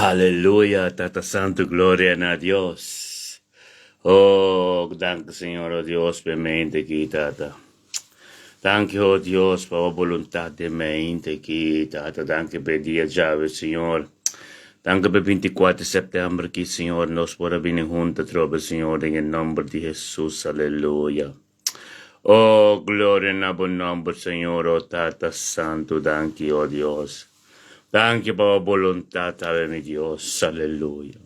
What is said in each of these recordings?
Aleluya, Tata Santu, gloria na Dios. Oh, danki Señor, oh Dios, p'e mente aki, Tata. Danki, oh Dios, pa bo boluntat den mente aki, Tata. Danki p'e dia djawe, Señor. Danki p'e 24 di sèptèmber aki, Señor, nos por a bini huntu atrobe, Señor, den e nòmber di Hesus. Aleluya. Oh, gloria na bo nòmber, Señor, oh Tata Santu, danki, oh Dios. Danki pa bo boluntat awe, mi Dios. Aleluya.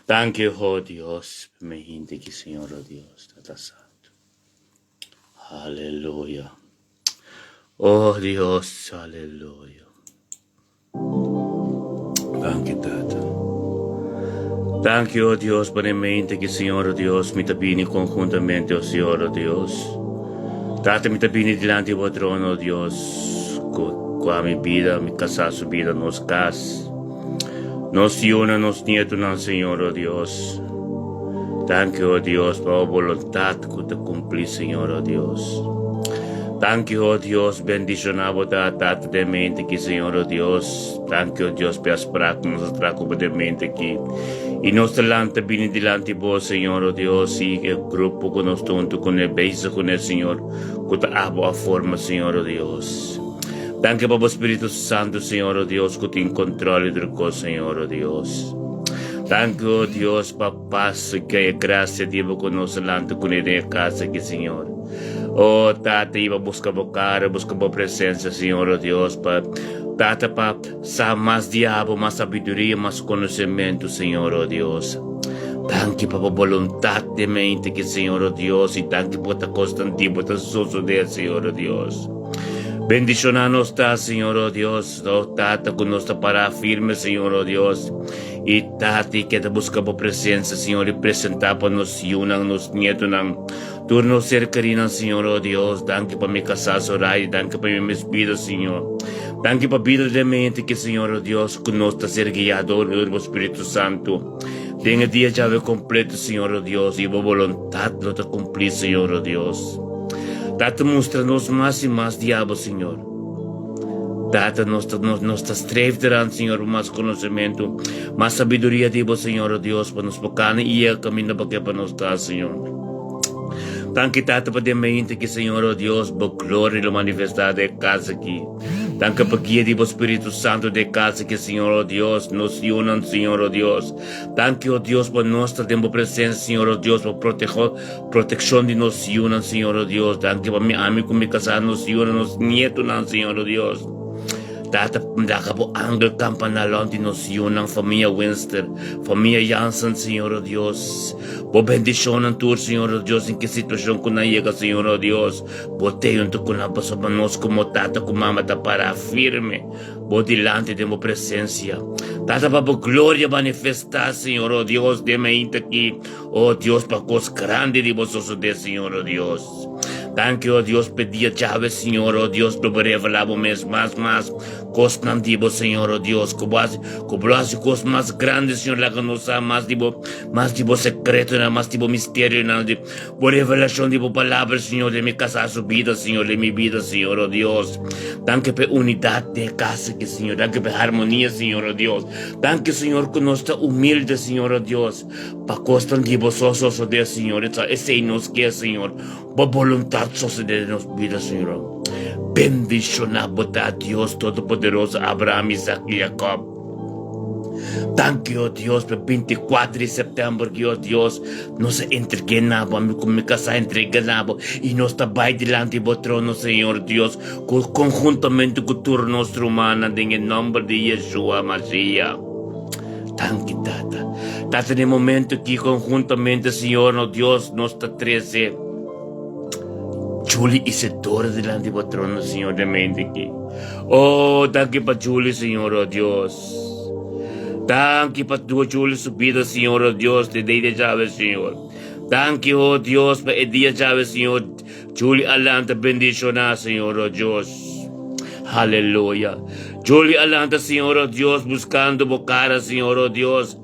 Danki, oh Dios, pa mi hende aki, Señor, oh Dios, Tata Santu. Aleluya. Oh Dios, aleluya. Danki, Tata. Danki, oh Dios, pa e mente ki, Señor, oh Dios, mi ta bini konhuntamente, oh Señor, oh Dios. Tata, mi ta bini dilanti bo trono, oh Dios, ku kua mi bida, mi kasá su bida, nos kas, nos yunan, nos nietonan, Señor, oh Dios. Danki, oh Dios, pa bo boluntat ku ta kumpli, Señor, oh Dios. Danki, oh Dios, bendishoná bo ta Tata den mente aki, Señor, oh Dios. Danki, oh Dios, p'e afsprak ku nos a traha ku bo den mente aki. I nos ta lanta bini dilanti bo, Señor, oh Dios, i e grupo ku nos ta huntu kuné, bezig kuné, Señor, ku ta abo a forma, Señor, oh Dios. Danki pa bo Spiritu Santu, Señor, oh Dios, ku tin kontrol di tur kos, Señor, oh Dios. Danki, oh Dios, pa pas i e grasia di bo ku nos a lanta kuné den e kas aki, Señor. Oh, Tata, i pa buska bo kara, buska bo presensia, Señor, oh Dios, pa, Tata, pa sa mas di abo, mas sabiduria, mas konosementu, Señor, oh Dios. Danki pa bo boluntat den mente aki, Señor, oh Dios, i danki pa bo ta kosnan di bo ta sosodé, Señor, oh Dios. Bendishoná nos ta, Señor, oh Dios, oh Tata, ku nos ta pará firme, Señor, oh Dios, i Tata, i keda buska bo presensia, Señor, i presentá pa nos yunan, nos nietonan, tur nos ser kerinan, Señor, oh Dios. Danki pa mi kasá Soraya, danki pa mi mes bida, Señor. Danki pa bida den mi hente ki, Señor, oh Dios, ku nos ta ser guiá dor bo Spiritu Santu. Den e dia djawe kompleto, Señor, oh Dios, i bo boluntat lo ta kumplí, Señor, oh Dios. Tata mustra nos mas i mas di abo, Señor. Tata, nos ta, nos, nos ta streef eraan, Señor, pa mas konosementu, mas sabiduria di bo, Señor, oh Dios, pa nos por kana i yega kaminda pa ke pa nos ta, Señor. Danki, Tata, pa den mente aki, Señor, oh Dios, bo gloria lo manifestá den e kas aki. Danki pa guia di bo Spiritu Santu den e kas aki, Señor, oh Dios, nos yunan, Señor, oh Dios. Danki, oh Dios, pa nos ta den bo presensia, Señor, oh Dios, pa proteho, Protekshon di nos yunan, Señor o Dios. Danki pa mi ami ku mi kasá, nos yunan, nos nietonan, Señor o Dios. Tata, laga bo angel kampa na lònt di nos yunan, famia Winster, famia Jansen, Señor o Dios. Bo bendishonnan tur, Señor o Dios, den ki situashon ku nan yega, Señor o Dios. Bo t'ei huntu ku nan, pasobra nos komo tata ku mama ta pará firme Bo dilanti den bo presensia. Tata, pa bo gloria manifestá, Señor o Dios, den mainta aki. Oh Dios, pa kos grandi di bo sosodé, Señor, oh Dios. Danki, oh Dios, p'e dia djawe, Señor, oh Dios, lo bo revelá bo mes mas, mas kosnan di bo, Señor, oh Dios. Ku bo hasi, ku bo lo hasi kos mas grandi, Señor, laga nos sa mas di bo, mas di bo sekretonan, mas di bo misterionan, di bo revelashon di bo palabra, Señor, den mi kasá su bida, Señor, den mi bida, Señor, oh Dios. Danki p'e unidat den e kas aki, Señor. Danki p'e harmonia, Señor, oh Dios. Danki, Señor, ku nos ta humilde, Señor, oh Dios. Pa kosnan di bo so sosodé, Señor. E ta esei nos ke, Señor. Bo boluntat sosodé den nos bida, Señor. Bendishoná bo ta, Dios Todopoderoso, Abraham, Isaac i Jacob. Danki, o Dios, pa 24 di sèptèmber ki, o Dios, nos a entreg'é na bo, ami ku mi kasá a entreg'é na bo, i nos ta bai dilanti bo trono, Señor Dios, ku konhuntamente ku tur nos rumannan den e nòmber di Yeshua Mashiach. Danki, Tata. Tata, den momento aki konhuntamente, Señor, nos Dios, nos ta trese Julie Isidora dilanti bo trono, Señor, den mente aki. Oh, danki pa Julie, Señor, oh Dios. Danki pa Julie su bida, Señor, oh Dios, de dia djawe, Señor. Danki, oh Dios, pa e dia djawe, Señor. Julie a lanta bendishoná, Señor, oh Dios. Aleluya. Julie a lanta, Señor, oh Dios, buskando bo kara, Señor, oh Dios.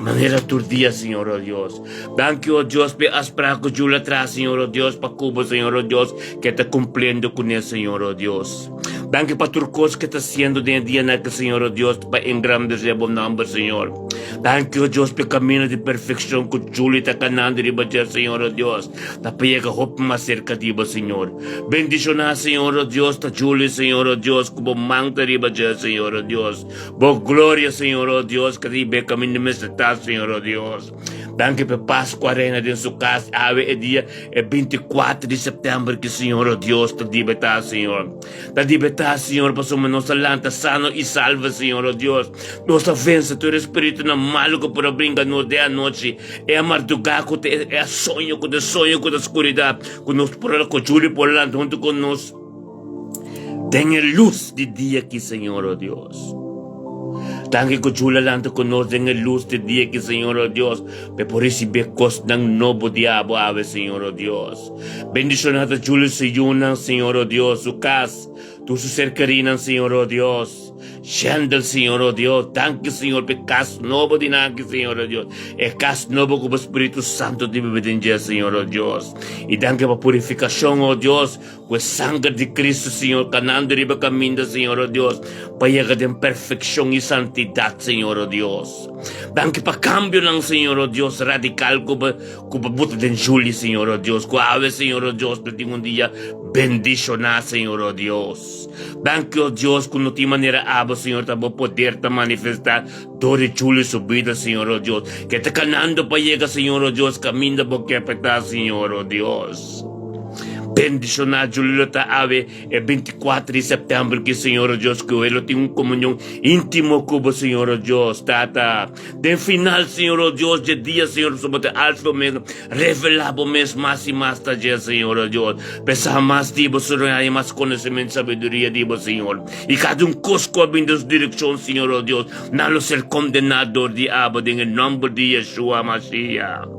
Manera tur dia, Señor, oh Dios. Danki, oh Dios, p'e afsprak ku Julie a traha, Señor, oh Dios, pa ku bo, Señor, oh Dios, ke ta kumpliendo kuné, Señor, oh Dios. Danki pa tur kos ke ta hasiendo den e dianan aki, Señor, o Dios, pa engrandesé bo nòmber, Señor. Danki, o Dios, pa e kamino di perfekshon ku Julie ta kanando riba dje, Señor, o Dios, ta pa yega hopi mas serka di bo, Señor. Bendishoná, Señor, o Dios, ta Julie, Señor, o Dios, ku bo man ta riba dje, Señor, o Dios. Bo gloria, Señor, o Dios, ka riba e kaminda mester ta, Señor, o Dios. Danki pa e pas ku a reina den su kas awe e dia e 24 di sèptèmber ki Señor, o Dios, ta dibetá, Señor. Ta dibetá, Señor, pasobra nos a lanta sano i salvo, Señor, o Dios. Nos a vense tur e spiritunan malu ku por a bringa nos den anochi, e a mardugá ku ta e a soño ku ta soño ku ta skuridat, ku nos por a ku Julio por a lanta huntu ku nos den e lus di dia aki, Señor, o Dios. Danki ku Julio a lanta ku nos den e lus di dia aki, Señor, o Dios, pa e por risibí e kosnan nobo di abo awe, Señor, o Dios. Bendishoná ta Julio su yunan, Señor, o Dios, su kas, tur su serkerinan, Señor, o Dios. Shendel, Señor, o Dios. Danki, Señor, pa e kas nobo di nan aki, Señor, o Dios. E kas nobo ku bo Spiritu Santu ta biba den dje, Señor, o Dios. I danki pa purifikashon, o Dios, ku e sanger di Kristu, Señor, kanando riba kaminda, Señor, o Dios, pa yega den perfekshon i santidat, Señor, o Dios. Danki pa kambionan, Señor, o Dios, radikal ku bo Ku bo buta den Juli, Señor, oh Dios. Ku awe, Señor, oh Dios, lo tin un dia bendishoná, Señor, oh Dios. Danki, oh Dios, ku no tin manera abo, Señor, ta bo poder ta manifestá dor di Juli su bida, Señor, oh Dios. Ke ta kanando pa yega, Señor, oh Dios, kaminda bo ke pa ta, Señor, oh Dios. Bendishoná Juli lo ta awe e 24 di sèptèmber ki, Señor, oh Dios, ku e lo tin un komunion íntimo ku bo, Señor, oh Dios. Tata. Den final, Señor, oh Dios, dje dia, Señor, pasobra bo ta Alfa i Omega, revelá bo mes mas i mas ta dje, Señor, oh Dios. P'e sa mas di bo, Señor, i haña mas konosementu i sabiduria di bo, Señor. I kada un kos ku a bin den su direkshon, Señor, oh Dios, nan lo ser kondená dor di abo den e nòmber di Yeshua Mashiach.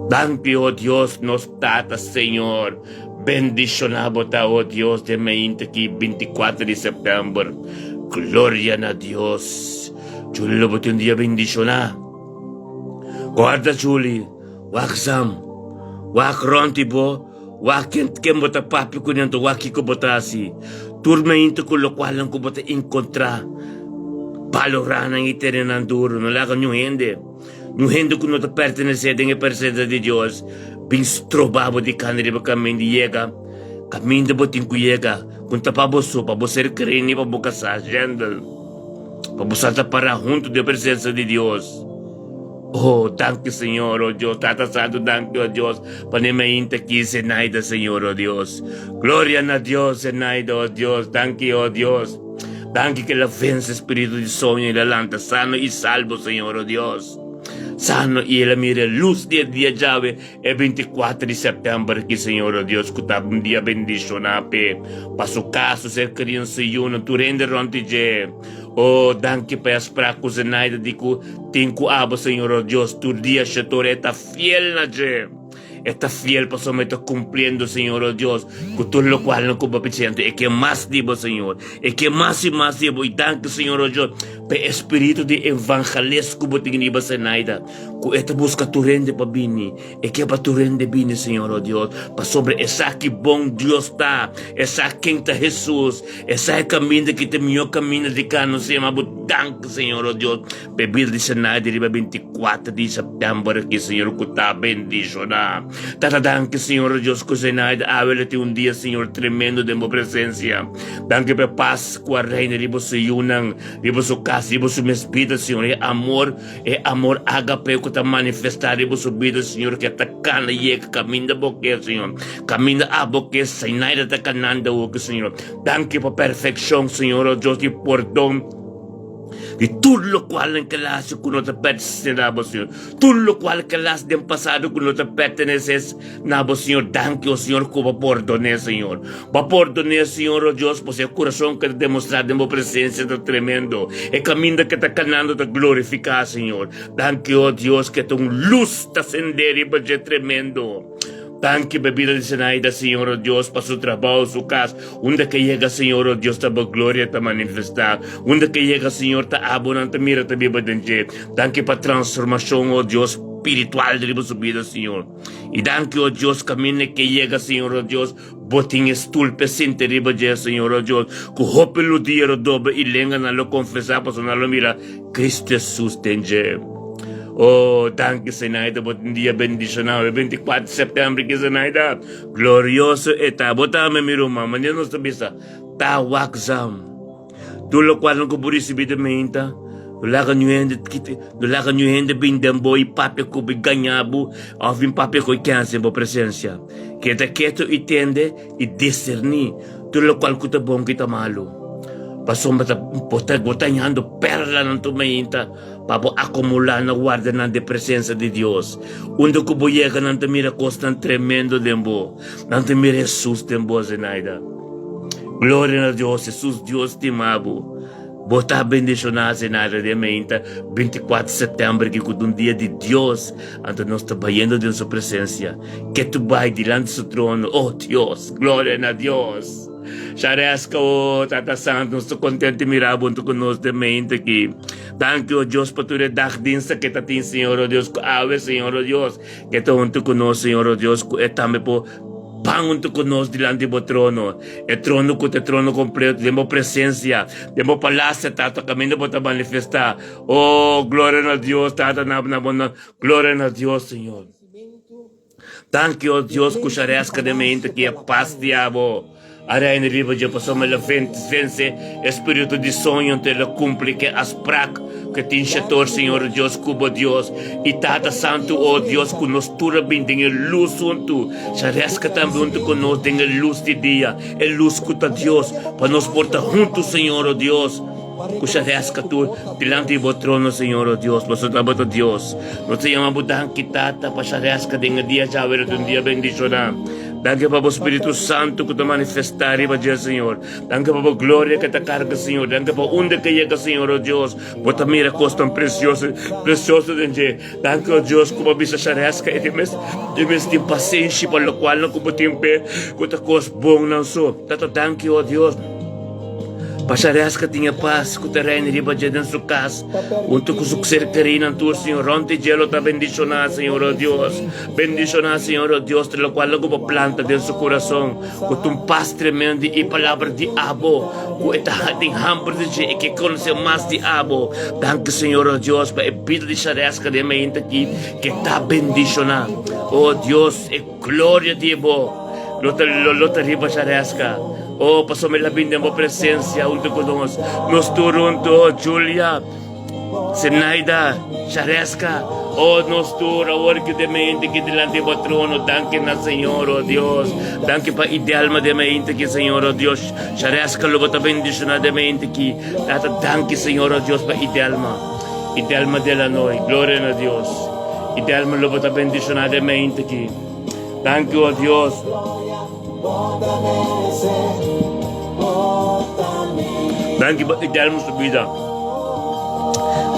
Danki, oh Dios, nos Tata, Señor. Bendishoná bo ta, oh Dios, den mainta aki, 24 di sèptèmber. Gloria na Dios. Juli lo bo tin un dia bendishoná. Guarda Juli, wak Sam, wak rònt di bo, wak ken ken bo ta papia ku nan, wak kiko bo ta hasi. Tur mainta ku lokualnan ku bo ta enkontrá, balorá nan i tene nan duru. No laga niun hende, niun hende ku no ta pertenesé den e presensia di Dios bin stroba bo di kana riba kaminda i yega kaminda bo tin ku yega. Ku ta pa bo so, pa bo ser kreni, pa bo kasá. Jendel. Pa bo sa ta pará huntu den presensia di Dios. Oh, danki Señor, oh Dios, Tata Santu, danki, oh Dios, pa ne mainta aki, Zenaida, Señor, oh Dios. Gloria na Dios, Zenaida, oh Dios, danki, oh Dios. Danki ke el a vense spiritu di soño i el a lanta sano i salbo, Señor, oh Dios. Sano i el a mira e lus di e dia djawe E 24 di sèptèmber aki, Señor o Dios, ku ta un dia bendishoná p'e, pa su kas, su ser kerí, su yunan, tur hende rònt di dje. O, danki pa e afsprak ku Zenaida di ku tin ku abo, Señor o Dios, tur dia shetor e ta fiel na dje. E ta fiel pasobra e ta kumpliendo, Señor o Dios, ku tur lokualnan ku bo a pich'e. Anto e ke mas di bo, Señor. E ke mas i mas di bo. I danki, Señor o Dios, pa e spiritu di evangeles ku bo tin riba Zenaida. Ku e ta buska tur hende pa bini. E ke pa tur hende bini, Señor, o Dios, pasobra e sa ki bon Dios ta, e sa ken ta Hesus, e sa e kaminda ki ta e mihó kaminda di kano. Se yama bo danki, Señor, o Dios, pa e bida di Zenaida riba 24 di sèptèmber aki, Señor, ku ta bendishoná. Tata, danki, Señor, o Dios, ku Zenaida awe lo tin un dia, Señor, tremendo den bo presensia. Danki pa e pas ku a reina riba su yunan, riba su kas, riba su mes bida, Señor, e amor E amor ágape ku ta manifestá riba su bida, Señor, ke ta kana yega kaminda Bo ke, Señor. Kaminda Abo ke, Zenaida ta kanando awoki, Señor. Danki pa perfekshon, Señor, o Dios di pordon di tur lokualnan ke el a hasi ku no ta pertenesé na Bo, Señor. Tur lokual ke el a hasi den pasado ku no ta pertenesé na Bo, Señor. Danki, o Señor, ku Bo a pordon'é, Señor. Bo a pordon'é, Señor, o Dios, pasobra e kurason ke ta demostrá den Bo presensia ta tremendo. E kaminda ke ta kanando ta glorifiká, Señor. Danki, o Dios, ke ta un lus ta sendé riba dje tremendo. Danki pa e bida di Zenaida, Señor, o Dios, pa su trabou, su kas. Unda ke yega, Señor, o Dios, ta Bo gloria ta manifestá. Unda ke yega, Señor, ta abonan ta mira ta biba den dje. Danki pa transformashon, o Dios, spiritual riba su bida, Señor. I danki, o Dios, kaminda ke yega, Señor, o Dios. Bo tin e stul p'e sinti riba dje, Señor, o Dios, ku hopi rudia lo dobla i lenganan lo konfesá pasobra nan lo mira Cristo Jesus den dje. O, danki, Zenaida, bo tin dia bendishoná awe, 24 di sèptèmber ki, Zenaida. Glorioso e ta. Bo tambe, mi ruman, manera nos ta bisa, ta wakzam. Tur lokual nan ku bo risibí ta meinta, no laga niun hende kita, no laga niun hende bin den bo i papia ku bo i gaña bo òf bin papia ku i kèns den bo presensia. Keda ketu i tende i diserní tur lokual ku ta bon ku i ta malu. Pasobra ta bo ta bo ta hañando pèrlanan tur meinta pa bo akumulá na warda nan den presensia di Dios. Unda ku bo yega nan ta mira kosnan tremendo den bo. Nan ta mira Hesus den bo, Zenaida. Gloria na Dios, Hesus Dios stima bo. Bo ta bendishoná, Zenaida, den meinta 24 september ki ku ta un dia di Dios, anto nos ta bayendo den su presensia. Ke tu bai dilanti su trono, oh Dios, gloria na Dios. Shareska, oh Tata Santo, nos ta kontento di mira bo huntu ku nos den meinta aki. Danki, oh Dios, pa tur e dagdiensta ke ta tin, Señor, oh Dios, ku awe, Señor, oh Dios, ke ta huntu ku nos, Señor, oh Dios, ku e tambe por Pan huntu ku nos dilanti bo trono, e trono ku ta e trono kompleto, den bo presensia, den bo palasio, Tata, kaminda bo ta manifestá. O, gloria na Dios, Tata, na na bo na, gloria na Dios, Señor. Danki, o Dios, ku shareska den mente ki e pas di abo. A reina riba dje pasobra el a vense e spiritu di soño, anto el a kumpli ku e afsprak ku e tin Shetor, Señor Dios, ku bo Dios i Tata Santu, o Dios, ku nos tur a bin den e lus huntu. Shareska tambe huntu ku nos den e lus di dia, e lus ku ta Dios, pa nos por ta huntu, Señor, o Dios, ku shareska tur dilanti di bo trono, Señor, o Dios, pasobra abo ta Dios. Nos ta yama bo danki, Tata, pa shareska den e dia djawe, lo ta un dia bendishoná. Danki pa bo Spiritu Santu ku ta manifestá riba dje, Señor. Danki pa bo gloria ku ta karga, Señor. Danki pa unda ke yega, Señor, o Dios, bo ta mira kos tan presioso, presioso den dje. Danki, o Dios, ku bo a bisa Shareska e mes, e mes tin pasenshi pa lokualnan ku bo tin p'e, ku ta kos bon nan so. Tata, danki, o Dios. Pa Shareska tin e pas ku ta reina riba dje den su kas, huntu ku su ser kerinan tur, Señor. Rònt di dje lo ta bendishoná, Señor, o Dios. Bendishoná, Señor, o Dios, di lokual lo ku bo planta den su kurason, ku ta un pas tremendo i palabra di abo, ku e ta tin hamber di dje, e ke konosé mas di abo. Danki, Señor, o Dios, pa e bida di Shareska den mainta aki, ke ta bendishoná. O Dios, e gloria di bo lo ta, lo ta riba Shareska. O, pasobra el a bini den bo presensia huntu ku nos, nos tur huntu, o Julia. Zenaida, Shareska, oh nos tur awor ki den mente ki dilanti bo trono, danki na Señor, oh Dios, danki pa Idelma den mente ki Señor, oh Dios, Shareska lo bo ta bendiciona den mente ki, Tata danki Señor, oh Dios pa Idelma, Idelma Delanoy, gloria na Dios, Idelma lo bo ta bendiciona den mente ki, danki oh Dios. Danki pa Idelma su bida.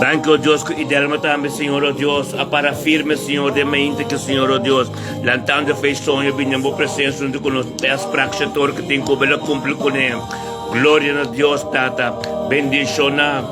Danki, oh Dios, ku Idelma tambe, Señor, oh Dios, a para firme, Señor, den mente ke, Señor, oh Dios, lantando fe i soño bini den bo presensia huntu ku nos afsprak shetor ku tin ku bo el a kumpli kuné. Gloria na Dios, Tata. Bendishoná,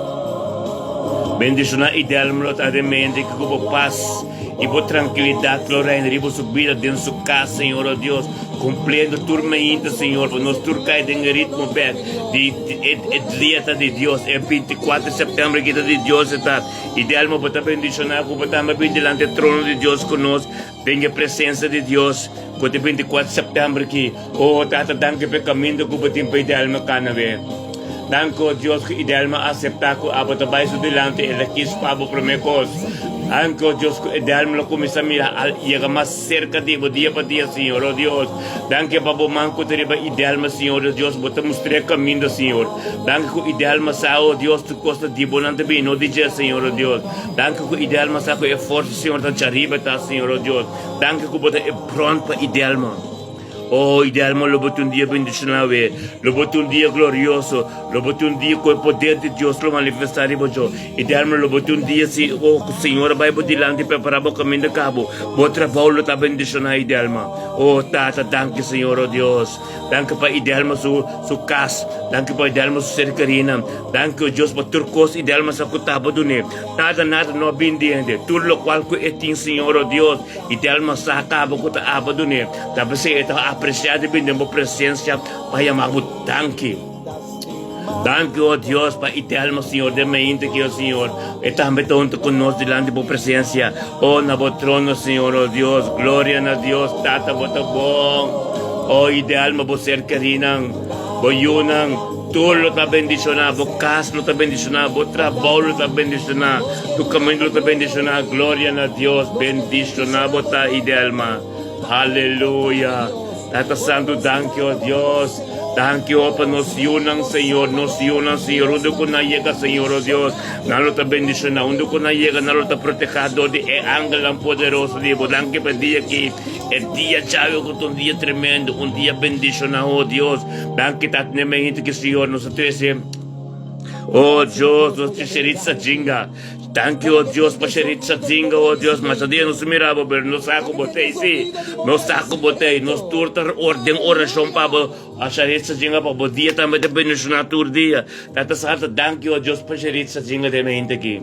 bendishoná Idelma lo ta den mente ke ku bo pas. I bo trankilidat lo reina riba su bida den su kas, Señor, o Dios, kumpliendo tur mainta, Señor, pa nos tur kai den e ritmo bek di e e dia ta di Dios, e 24 di sèptèmber aki ta di Dios e ta. I Delmo, bo ta bendishoná ku bo tambe bin dilanti e trono di Dios ku nos den e presensia di Dios ku ta e 24 di sèptèmber aki. O Tata, danki pa e kaminda ku bo tin pa Idelma kana be. Danki, o Dios, ku Idelma a aseptá ku abo ta bai su dilanti, el a kis pa abo promé kos. Danki, o Dios, ku Idelma lo kuminsá mira al yega mas serka di bo dia pa dia, Señor, o Dios. Danki pa bo man ku ta riba Idelma, Señor, o Dios, bo ta mustr'é kaminda, Señor. Danki ku Idelma sa, o Dios, tur kos ta di bo nan ta bini, no di dje, Señor, o Dios. Danki ku Idelma sa ku e forsa, Señor, ta djariba ta, Señor, o Dios. Danki ku bo ta e bron pa Idelma. Oh, Idelmo, lo bo tin un dia bendishoná awe. Lo bo tin un dia glorioso. Lo bo tin un dia ku e poder di Dios lo manifestá riba jo. Idelmo, lo bo tin un dia si, oh, ku Señor a bai bo dilanti i prepará bo kaminda ka bo. Bo trabou lo ta bendishoná, Idelma. Oh, Tata, danki, Señor, oh Dios. Danki pa Idelma su, su kas. Danki pa Idelma su ser kerinan. Danki, oh Dios, pa tur kos Idelma sa ku ta bo dun'é. Nada, nada no a bin di hende. Tur lokual ku e tin, Señor, oh Dios, Idelma sa kaba ku ta aba dun'é. Ta p'esei e ta. apresiá di bini den bo presensia pa yama bo danki. Danki, o Dios, pa Itelmo, Señor, den mainta aki, o Señor. E tambe ta huntu ku nos dilanti bo presensia, o na bo trono, Señor, o Dios. Gloria na Dios, Tata, bo ta bon. O Itelmo, bo ser kerinan, bo yunan, tur lo ta bendishoná, bo kas lo ta bendishoná, bo trabou lo ta bendishoná, tu kaminda lo ta bendishoná. Gloria na Dios, bendishoná bo ta, Idelma. Aleluya! Tata Santu, danki, o Dios. Danki, o, pa nos yunan, Señor, nos yunan, Señor, unda ku nan yega, Señor, o Dios, nan lo ta bendishoná. Unda ku nan yega, nan lo ta protehá dor di e angelnan poderoso di bo. Danki pa e dia aki, e dia djawe ku ta un dia tremendo, un dia bendishoná, o Dios. Danki, Tata, n'e mainta ki, Señor, nos a trese, o Dios, nos tresheritsa jinga. Danki, o Dios, pa Sheritza Zinga, o Dios, masha dia nos mira bo, pero nos sa ku bo t'ei, sí, nos sa ku bo t'ei, nos tur ta or den orashon pa bo, a Sheritza Zinga, pa bo dia tambe ta bendishoná tur dia. Tata Santu, danki, o Dios, pa Sheritza Zinga den mente aki.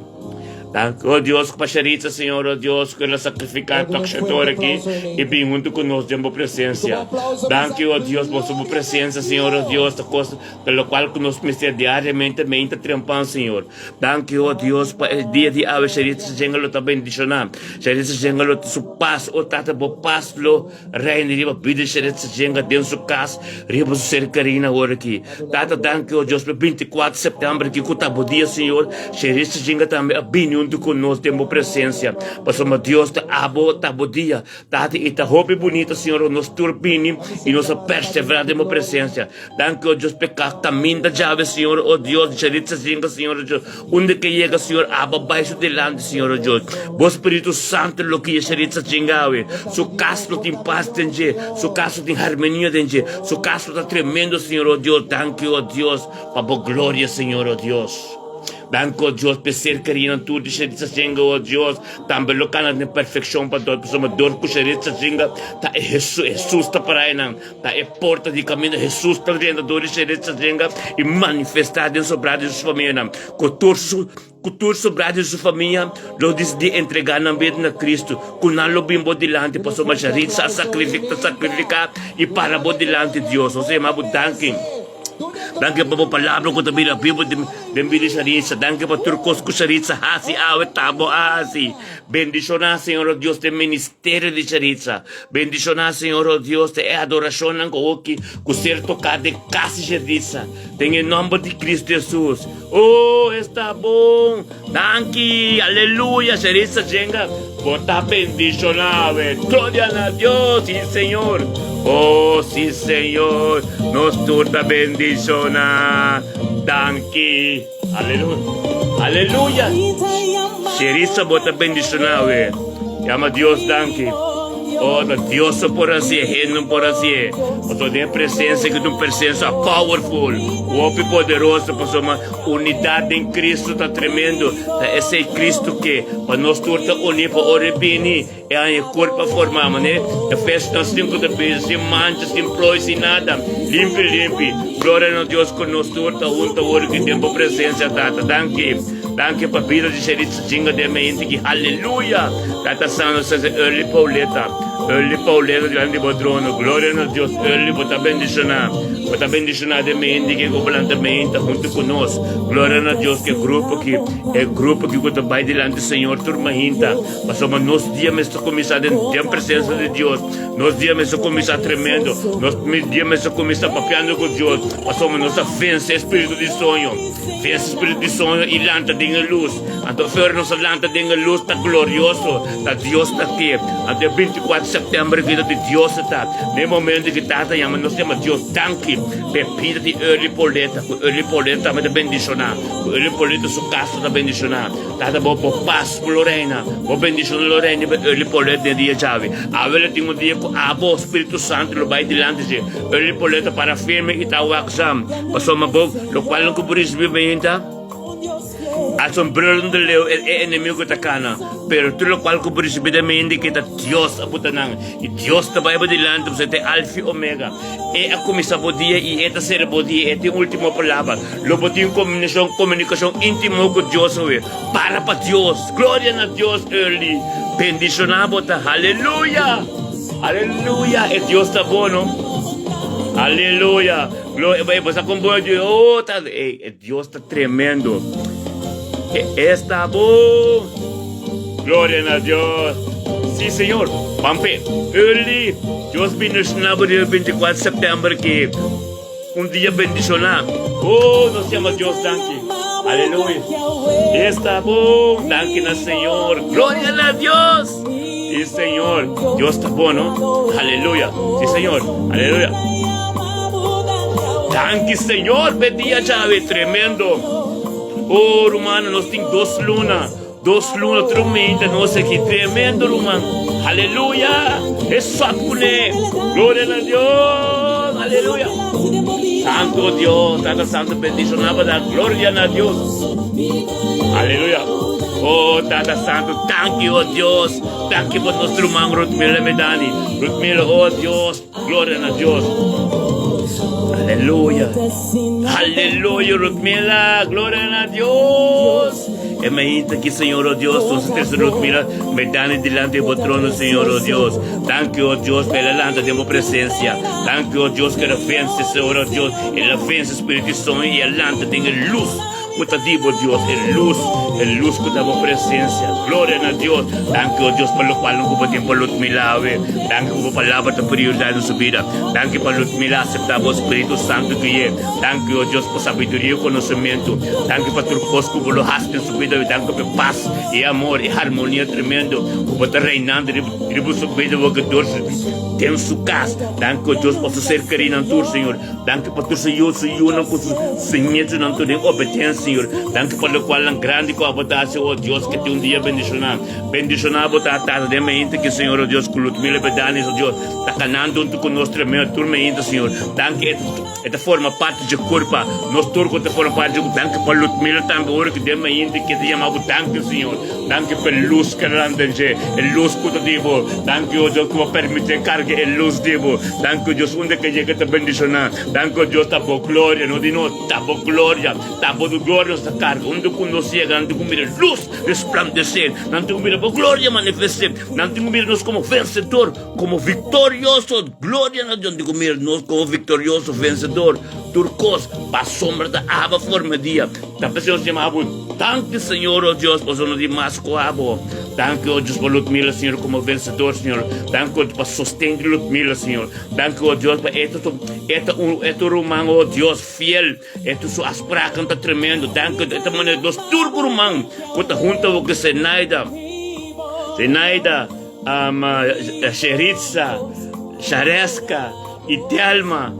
Danki, o Dios, pa Sheritza, Señor, o Dios, ku el a sakrifiká Dale tok un shetor fuerte aki aplauso i Ernie. bin huntu ku nos den bo Y como presensia. aplauso Danki, o Dios, Isaac pasobra bo presensia, Señor, o Dios, ta kos ta lokual ku nos mester diariamente meinta trempan, Señor. Danki, o Dios, pa e dia di awe. Sherita Senga lo ta bendishoná. Sherita Senga lo su pas, o Tata, bo pas lo reina riba bida di Sherita Senga den su kas, riba su ser kerí awor aki. Tata, danki, o Dios, pa e bintikuatro sèptèmber aki ku ta bo dia, Señor. Sherita Senga tambe a bini huntu ku nos den bo presensia, pasobra Dios ta abo, ta bo dia. Tata, i ta hopi bunita, Señor, ora nos tur bini i nos a perseverá den bo presensia. Danki, o Dios, p'e kaminda djawe, Señor, o Dios, djaritsa zinga, Señor, o Dios. Unda ke yega, Señor, aba bai su dilanti, Señor, o Dios. Bo Spiritu Santu lo guia djaritsa zinga awe. Su kas lo tin pas den dje, su kas lo tin harmonia den dje, su kas lo ta tremendo, Señor, o Dios. Danki, o Dios, pa bo gloria, Señor, o Dios. Danki, o Dios, p'e ser kerinan tur di djaritsa zinga, o Dios. Tambe lo kana den perfekshon pa dor, pasobra dor ku djaritsa zinga ta e Hesus ta para einan. Ta e porta di kaminda Hesus ta drenta dor di Sheretsa drenga i manifestá den sobrá di su famianan. Ku tur su ku tur sobrá di su famia lo disidí entregá nan bida na Kristu, ku nan lo bin bo dilanti pasobra Sheretsa a sakrifik ta sakrifiká i para bo dilanti Dios. Nos ta yama bo danki. Danki pa bo palabra ku ta bira bibu den den bida di Sheretsa. Danki pa tur kos ku Sheretsa hasi awe ta bo a hasi. Bendishoná, Señor, o Dios, den ministerio di Charitza. Bendishoná, Señor, o Dios, den e adorashonnan ku hoki ku ser toká den kas di Charitza. Den e nòmber di Kristu Hesus. O, esta bon! Danki! Aleluya! Charitza Jenga, bo ta bendishoná awe. Gloria na Dios! Sí, Señor! O, sí, Señor! Nos tur ta bendishoná. Danki! Aleluya! Aleluya! Sherisa bo ta bendiciona awe. Yama Dios danki. Oh, ta Dios so por hacié, hende no por hacié. Pasobra den e presencia ki ta un presencia powerful, hopi poderoso, pasobra unidad den Cristo ta tremendo. Ta esey Cristo ke, pa nos tur ta uni pa ora e bini. E haña e kurpa formá manera e festnan sin ku ta bisa, sin mancha, sin plooi, sin nada, limpi limpi. Gloria na Dios ku nos tur ta huntu awor aki den bo presensia, Tata. Danki. Danki pa bida di Sheritza Jinga den mente aki. Haleluya! Tata Santu, sese Early Pauleta. Early Pauleta dilanti di bo trono. Gloria na Dios. Early, bo ta bendishoná. Bo ta bendishoná den mente aki ku bo lanta mente huntu ku nos. Gloria na Dios ku e grupo aki, e grupo aki ku ta bai dilanti Señor tur mainta. Pasobra nos dia mester kuminsá den den presensia di Dios. Nos dia mester kuminsá tremendo. Nos dia mester kuminsá papiando ku Dios. Pasobra nos ta vense e spiritu di soño. Vense e spiritu di soño i lanta den e lus. Anto ora nos a lanta den e lus ta glorioso. Ta Dios ta aki. Anto e bintikuatro sèptèmber e vida di Dios ta. Na e momento ki Tata yama nos yama Dios danki pa e bida di Early Pauleta. Ku Early Pauleta tambe ta bendishoná. Ku Early Pauleta su kas ta bendishoná. Tata bo bo pas ku Lorena, bo bendishon Lorena riba Early Polet den dia djawe. Awe lo tin un dia ku abo Spiritu Santu lo bai dilanti dje. Early Polet ta para firme i ta wakzam. Pasobra bo lokual nan ku bo risibí mainta a sombrero di leu e e enemigo ta kana. Pero tur lokual ku bo risibí den mente ke ta Dios a buta nan. I Dios ta bai bo dilanti pasobra e ta e Alfa i Omega. E a kuminsá bo dia i e ta sera bo dia. E tin último palabra. Lo bo tin komunikashon, komunikashon íntimo ku Dios awe. Para pa Dios. Gloria na Dios, Early. Bendishoná bo ta. Haleluya! Haleluya! E Dios ta bo, no? Aleluya. Gloria. Ey, bo sa kon bon Dios. Oh, ta, ey, e Dios ta tremendo. E esta bon. Gloria na Dios. Sí, Señor. Pampe. Early. Dios bendiciona bo dia 24 september ki un dia bendiciona. Oh, nos yama Dios danki. Aleluya. Esta bon. Danki na Señor. Gloria na Dios. Sí, Señor. Dios ta bon, no? Aleluya. Sí, Señor. Aleluya. Danki, Señor. Pe dia djawe. Tremendo. Oh, ruman, nos tin dos luna. Dos luna tremenda nos aki. Tremendo, ruman. Aleluya. E sap kuné. Gloria na Dios. Aleluya. Santo Dios. Tata Santo bendicioná pa da gloria na Dios. Aleluya. Oh, Tata Santo, danki, oh Dios. Danki pa nos ruman Ruthmila Medani. Ruthmila, oh Dios, gloria na Dios. Aleluya. Aleluya, Ruthmila, gloria na Dios. E mainta aki, Señor, oh Dios, nos trese Ruthmila Medani dilanti di bo trono, Señor, oh Dios. Danki, oh Dios, pa el a lanta den bo presencia. Danki, oh Dios, ku el a vence, Señor, oh Dios. El a vence spiritu di soño i a lanta den e luz. Ku ta di bo Dios, e lus, e lus ku ta bo presensia. Gloria na Dios. Danki, o Dios, pa lokual nan ku bo tin pa Ludmila awe. Danki ku bo palabra ta prioridat na su bida. Danki pa Ludmila aseptá bo Spiritu Santu gui'é. Danki, o Dios, pa sabiduria i konosementu. Danki pa tur kos ku bo lo hasi den su bida awe. Danki pa e pas, e amor, e harmonia tremendo ku bo ta reinando riba su bida awe ku dor den su kas. Danki, o Dios, pa su ser kerínan tur, Señor. Danki pa tur su yu, su yunan ku su nietunan tur den obedensia, Señor. Danki pa lokualnan grandi ku abo ta hasi, o Dios, ke tin un dia bendishoná. Bendishoná bo ta Tata den mainta ki, Señor, o Dios, ku Ludmila Bedanis, o Dios, ta kanando huntu ku nos tremendo tur mainta, Señor. Danki e e ta forma parti dje kurpa, nos tur ku ta forma parti dje kurpa. Danki pa Ludmila tambe ora ku den mainta ki e ta yama bo danki, Señor. Danki pa e lus ku a lanta den dje, e lus ku ta di bo. Danki, o Dios, ku bo permití e karga e lus di bo. Danki, o Dios, unda ke yega ta bendishoná. Danki, o Dios, ta bo gloria, no di nos, ta bo gloria, ta bo gloria nos ta karga. Unda ku nos yega, nan tin ku mira lus resplandesé, nan tin ku mira bo gloria manifesté, nan tin ku mira nos komo vensedor, komo viktorioso. Gloria na Dios, nan tin ku mira nos komo viktorioso, vensedor. Tur kos pasobra ta aba forma dia. Ta p'esei nos yama abo, Danki, Señor, o Dios, pasobra nos tin mas ku abo. Danki, o Dios, pa Ludmila, Señor, komo vensedor, Señor. Danki, o Dios, pa sosten di Ludmila, Señor. Danki, o Dios, pa e ta e ta un e ta un ruman, o Dios, fiel. E ta su afspraken ta tremendo. Danki, e ta manera nos tur ku ruman ku ta hunta bo ku Zenaida, Zenaida, um, Sheritza, Shareska, i Thelma,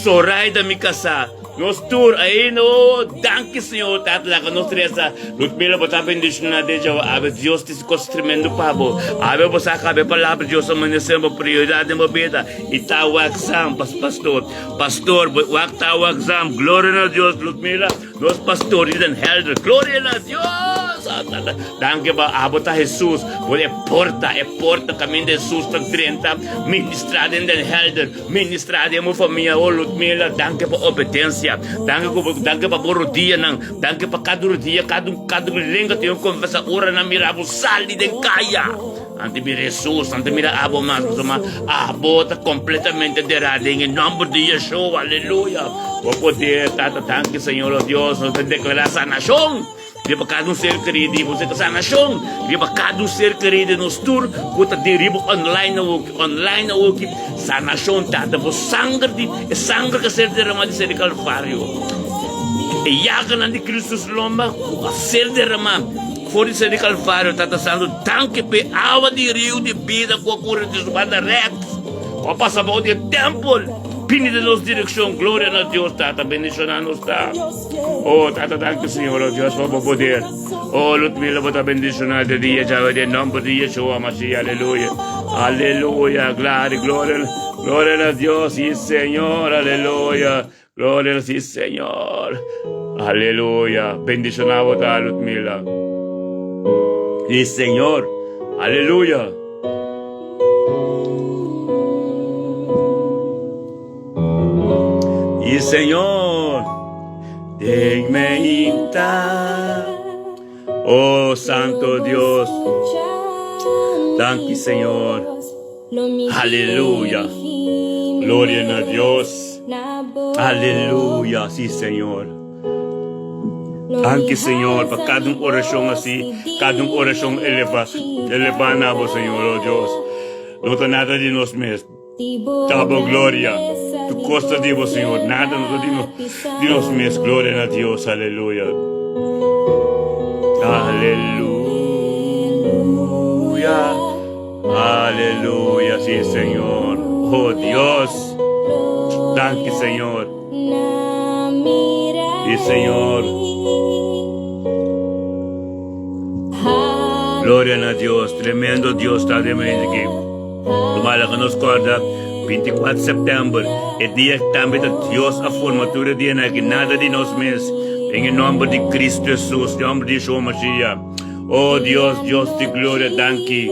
Zoraida, mi kasá. Nos tur ainda, oh, danki Señor, Tata, laga nos reza. Ludmila, bo ta bendiciona den Jehová. Awe Dios tin cos tremendo pa bo. Awe bo sa cabe palabra Dios amanece bo prioridad den bo bida. Y ta wak zam, pas pastor. Pastor, bo wak ta wak zam. Gloria na Dios, Ludmila. Nos pastor di Den Helder. Gloria na Dios! Danki pa abo ta Jesus. Bo e porta, e porta caminda Jesus ta drenta. Ministra den Den Helder. Ministra den bo famia, oh Ludmila, danki pa obedensia, danki ku bo, danki pa bo rodianan, danki pa kada rodia, kada kada lenga tin konfesa ora nan mira bo sali den kaya. Nan ta mira Hesus, nan ta mira abo mas, pasobra abo ta kompletamente derá den e nòmber di Yeshua, aleluya. Bo poder, Tata, danki Señor, oh Dios, nos ta deklará sanashon. Riba kada un ser kerido i bo sanashon riba kada un ser kerido nos tur ku ta den riba online awoki online awoki sanashon tata bo sanger di e sanger ku a ser derama di ser di kalvario e yaganan di Cristo su lomba ku a ser derama for di ser di kalvario tata santo danki pa e awa di riu di bida ku a kore di su banda rèks ku a pasa bou di e tèmpel bini den nos direkshon gloria na Dios tata bendishona nos ta. Oh, Tata, danki, Señor, oh Dios, pa bo poder. Oh, Ludmila, bo ta bendiciona de dia djawe den nomber di Yeshua Mashiach. Aleluya. Aleluya. Gloria, gloria, gloria a Dios, sí, Señor. Aleluya. Gloria, sí, Señor. Aleluya. Bendiciona bo ta, Ludmila. Sí, Señor. Aleluya. Y Señor, den me inta. Oh Santo Dios, danki Señor. Aleluya. Gloria na Dios. Aleluya, sí Señor. Danki Señor pa kada un orashon así, kada un orashon eleva, eleva na bo Señor, oh Dios. No ta nada di nos mes. Ta bo gloria. Tu kos ta di bo Señor. Nada no ta di nos, di nos mes. Gloria na Dios. Aleluya. Aleluya. Aleluya, sí Señor. Oh Dios. Danki Señor. Sí Señor. Gloria na Dios. Tremendo Dios ta den mente aki. Tumala ka nos korda 24 september, e dia tambe ta Dios a forma tur e dianan aki, nada di nos mes. Den e nomber di Cristo Jesus, nomber di Yeshua Mashiach. Oh Dios, Dios di gloria, danki.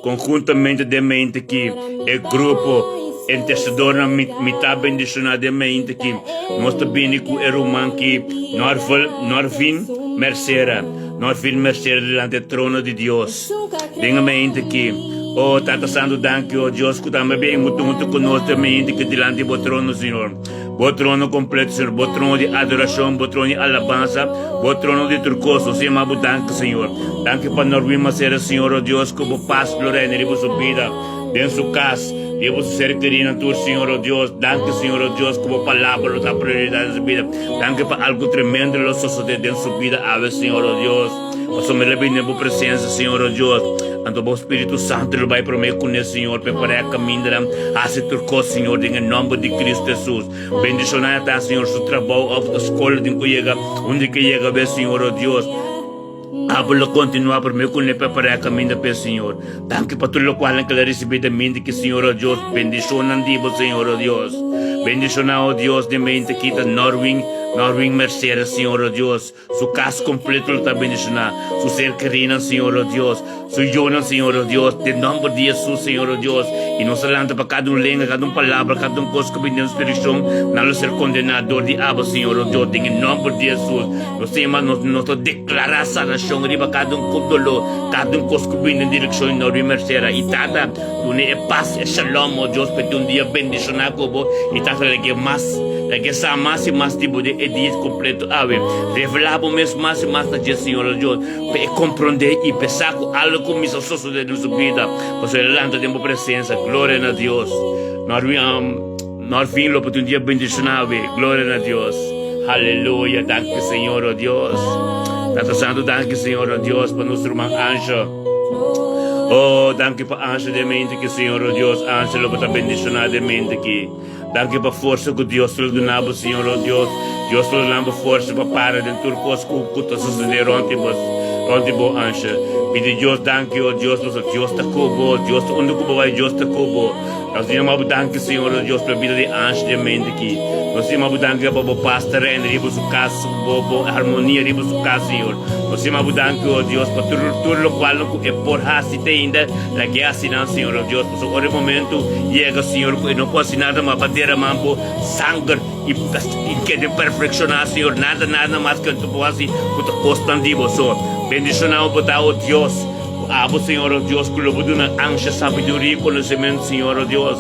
Conjuntamente den mente aki, e grupo intercedornan mi, mi ta bendiciona den mente aki. Nos ta bini cu e ruman ki Norvel, Norvin Mercera. Norvin Mercera delante e trono di Dios. Den e mente aki. Oh Tata Santo, danki, oh Dios, cu tambe bin hunto hunto cu nos den mente aki delante bo trono, Señor. Bo trono completo, Señor, bo trono di adoracion, bo trono di alabansa, bo trono di tur cos. Nos yama bo danki, Señor. Danki pa Norwin Macera, Señor, oh Dios, cu bo pas lo reina riba su bida, den su cas, riba su ser kerinan tur, Señor, oh Dios. Danki, Señor, oh Dios, cu bo palabra lo ta prioridad den su bida. Danki pa algo tremendo lo sosode den su bida awe, Señor, oh Dios. Pasobra mi lo bini den bo presencia, Señor, oh Dios. Anto bo Spiritu Santu lo bai promé kuné, Señor, prepará e kamindanan, hasi tur kos, Señor, den e nòmber di Kristu Hesus. Bendishoná e ta, Señor, su trabou òf ta skol tin ku yega unda ke yega be, Señor, o Dios. Abo lo kontinuá promé kuné prepará e kaminda p'e, Señor. Danki pa tur lokualnan ke lo risibí den mente ki, Señor, o Dios. Bendishonnan di bo, Señor, o Dios. Bendishoná, o Dios, den mente ki ta Norwin, Norwin Mercedes, Señor, o Dios. Su cas completo lo ta bendicioná, su ser querinan, Señor, oh Dios, su yonan, Señor, oh Dios, den nomber di Jesús, Señor, oh Dios. Y nos ta lanta pa cada un lenga, cada un palabra, cada un cos cu bini den nos direccion, nan lo ser condená dor di abo, Señor, oh Dios, den e nomber di Jesús. Nos ta yama, nos, nos ta declará sanacion riba cada un cu dolor, cada un cos cu bini den direccion di Norby Mercera. Y Tata, duna e paz, e shalom, oh Dios, pa e tin un dia bendicioná cu bo, y Tata, lag'é mas, lag'é sa mas y mas di bo den e dia completo. Awe, revelá bo mes mas i mas na dje, Señor o Dios, pa e komprondé i pensá ku algu kuminsá sosodé den su bida, pasobra el a lanta den bo presensia. Gloria na Dios. Norvin lo por tin un dia bendishoná awe. Gloria na Dios. Aleluya. Danki, Señor o Dios. Tata Santu, danki, Señor o Dios, pa nos ruman Anjo. Oh, danki pa Anjo den mente ki, Señor o Dios. Anjo lo por ta bendishoná den mente ki. Danki pa forsa ku Dios lo duna bo, Señor, oh Dios. Dios lo duna bo forsa pa para den tur kos ku ku ta sosodé rònt di bo, rònt di bo, Ansha. Pidi Dios danki, oh Dios, pasobra Dios ta ku bo. Dios ta unda ku bo bai, Dios ta ku bo. Nos ta yama bo danki, Señor, oh Dios, pa e bida di Ansha den mente aki. Nos ta yama bo danki pa bo pas ta reina riba su kas, bo bo harmonia riba su kas, Señor. Nos ta yama bo danki, oh Dios, pa tur tur lokual ku e por hasi te ainda, lag'é hasi nan, Señor, oh Dios. Pasobra ora e momento yega, Señor, ku e no por hasi nada mas pa derama bo sanger i i keda perfekshoná, Señor, nada, nada mas ku e no por hasi ku ta kosnan di bo. So, bendishoná bo ta, o Dios, ku abo, Señor, o Dios, ku lo bo duna ansha, sabiduria i konosementu, Señor, o Dios,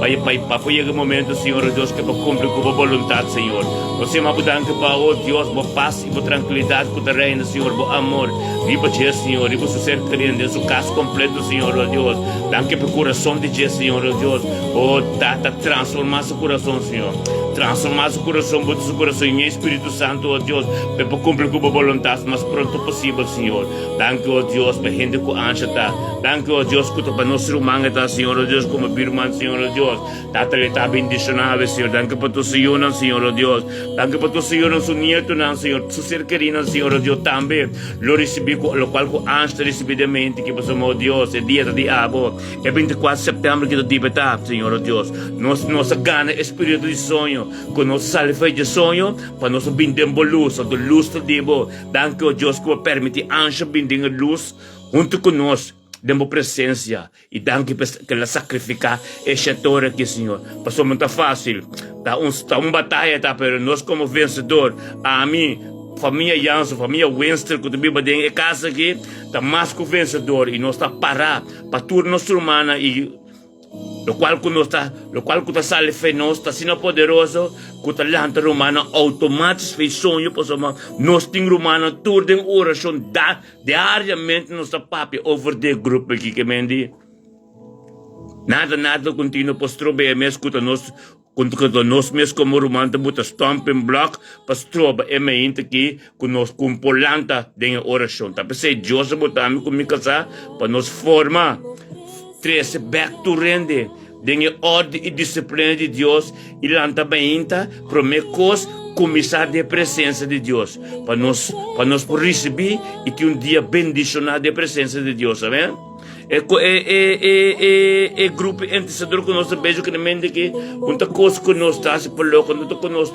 pa pa pa por yega e momento, Señor, o Dios, ku e por kumpli ku bo boluntat, Señor. Nos yama bo danki pa, o Dios, bo pas i bo trankilidat ku ta reina, Señor, bo amor riba dje, Señor, riba su ser kerido, den su kas kompleto, Señor, o Dios. Danki pa e kurason di dje, Señor, o Dios. O Tata, transforma su kurason, Señor. Transforma su kurason, bota su kurason yen Spiritu Santu, o Dios, pa e por kumpli ku bo boluntat mas pronto posibel, Señor. Danki, o Dios, pa e hende ku ansha ta. Danki, o Dios, ku ta pa nos ruman e ta, Señor, o Dios, komo birman, Señor, o Dios. Tata le ta bendiciona awe, Señor. Danki pa tur su yunan, Señor, oh Dios. Danki pa tur su yunan, su nietonan, Señor, su ser kerinan, Señor, oh Dios. Tambe lo ricibi cu locual cu Ange ta ricibi den mente ki pasobra, oh Dios, e dia ta di abo. E 24 september ki ta dibetá, Señor, oh Dios. Nos, nos a gana e spiritu di soño, cu nos sali for dje soño pa nos a bin den bo luz, anto luz ta di bo. Danki, oh Dios, cu bo permiti Ange bin den e luz hunto cu nos den bo presencia. I danki pa ke el a sakrifiká e shetor aki, Señor. Pasobra no ta fásil. Ta un, ta un bataya ta, pero nos komo vensedor, ami, famia Jansen, famia Winster ku ta biba den e kas aki, ta mas ku vensedor i nos ta pará pa tur nos rumannan i. Lokual ku nos ta, lokual ku ta sali fe nos ta asina poderoso ku ta lanta rumannan outomatis fe soño pasobra nos tin rumannan tur den orashon da diariamente nos ta papia over di e grupo aki ke men di nada nada kontinuo por strob'e mes ku ta nos ku ta nos mes komo ruman ta buta stumping block pa stroba e mainta aki ku nos ku por lanta den e orashon. Ta p'esei Dios a bota ami ku mi kasá pa nos forma. Trese bek tur hende den e orde i disiplina di Dios i lanta mainta promé kos kuminsá den e presensia di Dios pa nos pa nos por risibí i tin un dia bendishoná den e presensia di Dios. Amén. E e e e e e grupo intersedor ku nos ta bezu ku na mente ki un ta kos ku nos ta hasi pa loko no ta konos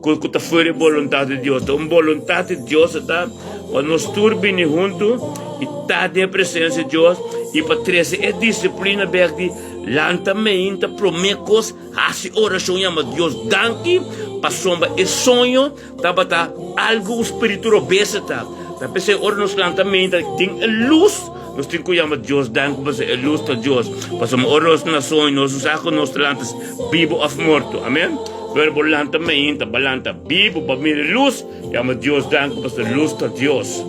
ku ku ta fuera e boluntat di Dios. Ta un boluntat di Dios ta pa nos tur bini huntu i ta den e presensia di Dios i pa trese e disiplina bek di lanta meinta promé kos hasi orashon yama Dios danki pasobra e soño tabata algu un spiritu robes ta. Ta p'esei ora nos lanta meinta tin e lus nos tin ku yama Dios danki pasobra e lus ta Dios pasobra ora nos na soño nos no sa ku nos ta lanta bibu òf morto. Amen. Pero bo lanta mainta, bo lanta bibu pa mira lus, yama Dios danki pasobra lus ta Dios.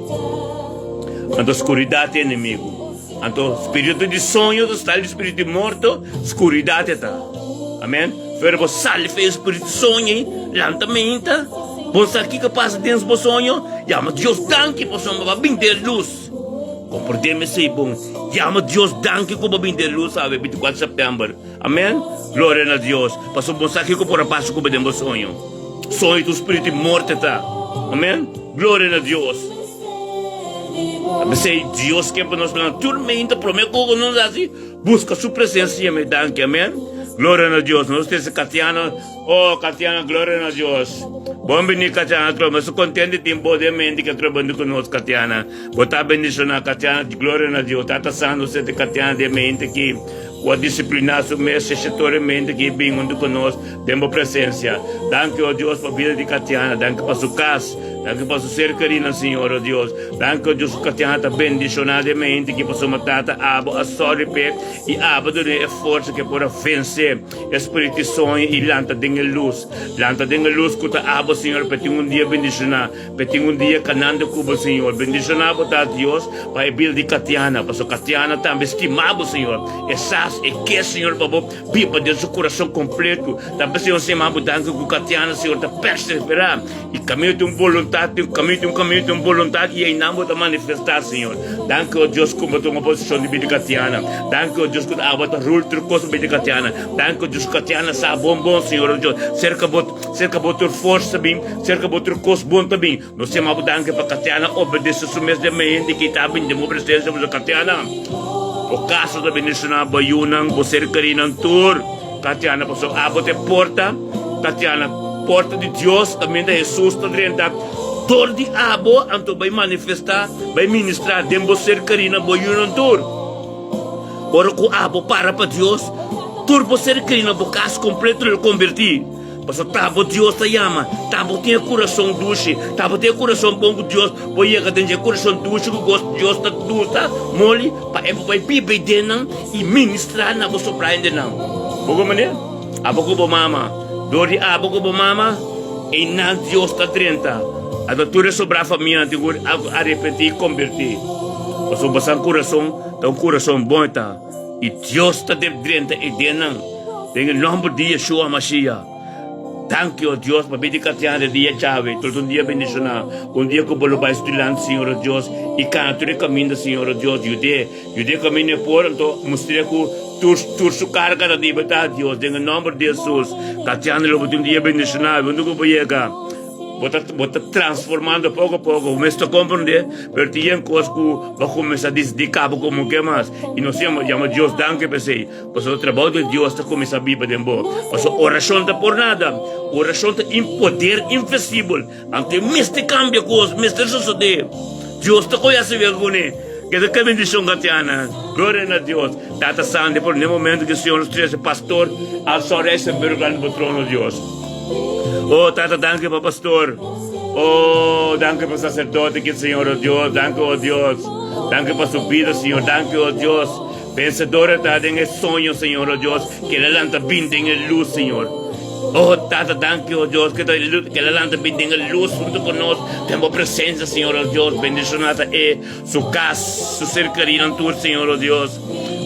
Anto skuridat ta enemigu. Anto spiritu di soño ta sali di spiritu di morto, skuridat e ta. Amen. Pero bo sali for e spiritu di soño ei, lanta mainta, bo sa kiko pasa den bo soño, yama Dios danki pasobra bo a bin den lus. Komprendé esei bon. Yama Dios danki ku bo a bin den lus awe, 24 sèptèmber. Amen. Gloria na Dios. Pasobra bo sa kiko por a pasa ku bo den bo soño. Soño ta un spiritu di morte ta. Amen. Gloria na Dios. Ta p'esei Dios ke pa nos lanta tur meinta prome ku ku nos hasi buska su presensia i yam'é danki. Amen. Gloria na Dios. Nos trese Katiana. Oh, Katiana, gloria na Dios. Bon bini, Katiana. Atrobe. Mi sta kontent di tin bo den mente ke atrobe bini ku nos, Katiana. Bo ta bendishoná, Katiana. Gloria na Dios. Tata Santu sete Katiana den mente ki. Ku a disipliná su mes seshatoriamente ku e bin huntu ku nos den bo presensia. Danki, o Dios, pa bida di Katiana. Danki pa su kas. Danki pa su ser kerinan, Señor, o Dios. Danki, o Dios, ku Katiana ta bendishoná den mente ki pasobra Tata abo a sòri p'e i abo dun'é e forsa ku e por a vensé e spiritu di soño i lanta den e lus. Lanta den e lus ku ta abo, Señor, pa e tin un dia bendishoná. Pe tin un dia kanando ku bo, Señor. Bendishoná bo ta, Dios, pa e bida di Katiana, pasobra Katiana tambe stima bo, Señor. E sas, e ke, Señor, pa bo biba den su kurason kompleto. Tambe, Señor, stima bo danki ku Katiana, Señor, ta perseverá i kaminda tin un boluntat, tin kaminda tin un kaminda tin un boluntat i einan bo ta manifestá, Señor. Danki, o Dios, ku bo tuma poseshon di bida di Katiana. Danki, o Dios, ku abo ta rul tur kos pa bida di Katiana. Danki, o Dios, ku Katiana sa bon bon, Señor, o Dios, serka bo. Serka bo tur forsa bin, serka bo tur kos bon ta bin. Nos yama bo danki pa Katiana obedese su mes den mente ki ta bin den bo presensia bo Katiana. Bo kasa ta bendishoná, bo yunan, bo ser kerinan tur. Katiana, pasobra abo ta e porta, Katiana, porta di Dios kaminda Hesus ta drenta. Dor di abo anto bai manifestá, bai ministrá den bo ser kerinan, bo yunan tur. Ora ku abo para pa Dios, tur bo ser keri na bo kas kompleto lo kombertí. Pasobra ta bo Dios ta yama, ta bo tin e kurason dushi, ta bo tin e kurason bon ku Dios por yega den dje, e kurason dushi ku Dios ta gusta moli pa e por bai biba ei den nan i ministrá na bo sobrá hendenan. Bo komprendé? Abo ku bo mama, dor di abo ku bo mama, einan Dios ta drenta. Anto tur e sobrá famianan tin ku arepentí i kombertí, pasobra boso kurason Ta un kurason bon e ta, i Dios ta deb drenta e dennan den e nomber di Yeshua Mashiach. Danki, o Dios, pa bida di Katiana di dia djawe. Tur ta un dia bendishoná, un dia ku bo lo bai su dilanti, Señor, o Dios, i kana tur e kaminda, Señor, o Dios. Yud'é, yud'é kaminda e por, anto mustr'é ku tur, tur su karga ta diba ta Dios, den e nomber di Jesus. Katiana lo bo tin un dia bendishoná, unda ku bo yega. Bo ta, bo ta transformando poko a poko. Bo mes ta komprendé, pero tin yen kos ku bo a kuminsá disidí kaba komo ke mas. I nos yama, yama Dios danki pa esei, pasobra trabou di Dios ta kuminsá biba den bo. Pasobra orashon ta por nada. Orashon ta in poder invisibel. Anto e mester kambia kos, mester sosodé. Dios ta kohe hasi wega kuné. Keda ke bendishon, Katiana. Gloria na Dios. Tata Sandy, por ne momento ku Señor nos trese pastor Alson Rijsenburg grandi bo trono, Dios. Oh, Tata, danki pa pastor. Oh, danki pa sacerdote ki Señor, oh Dios. Danki, oh Dios. Danki pa su bida, Señor. Danki, oh Dios. Vensedor e ta den e soño, Señor, o Dios, ke el a lanta bin den e lus, Señor. O Tata, danki, o Dios, ke ta ke el a lanta bin den e lus huntu ku nos den bo presensia, Señor, o Dios. Bendishoná ta e, su kas, su ser kerinan tur, Señor, o Dios.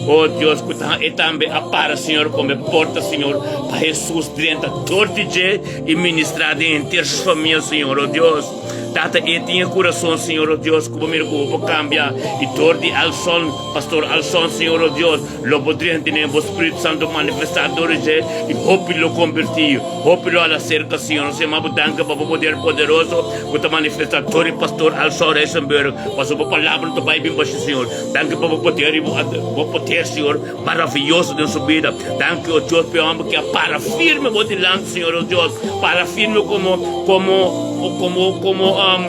O Dios, ku ta e tambe a para, Señor, kome porta, Señor, pa Hesus drenta dor di dje i ministrá den henter su famia, Señor, o Dios. Tata, e tin e kurason, Señor, o Dios, ku bo mira ku bo por kambia i dor di Alson, Pastor Alson, Señor, o Dios, lo bo drenta den bo Spiritu Santu manifestá dor di dje i hopi lo kombertí, hopi lo hala serka, Señor. Nos yama bo danki pa bo poder poderoso ku ta manifestá dor di Pastor Alson Reisenberg, pasobra bo palabra no ta bai bin bashí, Señor. Danki pa bo poder i bo poder, Señor, maraviyoso den su bida. Danki, o Dios, pa e homber ki a para firme bo dilanti, Señor, o Dios, para firme komo, komo, komo, komo, um,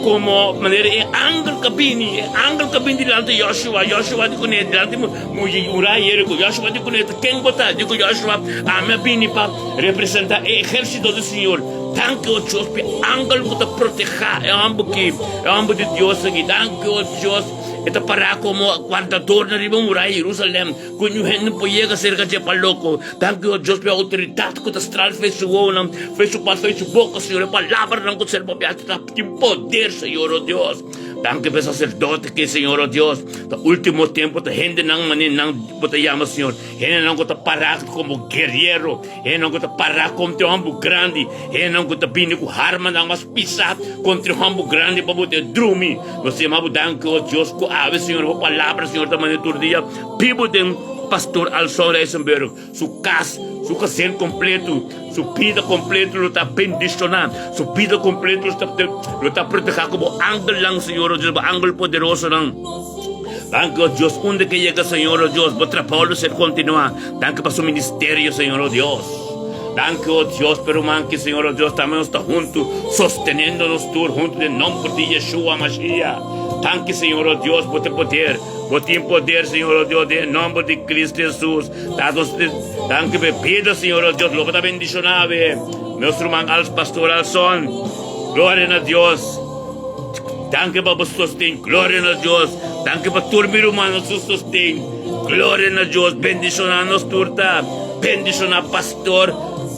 komo manera e angel ka bini, e angel ka bini dilanti Joshua. Joshua di kuné dilanti muraya Jeriko. Joshua di kuné, Ken bo ta? Di ku Joshua, Ami a bini pa representá e ehérsito di Señor. Danki, o Dios, pa e angel ku ta protehá e homber ki, e homber di Dios aki. Danki, o Dios. E ta pará komo wardador na riba muraya di Jerusalèm, ku niun hende no por yega serka dje pa loko. Danki, o Dios, pa e outoridat ku ta stral fe su wowonan, fe su pas, fe su boka, Señor. E palabranan ku ser papiá ta tin poder, Señor, o Dios. Danki pa e saserdote ki, Señor, o Dios, ta último tempu ta hendenan manera nan bo ta yama, Señor, hendenan ku ta pará komo guerero, hendenan ku ta pará kontra e hòmber grandi, hendenan ku ta bini ku harmanan mas pisá kontra e hòmber grandi pa bo ta drumi. Nos yama bo danki, o Dios, ku awe, Señor, bo palabra, Señor, ta manda tur dia bibu den Pastor Alson Reisenberg, su kas, su gezin kompletu, su bida kompletu lo ta bendishoná, su bida kompletu lo ta, lo ta protehá ku bo angelnan, Señor, o Dios, bo angel poderosonan. Danki, o Dios, unda ke yega, Señor, o Dios, bo trabou lo ser kontinuá. Danki pa su ministerio, Señor, o Dios. Danki, o Dios, pa e ruman ki, Señor, o Dios, tambe nos ta huntu, sosteniendo nos tur huntu den nomber di Yeshua Mashiach. Danki, Señor, o Dios, bo tin poder. Bo tin poder, Señor, o Dios, den e nomber di Cristo Jesus. Danos, danki pa e bida, Señor, o Dios, lo bo ta bendiciona awe. Nos ruman Als Pastor Alson. Gloria na Dios. Danki pa bo sosten. Gloria na Dios. Danki pa tur mi rumannan su sosten. Gloria na Dios. Bendiciona nos tur ta. Bendiciona Pastor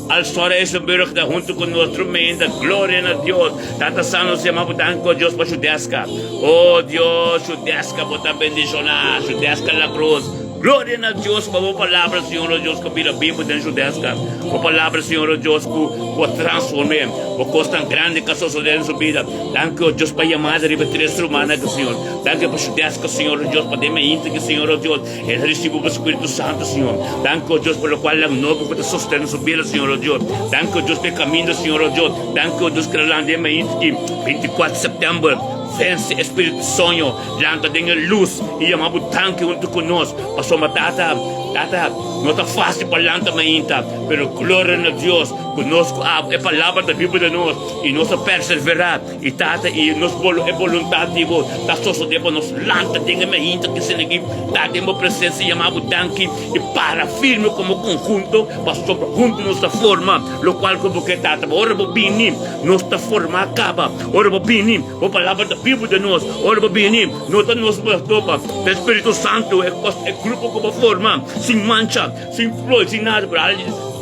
Alsor Eisenburg ta hunto cu nos tremenda. Gloria na Dios. Tata Santo nos yama bo danki o Dios pa Shudeska. Oh Dios, Shudeska bo ta bendiciona. Shudeska la Cruz. Gloria na Dios pa bo palabra, Señor, oh Dios, ku bira bibu den Judeska. Bo palabra, Señor, oh Dios, ku ku a transform'é. Bo kosnan grandi ku a sosodé den su bida. Danki, oh Dios, pa yamada riba e tres rumannan aki, Señor. Danki pa Judeska, Señor, oh Dios, pa den mainta aki, Señor, oh Dios, el a risibi bo Spiritu Santu, Señor. Danki, oh Dios, pa lokual nan nobo ku ta sostené su bida, Señor, oh Dios. Danki, oh Dios, pa e kaminda, Señor, oh Dios. Danki, oh Dios, ku el a lanta den mainta aki, 24 sèptèmber. Vense e spiritu di soño. Lanta den e lus i yama bo danki huntu ku nos. Pasobra Tata, Tata, no ta fásil pa lanta mainta, pero gloria na Dios ku nos ku abo e palabra ta biba den nos i nos ta perseverá. I Tata, i nos bolo e boluntat di bo ta sosodé pa nos lanta den e mainta ki senegí ta den bo presensia i yama bo danki i para firme komo konhunto, pasobra huntu nos ta forma lokual ku bo ke, Tata. Ora bo bini, nos ta forma kaba. Ora bo bini, Bo palabra ta bibu den nos. Ora bo bini, no ta nos bo ta topa, ta e Spiritu Santu, e kos, e grupo ku bo forma, sin mancha, sin flor, sin nada. Pero al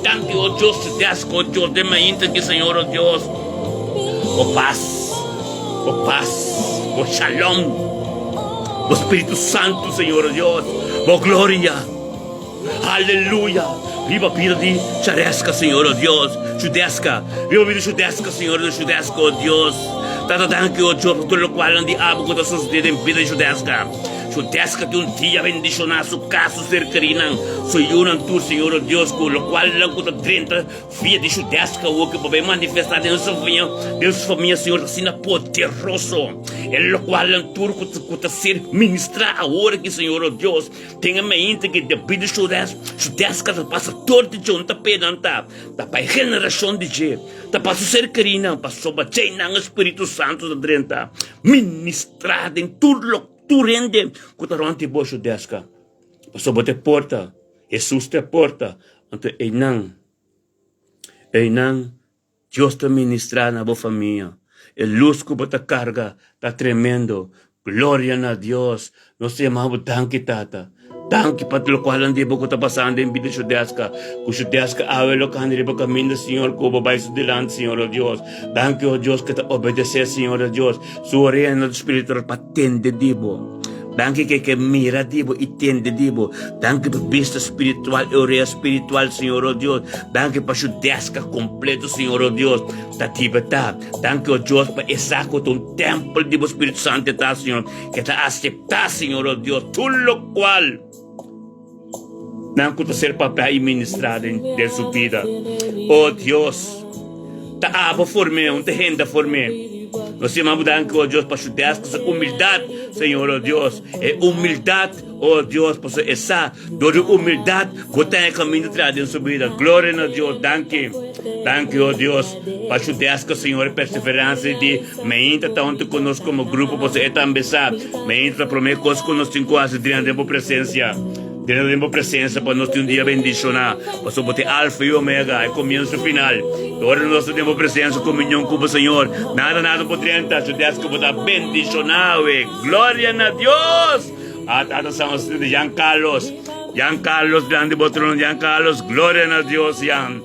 danki, o Dios, desk, o Dios, den mainta aki, Señor, o Dios, bo pas, bo pas, bo shalom, bo Spiritu Santu, Señor, o Dios, bo gloria. Aleluya! Riba bida di Charesca, Señor, o Dios. Chudeska. Riba bida di Chudeska, Señor, di Chudeska, o Dios. Tata, danki, o Dios, pa tur lokualnan di abo ku ta sosodé den bida di Chudeska. Chudeska tin un dia bendishoná su kas, su ser kerinan, su yunan tur, Señor, o Dios, ku lokualnan ku ta drenta Via di su deska awor ke bo bai manifestá den su famia, den su famia, Señor, ta asina poderoso. E lokualnan tur ku ku ta ser ministrá awor aki, Señor, oh Dios, den e mainta ke debí di su des, su deska ta pasa tur di dje, un ta p'e nan ta, ta pa e generashon di dje, ta pa su ser kerínan, pasobra djei nan e Spiritu Santu ta drenta ministrá den tur lo tur hende ku ta rònt di bo, su deska. Pasobra bo ta e porta. Hesus ta e porta, anto einan, einan Dios ta ministrá na bo famia. E lus ku bo ta karga ta tremendo. Gloria na Dios! Nos ta yama bo danki, Tata. Danki pa lokual di bo ku ta pasando den bida Shudeska. Ku Shudeska awe lo kanda riba kaminda, Señor, ku bo bai su dilanti, Señor, o Dios. Danki, o Dios, ku e ta obedesé, Señor, o Dios, su oreanan spiritual pa tende di bo. Danki ku e ke mira di bo i tende di bo. Danki pa bista spiritual i orea spiritual, Señor, o Dios. Danki pa Shudeska kompleto, Señor, o Dios, ta libertá. Danki, o Dios, pa e sa ku ta un tèmpel di bo Spiritu Santu e ta, Señor, ku e ta aseptá, Señor, o Dios, tur lokual nan ku ta ser papiá i ministrá den su bida. O Dios, ta abo form'é, un ta hende a form'é. Nos yama bo danki, o Dios, pa su des ku su humildat, Señor, o Dios. E humildat, o Dios, pasobra e sa, dor di humildat, bo ta e kaminda traha den su bida. Gloria na Dios. Danki. Danki, o Dios, pa su des ku, Señor, e perseveransia di meinta ta huntu ku nos komo grupo, pasobra e tambe sa, meinta ta promé kos ku nos tin ku hasi drenta den bo presensia. Drenta den bo presensia pa nos tin un dia bendishoná, pasobra bo ta e Alfa i Omega, e komienso i final. I ora nos ta den bo presensia, komunion ku bo, Señor, nada nada por drenta, su des ku bo ta bendishoná awe. Gloria na Dios! A Tata San José de Jan Carlos. Jan Carlos, grandi bo trono, Jan Carlos, gloria na Dios, Jan.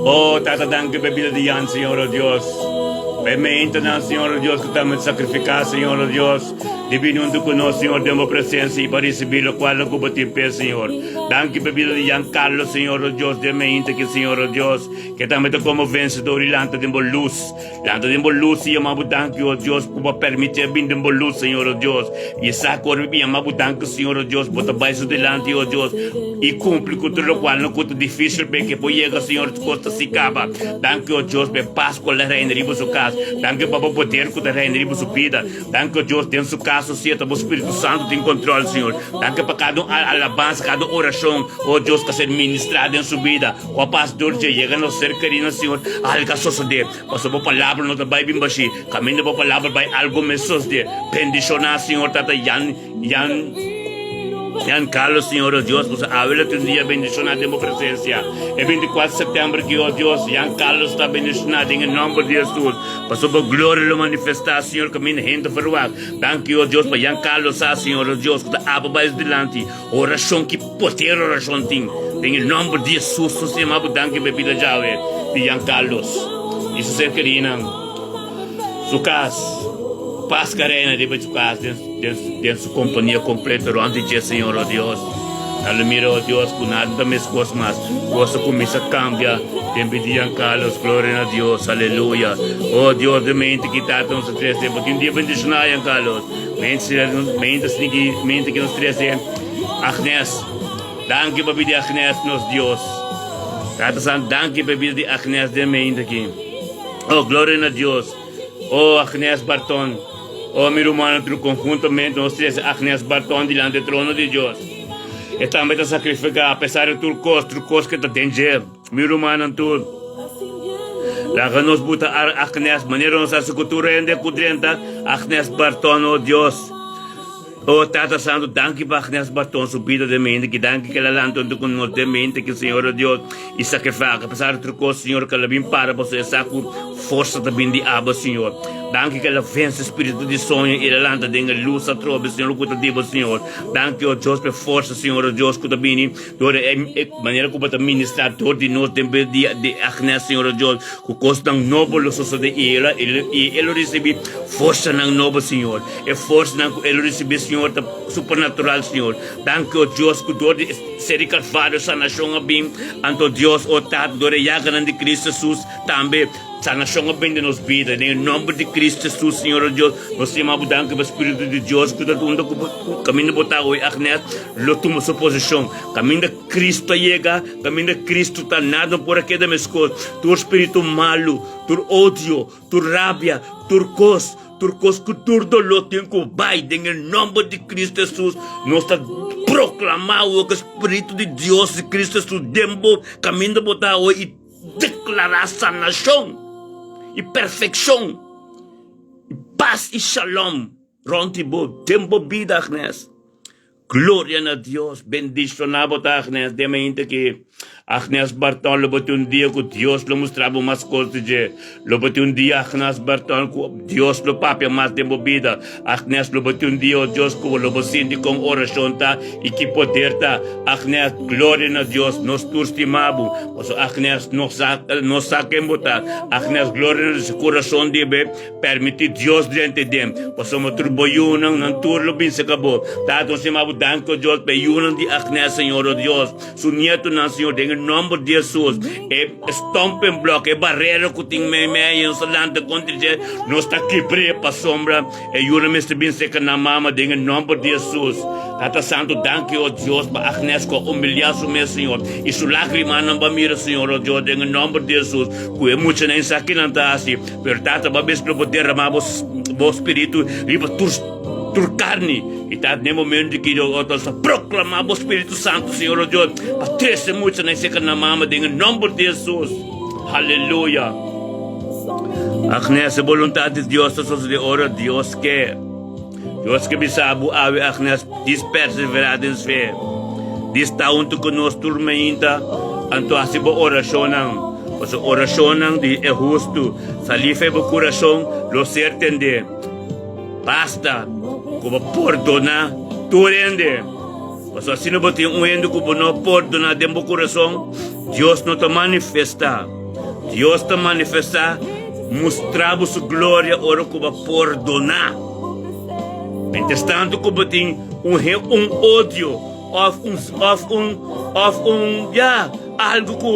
Oh, Tata, danki pa e bida di Jan, Señor, oh Dios. Pa e mentenan, Señor, oh Dios, ku ta sacrifica, Señor, oh Dios, di bini huntu ku nos, Señor, den bo presencia i pa ricibi locual ku bo tin p'e, Señor. Danki pa e bida di Jan Carlos, Señor, oh Dios, den mente aki, Señor, oh Dios, ke tambe ta como vencedor i lanta den bo luz. Lanta den bo lus i yama bo danki, o Dios, ku bo a permití a bin den bo lus, Señor, o Dios. I sa ku ora mi bin yama bo danki, Señor, o Dios, bo ta bai su dilanti, o Dios, i kumpli ku tur lokual no ku ta difísil p'e ke por yega, Señor, kos ta si kaba. Danki, o Dios, pa e pas ku a reina riba su kas. Danki pa bo poder ku ta reina riba su bida. Danki, o Dios, den su kas, o sia ta bo Spiritu Santu tin kontrol, Señor. Danki pa kada un alabansa, kada un orashon, o Dios, ku a ser ministrá den su bida. Ku a pas dor dje yega nos ser kerí, Señor, algu a sosodé. Pasobra bo palabra no ta bai bin bashí. Kaminda bo palabra bai, algu mes sosodé. Bendishoná, Señor, Tata Jan, Jan, Jan Carlos, Señor, o Dios, pasobra awe lo tin un dia bendishoná den bo presensia. E 24 sèptèmber aki, o Dios, Jan Carlos ta bendishoná den e nòmber di Hesus. Pasobra bo gloria lo manifestá, Señor, kaminda hende ferwagt. Danki, o Dios, pa Jan Carlos sa, Señor, o Dios, ku ta abo bai su dilanti. Orashon, ki poder orashon tin! Den e nòmber di Hesus nos yama bo danki pa e bida djawe di Jan Carlos i su ser kerinan, su kas, pas ka reina riba su kas den su kompania kompleto rònt di dje, Señor, o Dios. Nan lo mira, o Dios, ku nada ta meskos mas, kos a kuminsá kambia den bida di Jan Carlos. Gloria na Dios, aleluya. O Dios, den mente ki Tata nos a trese, bo tin un dia bendishoná, Jan Carlos. Mente mente ki nos trese Agnes. Danki pa bida di Agnes, nos Dios. Tata Santu, danki pa bida di Agnes den mente aki. Oh, gloria na Dios. Oh, Agnes Barton. Oh, mi rumannan tur conjuntamente nos trese Agnes Barton dilanti e trono di Dios. E tambe ta sacrifica apesar di tur cos, tur cos ke ta den dje. Mi rumannan tur, laga nos buta Agnes manera nos hasi ku tur hende ku drenta Agnes Barton, oh Dios. Oh Tata Santu, danki pa Agnes Barton su bida den mente ki, danki ke el a lanta huntu ku nos den mente ki, Señor, oh Dios, i sakrifaka apesar di tur kos, Señor, ke el a bin para pasobra e sa ku forsa ta bin di abo, Señor. Danki ke el a vense spiritu di soño i el a lanta den e lus atrobe, Señor, ku ta di bo, Señor. Danki, oh Dios, pa e forsa, Señor, oh Dios, ku ta bini Dor e manera ku bo ta ministrá dor di nos den bes di di Agnes, Señor Dios, ku kosnan nobo lo sosodé i el i e lo risibí forsanan nobo, Señor. E forsanan ku e lo risibí, Señor, ta supernatural, Señor. Danki, o Dios, ku dor di ser di Kalvario sanashon a bin. Anto, Dios, o Tata, dor e yaganan di Cristo Jesus, tambe sanashon a bin den nos bida. Den e nomber di Cristo Jesus, Señor, o Dios, nos yama bo danki pa Spiritu di Dios ku ta unda ku kaminda bo ta awe, Agnes. Lo tuma su posishon. Kaminda Kristu a yega, kaminda Kristu ta, nada no por a keda meskos. Tur spiritu malu, tur odio, tur rabia, tur kos, tur kos ku tur doló tin ku bai den e nòmber di Kristu Hesus. Nos ta proklamá awor ku e Spiritu di Dios di Kristu Hesus den bo, kaminda bo ta awor i deklará sanashon i perfekshon i pas i shalom rònt di bo den bo bida, Agnes. Gloria na Dios, bendiciona bo ta Agnes den mente ki. Agnes Barton, lo bo tin un dia ku Dios lo mustra bo mas kos di dje. Lo bo tin un dia, Agnes Barton, ku Dios lo papia mas den bo bida. Agnes, lo bo tin un dia, o Dios, ku bo lo bo sinti kon orashon ta i ki poder ta. Agnes, gloria na Dios, nos tur stima bo. Pasobra Agnes, nos sa, nos sa ken bo ta. Agnes, gloria na Dios, e kurason di bo permiti Dios drenta den. Pasobra tur bo yunan, nan tur lo bin serka bo. Tata, nos stima bo, danki, o Dios, pa e yunan di Agnes, Señor, o Dios. Su nietonan, Señor, den e nomber di Jesus, e stumbling block, e barera ku tin meimei i nos ta lanta kontra dje, nos ta kibr'é pasobra e yunan mester bin serka nan mama den e nomber di Jesus. Tata Santu, danki, o Dios, pa Agnes ku a humiliá su mes, Señor, i su lágrimanan bo a mira, Señor, o Dios, den e nomber di Jesus, ku e muchanan esaki nan ta hasi, pero Tata, bo a bisa lo bo derramá bo bo Spiritu riba tur. Tur karni i ta den momento ki Dios ta proklama bo Spiritu Santu, Señor o Dios, pa trese mucha na eseka na mama den e nomber di Jesus. Haleluya. Agnes, e boluntat di Dios ta sosode ora Dios ke. Dios ke bisa bo awe, Agnes, dis perseverá den fe. Dis ta huntu ku nos tur mainta, anto hasi bo orashonnan. Pasobra orashonnan di e hustu salí fe bo kurason lo ser tendé. Basta ku bo pordoná tur hende. Pasobra si no bo tin un hende ku bo no pordoná den bo kurason, Dios no ta manifestá. Dios ta manifestá, mustra bo su gloria ora ku bo pordoná. Mientrastantu ku bo tin un un odio òf un òf un òf un ya algu ku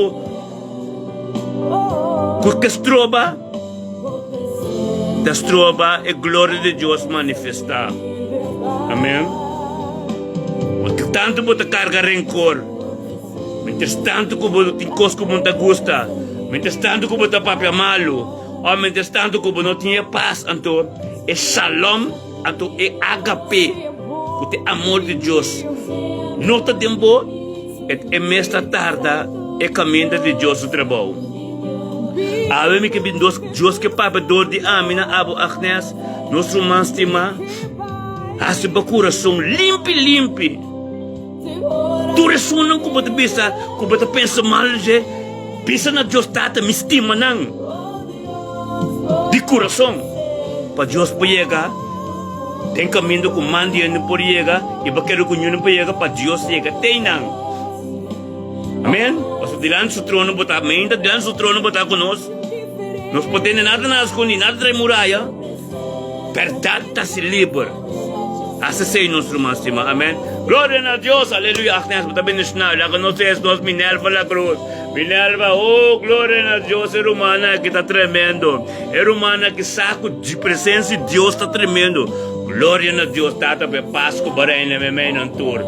ku ke stroba. Ta stroba e gloria di Dios manifestá. Amén. Porque tantu bo ta karga renkor, mientras tantu ku bo tin kos ku bo no ta gusta, mientras tantu ku bo ta papia malu, òf mientras tantu ku bo no tin e pas, anto e shalom, anto e agape, ku ta e amor di Dios, no ta den bo, e mes ta tarda e kaminda di Dios su trabou. Awe mi ke bin dos Dios ke papia dor di ami na abo Agnes, nos ruman stimá, hasi bo kurason limpi limpi. Tur esunnan ku bo ta bisa ku bo ta pensa mal di dje, bisa na Dios, Tata, mi stima nan di kurason, pa Dios por yega den kaminda ku man di hende por yega i bo kere ku ñunan por yega, pa Dios yega te einan. Amen. Pasobra dilanti su trono bo ta, meinta dilanti su trono bo ta ku nos. Nos por tene nada na skondi, nada trae muraya. Bèrdat ta hasi liber. Hasi esei nos ruman stima. Amen. Gloria na Dios. Aleluya. Agnes, bo ta bendishoná. Laga nos es nos Minerva la Cruz. Minerva, oh, gloria na Dios. E rumannan aki ta tremendo. E rumannan aki sa ku di presensia di Dios ta tremendo. Gloria na Dios, Tata, pa e pas ku bo reina meimei nan tur.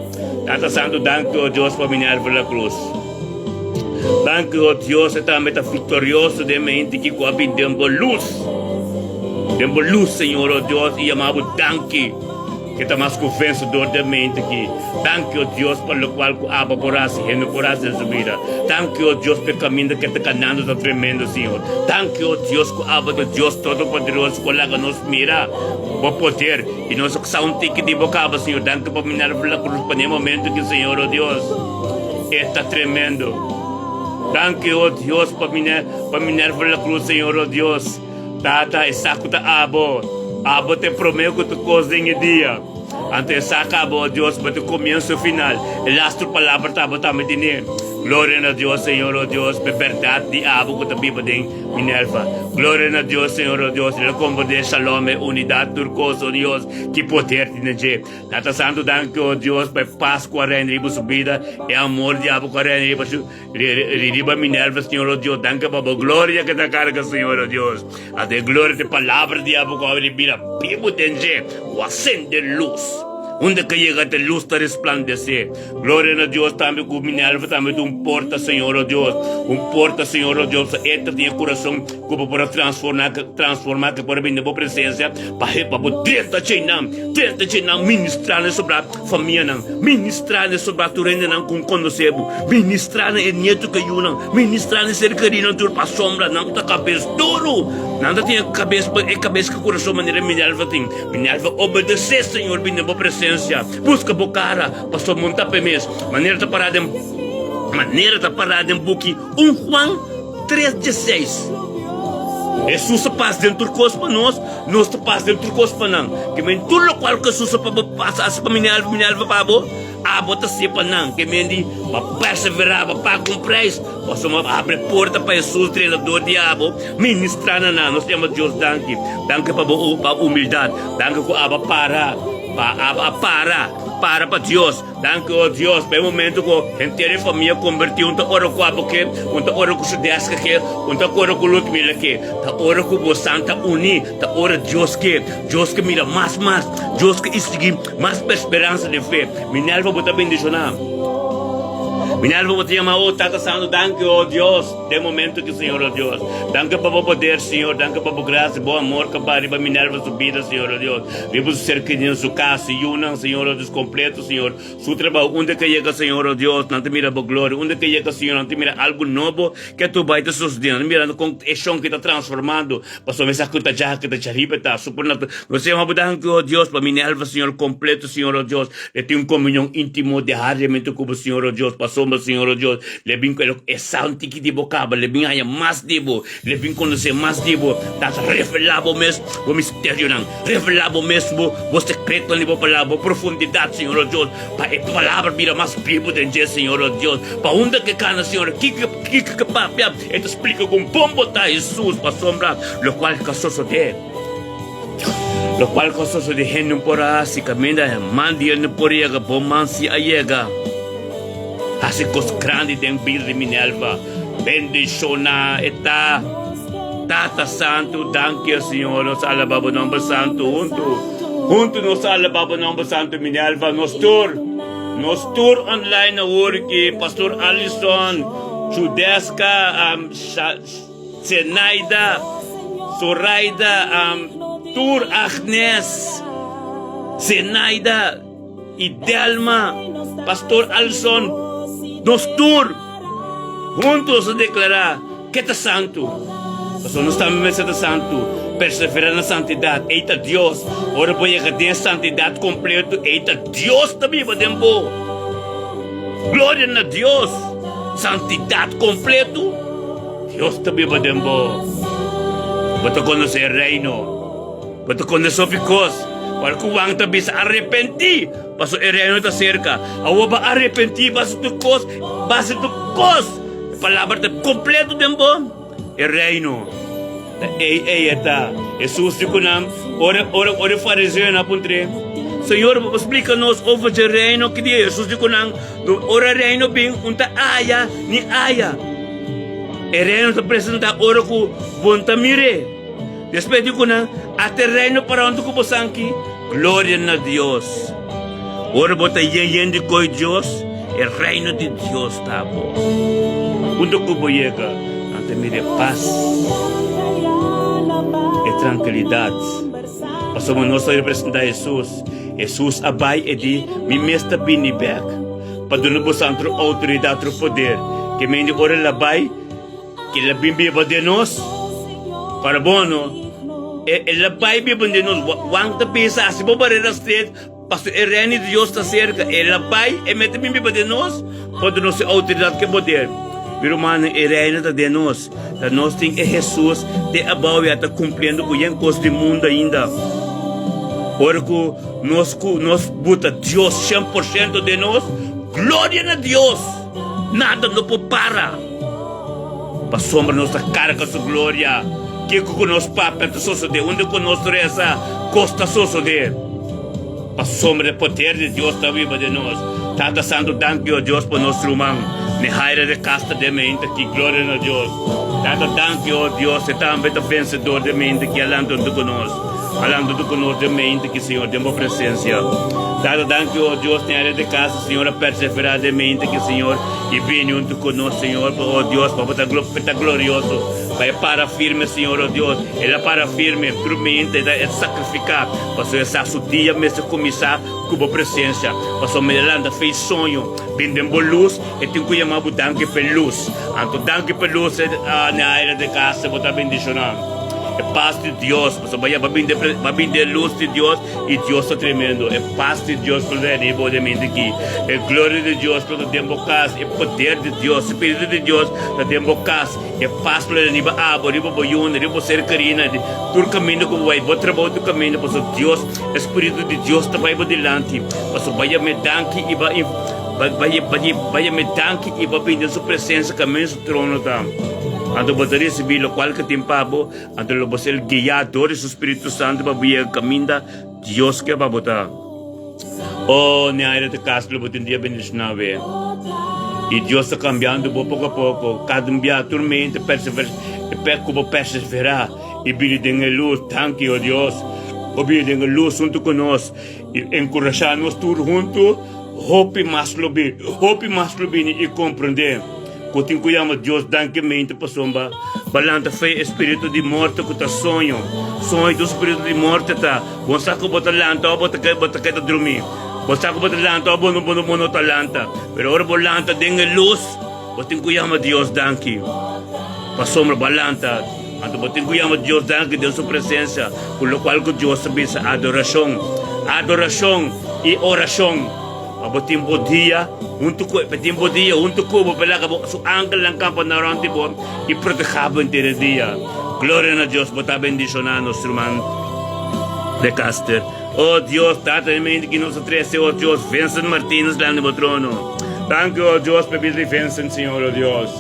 Tata Santu, danki, o Dios, pa Minerva la Cruz. Danki, o Dios, e tambe ta victorioso den mente ki ku a bin den bo lus. Den bo lus, Señor, o Dios, i yama bo danki, ke ta mas ku vencedor den mente ki. Danki, o Dios, pa lokual ku aba por hasi, hende por hasi den su bida. Danki, o Dios, pa e kaminda ke ta kanando ta tremendo, Señor. Danki, o Dios, ku aba ta Dios Todopoderoso ku a laga nos mira bo poder. I nos a sa un tiki di bo kaba, Señor. Danki pa Minerva la Cruz pa n'e momento aki, Señor, oh Dios. E ta tremendo. Danki, oh Dios, pa pa Minerva la Cruz, Señor, oh Dios. Tata, e sa ku ta abo. Abo ta e promé ku ta kos den e dia. Anto e sa kaba, oh Dios, bo ta e komienso i final. E lastro palabra ta abo tambe tene. Gloria na Dios, Señor, oh Dios, pa e bèrdat di abo ku ta biba den. Minerva. Gloria na Dios, Señor, oh Dios, el a komprendé shalom, e unidat, tur kos, oh Dios, ki poder tin na dje. Tata Santu, danki, oh Dios, pa e pas ku a reina riba su bida, e amor di abo ku a reina riba su, riba Minerva, Señor, oh Dios. Danki pa bo gloria ku ta karga, Señor, oh Dios. Ata e gloria di e palabra di abo ku a bira bibu den dje, ku a sende lus. Unda ke yega ta lus ta resplandesé. Gloria na Dios tambe ku Minerva tambe ta un porta, Señor, oh Dios. Un porta, Señor, oh Dios. E ta tin e kurason ku bo por a transformá, transformá, ku por a bini den bo presensia pa he, pa bo drenta djeinan, drenta djeinan, ministrá na sobra famianan, ministrá na sobra tur hendenan ku konosé bo, ministrá na e nietu ku e yunan, ministrá na e ser kerinan tur pasobra nan ta kabes duru. Nan ta tin e kabes, e kabes ku kurason manera Minerva tin. Minerva obedesé, Señor, bini den bo presensia. Buska bo kara, pasobra bo no ta p'e mes. Manera ta pará den Manera ta pará den buki 1 Juan 3:16. Hesus a pas den tur kos pa nos, nos ta pas den tur kos pa nan. Ke men tur lokual ku Hesus a pa bo pasa hasi pa Minerva, Minerva pa bo, abo ta hasié pa nan. Ke men di, Bo perseverá, bo paga un preis, pasobra bo a habri porta pa Hesus drenta dor di abo, ministrá na nan. Nos yama Dios danki. Danki pa bo pa humildat. Danki ku abo a para, pa abo a para, para pa Dios. Danki, o Dios, pa e momento ku henter e famia kombertí, un ta ora ku abo ke, un ta ora ku su deska ke, un ta ora ku Ludmila ke. Ta ora ku bosan ta uní, ta ora Dios ke. Dios ke mira mas mas, Dios ke istigí mas persperansa den fe. Minerva, bo ta bendishoná. Minerva, bo ta yama, o Tata Santu, danki, o Dios, den momento aki, Señor, o Dios. Danki pa bo poder, Señor, danki pa bo grasia, bo amor ku a riba Minerva su bida, Señor, o Dios. Riba su ser kerido, su kas, su yunan, Señor, o Dios, kompleto, Señor. Su trabou, unda ke yega, Señor, o Dios, nan ta mira bo gloria. Unda ke yega, Señor, nan ta mira algu nobo ke tur bai ta sosodé. Nan ta mira kon e shon ke ta transformando, pasobra esaki ku ta djaha, ke ta djariba ta supernatural. Nos ta yama bo danki, o Dios, pa Minerva, Señor, kompleto, Señor, o Dios. Le tin un komunion íntimo diariamente ku bo, Señor, o Dios, pasobra, Señor, o Dios, le bin ku e sa un tiki di bo kaba, le bin haña mas di bo. Le bin konosé mas di bo, ta revelá bo mes bo misterionan, revelá bo mes bo bo sekretonan di bo palabra, bo profundidat, Señor o Dios, pa e palabra bira mas bibu den dje, Señor o Dios, pa unda ke kana, Señor, kiko kiko ke papia, e ta splika kon bon bo ta, Hesus, pasobra lokual ka sosodé, lokual ka sosodé hende no por a hasi, kaminda man di hende no por yega, bo man si a yega. Hasi kos grandi den bida di Minerva. Bendishona e ta. Tata Santu, danki o Señor, nos alaba bo nomber santu huntu. Huntu nos alaba bo nomber santu Minerva, nos tur. Nos tur online awor ki Pastor Allison, Judeska, um, Zenaida, Zoraida, um, tur Agnes, Zenaida, y Delma, Pastor Alson, nos tur hunto nos a declara ke ta santu. Pasobra nos tambe mester ta santu, persevera na santidad. Ey ta Dios. Ora bo yega den e santidad completo, ey ta Dios ta biba den bo. Gloria na Dios! Santidad completo, Dios ta biba den bo. Bo ta conoce e reino. Bo ta konde sopi kos. Ora ku Juan ta bisa, Arepentí, pasobra e Reino ta serka. Awor bo arepentí, basa tur kos, basa tur kos. E palabra ta kompleto den bo. E Reino ta ei, ei e ta. Hesus di ku nan, ora, ora, ora e fariseonan a puntr'é, Señor, bo por splika nos over dje Reino ki dia? Hesus di ku nan, Ora e Reino bin, un ta aya ni aya. E Reino ta presentá ora ku bo no ta mir'é. Despues di ku nan a te reino para huntu ku bosan ki, gloria na Dios. Ora bo ta yen yen di koi Dios, e reino di Dios ta bo. Huntu ku bo yega, nan ta mira e pas, e trankilidat. Pasobra nos ta representá Hesus. Hesus a bai e di, Mi mes ta bini bèk pa duna bosan tur outoridat, tur poder. Ke mende ora el a bai, El a bin biba den nos? Para bo no. El a bai biba den nos. Juan ta bisa, Hasi bo barera stret, pasobra e Reino di Dios ta serka. El a bai, e mester bin biba den nos, pa duna nos e outoridat ku e poder. Mi rumannan, e Reino ta den nos. Ta nos tin e Hesus te abou ya ta kumpliendo ku yen kos di mundu ainda. Ora ku nos ku nos buta Dios 100% den nos, gloria na Dios! Nada no por para. Pasobra nos ta karga su gloria. Kiko ku nos papia ta sosodé, unda ku nos resa, kos ta sosodé. Pasobra e poder di Dios ta biba den nos. Tata Santu, danki, o Dios, pa nos ruman Nehaira de Castro den mente aki. Gloria na Dios. Tata, danki, o Dios, e tambe ta vensedor den mente aki. Alanta huntu ku nos. Alanta huntu ku nos den mente aki, Señor, den bo presensia. Tata, danki, o Dios, Nehaira de Castro, Señor, a perseverá den mente aki, Señor. I bini huntu ku nos, Señor, pa, oh Dios, pa bo ta, ta glorioso, pa e para firme, Señor, oh Dios. El a para firme, tur mente e ta e sakrifiká, pasobra e sa su dia mester kuminsá ku bo presensia. Pasobra mi a lanta fe i soño, bin den bo lus, e tin ku yama bo danki p'e lus. Anto danki p'e lus, na aire di kasa bo ta bendishoná. E pas di Dios, pasobra ya bo a bini bo a bini den e lus di Dios i Dios ta tremendo. E pas di Dios lo ta riba bo den mente aki. E gloria di Dios lo ta den bo kas, e poder di Dios, Spiritu di Dios ta den bo kas. E pas lo ta riba abo, riba bo yunan, riba bo ser kerínan, tur kaminda ku bo bai, bo trabou tur kaminda, pasobra Dios, e Spiritu di Dios ta bai bo dilanti. Pasobra bai yam'é danki i bai bai bai yam'é danki i bai bini den su presensia kaminda su trono ta. Anto bo ta risibí lokual ku tin pa bo, anto lo bo ser guiá dor di su Spiritu Santu pa bo yega kaminda Dios ke pa bo ta. Oh, ne aire ta kas lo bo tin dia bendishoná awe. I Dios ta kambiando bo poko a poko, kada un bia tur mente persever ku bo perseverá i bini den e lus. Danki, oh Dios, bo bini den e lus huntu ku nos i enkurashá nos tur huntu. Hopi mas lo bini, hopi mas lo bini i komprendé. Ku tin ku yama Dios danki mente pasobra ba lanta fe e spiritu di morte ku ta soño. Soño ta un spiritu di morte ta. Bo sa ku bo ta lanta o bo ta bo ta keda drumí. Bo sa ku bo ta lanta o bo no bo no ta lanta. Pero ora bo lanta den e lus, bo tin ku yama Dios danki pasobra bo a lanta. Anto bo tin ku yama Dios danki den su presensia ku lokual ku Dios ta bisa adorashon, adorashon i orashon. Pa bo tin bo dia huntu ku e, pa tin bo dia huntu ku bo, pa laga bo su angelnan kampa na rònt di bo i protegá bo henter e dia. Gloria na Dios, bo ta bendishoná nos ruman De Caster. O Dios, Tata di mente ki nos a trese, o Dios, Vincent Martinez lan di bo trono. Danki, o Dios, pa e bida di Vincent, Señor, o Dios.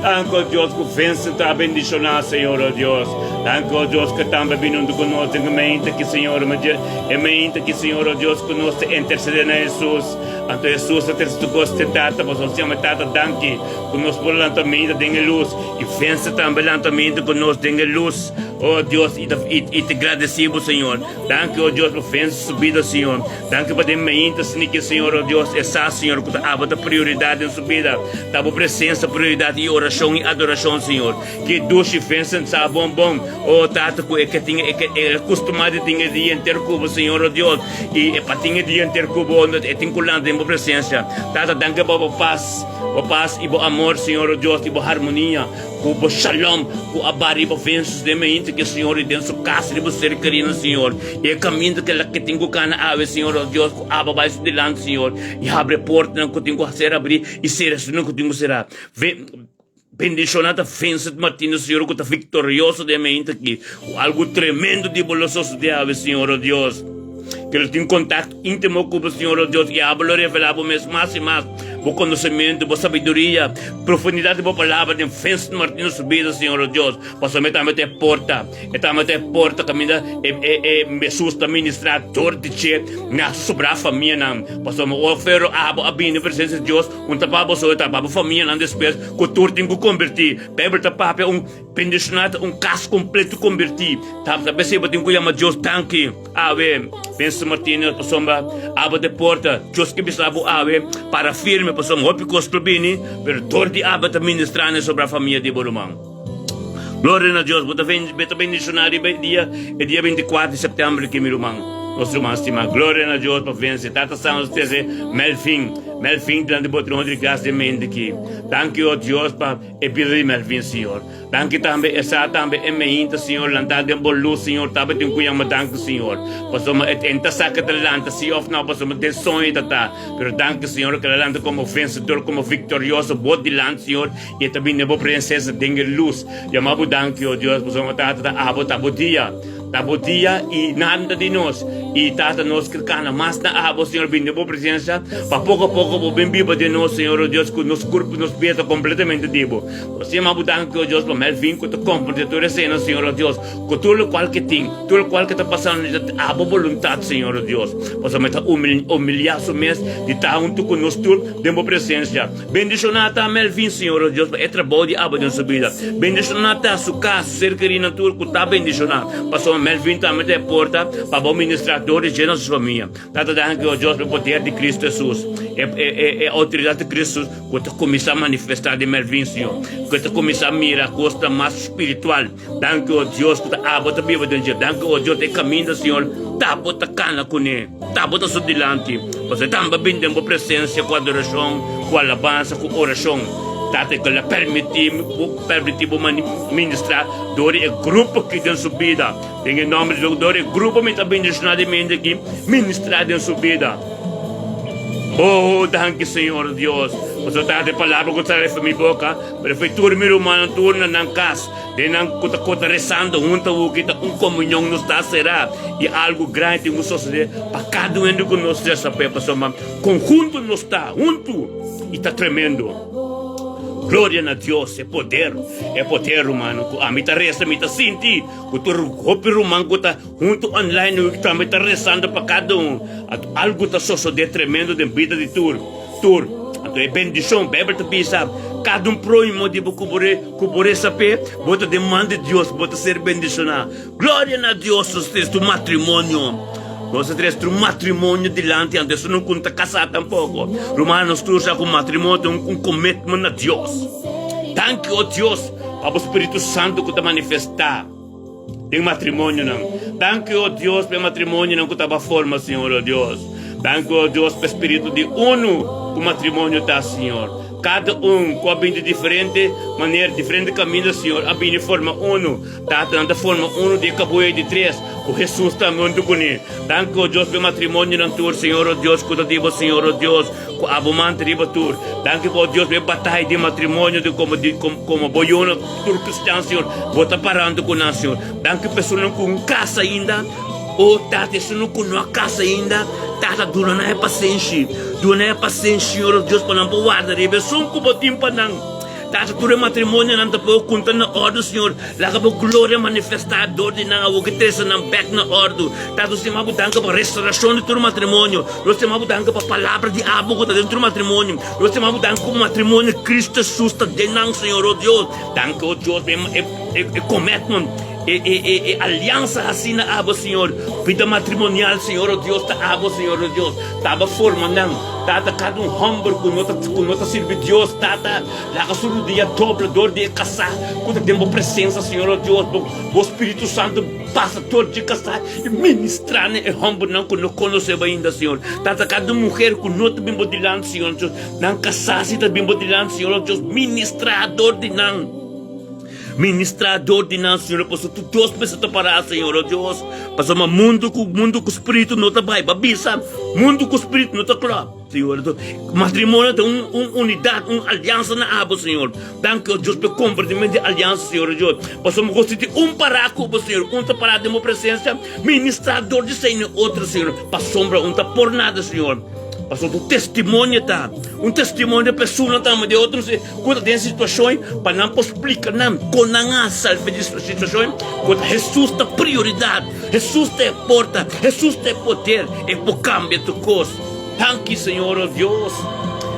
Danki, o Dios, ku Vincent ta bendishoná, Señor, o Dios. Danki, o Dios, ku e tambe bini huntu ku nos den e mente aki, Señor. E mainta ki Señor o Dios ku nos ta intercede na Hesus, anto Hesus ta trece tur cos te Tata, pasobra nos yama Tata danki ku nos por lanta mainta den e luz i vence tambe lanta mainta ku nos den e luz, o Dios, i ta i ta gradeci bo Señor. Danki o Dios pa vence su bida Señor. Danki pa den mainta sini ki Señor o Dios e sa Señor ku ta abo ta prioridad den su bida, ta bo presencia prioridad i oracion i adoracion Señor. Ki dushi Vincent sa bon bon, oh Tata, ku e ke tin e ke e kustumá di tin e dia henter ku bo, Señor, oh Dios, i e pa tin e dia henter ku bo, e tin ku lanta den bo presensia. Tata, danki pa bo pas, bo pas i bo amor, Señor, oh Dios, i bo harmonia, ku bo shalom ku a ba riba Vincent den mainta ke, Señor, i den su kas, riba su ser kerinan, Señor, i e kaminda ke ke tin ku kana awe, Señor, oh Dios, ku aba bai su dilanti, Señor, i habri e portanan ku tin ku ser abrí i sera esunnan ku tin ku será. Bendiciona ta Vincent Martinez Señor cu ta victorioso den mente aki cu algo tremendo di bo lo sosode awe Señor oh Dios que lo tin contacto intimo cu bo Señor oh Dios y abo lo revela bo mes mas y mas bo conocimento bo sabiduria profundidad di bo palabra den Vincent Martinez su bida Señor oh Dios pasobra e tambe ta e porta e tambe ta e porta caminda e e e Jesus ta ministra door di dje na sobra famianan pasobra ora fero abo a bini presencia di Dios Un ta pa boso, e ta pa bo famianan despues ku tur tin ku kombertí. Beibel ta papia un bendishoná ta un kas kompleto kombertí. Ta ta p'esei bo tin ku yama Dios danki awe. Pensa Martinez pasobra abo ta e porta. Dios ke bisa bo awe para firme pasobra hopi kos lo bini, pero dor di abo ta ministrá na sobra famia di bo ruman. Gloria na Dios, bo ta bendishoná riba e dia e dia 24 di sèptèmber aki mi ruman, nos ruman stimá. Gloria na Dios pa vense. Tata Santo trese Melvin. Melvin dilanti bo trono di gracia den mente aki. Danki o Dios pa e bida di Melvin Señor. Danki tambe e sa tambe e meinta Señor lanta den bo luz Señor tabatin cu yama danki Señor. Pasobra e ta sa ke ta lanta si of no pasobra den soño e ta ta. Pero danki Señor ke la lanta como vencedor como victorioso bo dilanti Señor y e ta bini den bo presencia den e luz. Yama bo danki o Dios pasobra tata ta abo ta bo dia. Ta bo dia i nada di nos. I Tata nos ke kana mas na abo, Señor, bin den bo presencia, pa poko a poko bo bin biba den nos, Señor, o Dios, ku nos kurpo i nos bida ta kompletamente di bo. Nos yama bo danki, o Dios, pa Melvin ku ta komparti tur esena, Señor, o Dios, ku tur lokual ke tin, tur lokual ke ta pasando, ta abo boluntat, Señor, o Dios. Pasobra mi ta humiliá su mes di ta huntu ku nos tur den bo presencia. Bendishoná ta Melvin, Señor, o Dios, pa e trabou di abo den su bida. Bendishoná ta su kas, su ser kerínan tur ku ta bendishoná. Pasobra Melvin tambe ta e porta pa bo ministrá dor di dje na su famia. Tata danki, o Dios, pa e poder di Cristo Hesus, e, e, e, e outoridat di Cristo ku ta kuminsá manifestá den Melvin, Señor, ku e ta kuminsá mira kosnan mas spiritual. Danki, o Dios, ku ta abo ta biba den dje. Danki, o Dios, e kaminda, Señor, ta bo ta kana kuné, ta bo ta su dilanti. Pasobra e tambe a bini den bo presensia ku adorashon, ku alabansa, ku orashon. Tata ku el a permití permití bo ministrá dor di e grupo aki den su bida. Den e nòmber di Jesús, dor di e grupo mi ta bendishoná di mente aki, ministrá den su bida. Oh, danki Señor Dios. Pasobra tata e palabra ku sali for mi boka, pero for tur mi rumannan tur na nan kas, den nan ku ta ku ta resando huntu awoki ta un komunion nos ta será i algu grandi tin ku sosodé pa kada un hende ku nos resa p'e pasobra konhunto nos ta huntu i ta tremendo. Gloria na Dios, e poder, e poder rumannan ku ami ta resa mi ta sinti ku tur hopi ruman ku ta huntu online awoki tambe ta resando pa kada un. Anto algu ta sosodé tremendo den bida di tur, tur. Anto e bendishon, Beibel ta bisa, kada un próhimo di bo ku bo ku bo resa p'e, bo ta den man di Dios, bo ta ser bendishoná. Gloria na Dios, nos ta tres matrimonio. Nos ta tres matrimonio dilanti, anto esun no ku ta kasá tampoko. Rumannan, nos tur sa ku matrimonio ta un commitment na Dios. Danki, o Dios, pa bo Spiritu Santu ku ta manifestá. Den matrimonionan. Danki, o Dios, pa e matrimonionan ku ta ba forma, Señor, o Dios. Danki, o Dios, pa e spiritu di unu ku matrimonio ta, Señor. Kada un ku a bini di diferente manera, diferente kaminda, Señor, a bini forma unu. Tata, nan ta forma unu di e kabuya di tres, ku Hesus tambe huntu kuné. Danki, o Dios, pa e matrimonionan tur, Señor, o Dios, ku ta di bo, Señor, o Dios, ku abo manta riba tur. Danki pa, o Dios, pa e bataya di matrimonio di komo di komo bo yunan. Tur kristian, Señor, Bo ta parando ku nan, Señor. Danki pa esunnan ku un kasa ainda. O Tata, esunnan ku no a kasa ainda, Tata, duna nan e pasenshi. Duna nan e pasenshi, Señor, o Dios, pa nan por warda riba esun ku Bo tin pa nan. Tata, tur e matrimonionan ta por kunta na òrdu, Señor. Laga Bo gloria manifestá dor di nan awor ku trese nan bèk na òrdu. Tata, nos ta yama Bo danki pa restaurashon di tur matrimonio. Nos ta yama Bo danki pa palabra di abo ku ta den tur matrimonio. Nos ta yama Bo danki ku matrimonio Cristo Jesus ta den nan, Señor, o Dios. Danki, o Dios, pa e commitment, e aliansa hasi na abo, Señor. Bida matrimonial, Señor, o Dios, ta abo, Señor, o Dios. Ta abo forma nan, Tata, kada un homber ku no ta, ku no ta sirbi Dios, Tata, laga su rudia dobla dor di e kasá ku ta den Bo presensa, Señor, o Dios. Bo, Bo Spiritu Santu pasa dor dje kasá i ministrá na e hombernan ku no konosé Bo ainda, Señor. Tata, kada un muher ku no ta bin Bo dilanti, Señor, Dios, Nan kasá si ta bin bo dilanti, Señor, oh Dios, ministrá dor di nan. Ministrá dor di nan, Señor, pasobra tur Dios mester ta pará, Señor, oh Dios. Pasobra mundu ku mundu ku spiritu no ta bai. Bo a bisa, mundu ku spiritu no ta klòp, Señor. Matrimonio ta un un unidat, un aliansa na abo, Señor. Danki, oh Dios, pa e kompartimentu di aliansa, Señor, oh Dios. Pasobra bo sinti un pará ku bo, Señor, un ta pará den bo presensia, ministrá dor di esei na e otro, Señor, pasobra un ta por nada, Señor. Pasobra un testimonio ta un testimonio di persona tambe di otro ku ta den situashon pa nan por splika nan kon nan a salba di situashon ku ta Hesus ta prioridat, Hesus ta e porta, Hesus ta e poder, e por kambia tur kos. Danki Señor o Dios.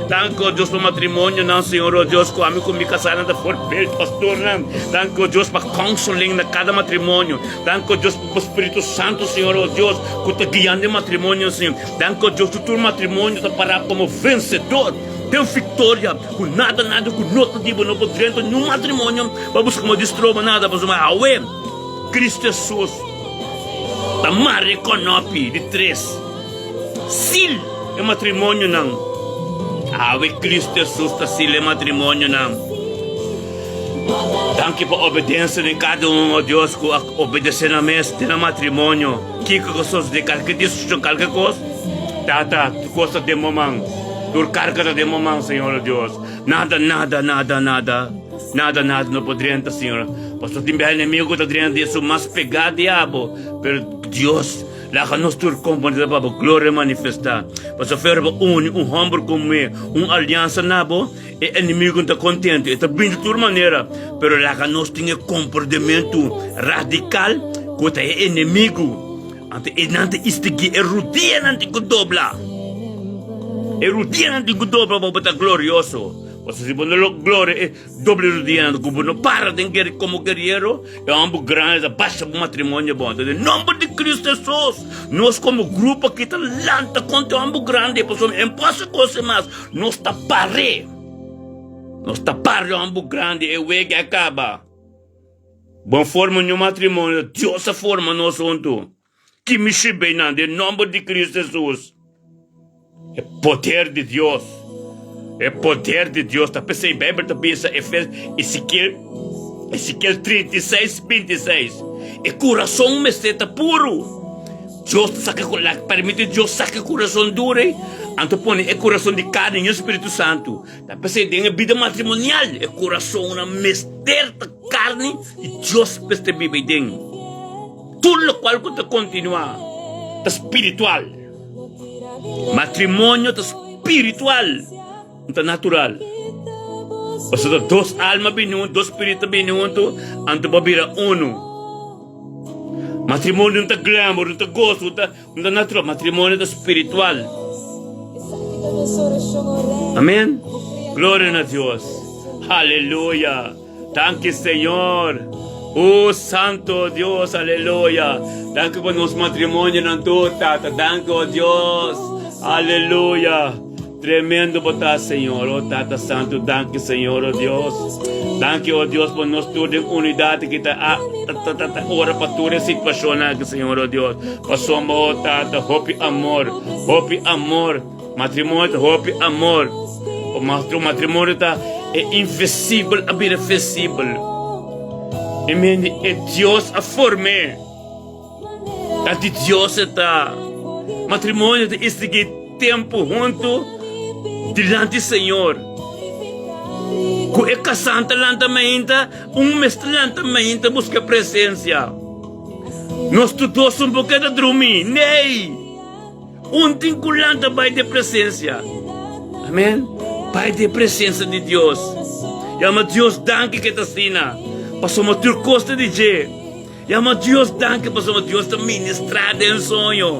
Danki o Dios pa matrimonionan Señor o Dios ku ami ku mi kasanan ta voorbeeld pastornan. Danki o Dios pa counseling na kada matrimonio. Danki o Dios pa bo Spiritu Santu Señor o Dios ku ta guiando e matrimonio Señor. Danki o Dios ku tur matrimonio ta pará komo vensedor den viktoria ku nada nada ku no ta di bo no por drenta niun matrimonio pa buska mo distroba nada pasobra awe Cristo Jesus ta mara e konopi di tres sil e matrimonionan awe Cristo Jesus ta sil e matrimonionan danki pa obedensia di kada un o Dios ku a obedese nan mes den nan matrimonio. Kiko ku sosodé kalke diskushon, kalke kos? Tata, tur kos ta den bo man. Tur karga ta den bo man, Señor Dios. Nada, nada, nada, nada, nada, nada no por drenta, Señor. Pasobra tin biaha enemigo ta drenta di esun mas pegá di abo. Pero Dios, laga nos tur komprendé pa bo gloria manifestá. Pasobra fe ora bo uni un hòmber ku muhé, un aliansa na bo, e enemigo no ta kontento. E ta bini di tur manera. Pero laga nos tin e komprendementu radikal ku ta e enemigu. Anto e nan ta istigí e rudianan tin ku dobla. E rudianan tin ku dobla pa bo ta glorioso. Pasobra si bo no lo gloria e doble rudianan ku bo no para den guer komo guerriero, e hòmber grandi ta basha bo matrimonio bon. Anto den nòmber di Kristu Hesus, nos komo grupo aki ta lanta kontra e hòmber grandi, pasobra e no por hasi kos mas. Nos ta par'é. Nos ta par'é hòmber grandi, e wega a kaba. Bon forma ño matrimonio, Dios a forma nos huntu. Ki mi shib'einan den nòmber di Kristu Hesus. E poder di Dios. E poder di Dios ta p'esei Beibel ta bisa Efes Ezekiel Ezekiel 36, 26 E kurason mester ta puru. Dios ta saka ku la permiti Dios saka e kurason duru ei anto pone e kurason di karni den Spiritu Santu. Ta p'esei den e bida matrimonial e kurasonnan mester ta karni i Dios mester biba ei den. Tur lokual ku ta kontinuá ta spiritual. Matrimonio ta spiritual, no ta natural. Pasobra ta dos alma bini huntu, dos spiritu ta bini huntu, anto bo bira unu. Matrimonio no ta glamour, no ta goso, no ta, no ta natural. Matrimonio ta spiritual. Amen. Gloria na Dios. Aleluya. Danki Señor. Oh Santo Dios, aleluya. Danki pa nos matrimonionan tur, Tata. Danki, oh Dios. Aleluya. Tremendo bo ta, Señor. Oh Tata Santo, danki, Señor, oh Dios. Danki, oh Dios, pa nos tur den unidad ki ta, a, ta, ta, ta, ta ora pa tur e situacionnan aki, Señor, oh Dios. Pasobra, oh Tata, hopi amor, hopi amor. Matrimonio ta hopi amor. O matrimonio ta e invisibel a bira visibel. E mende e Dios a form'é. Ta di Dios e ta. Matrimonio ta estigí tempu huntu dilanti Señor. Ku e kasá ta lanta mainta, un mester lanta mainta buska presensia. Nos tur dos un por keda drumí. Nee! Un tin ku lanta bai den presensia. Amen. Bai den presensia di Dios. Yama Dios danki ke ta asina. Pasobra tur kos ta di dje. Yama Dios danki pasobra Dios ta ministrá den soño.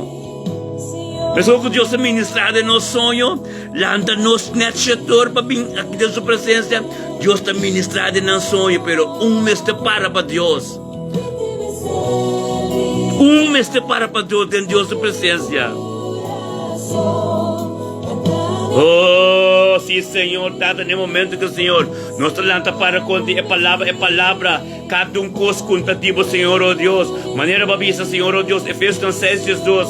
Meskos ku Dios ta ministrá den nos soño, lanta nos nèt shetor pa bin aki den su presensia. Dios ta ministrá den nan soño, pero un mester para pa Dios. Un mester para pa Dios den Dios su presencia. Oh, sí, Señor, Tata, den momento que, Señor, nos ta lanta para conti e palabra, e palabra, cada un cos conta di bo, Señor, oh Dios. Manera bo a bisa, Señor, oh Dios, Efesonan 6, 12.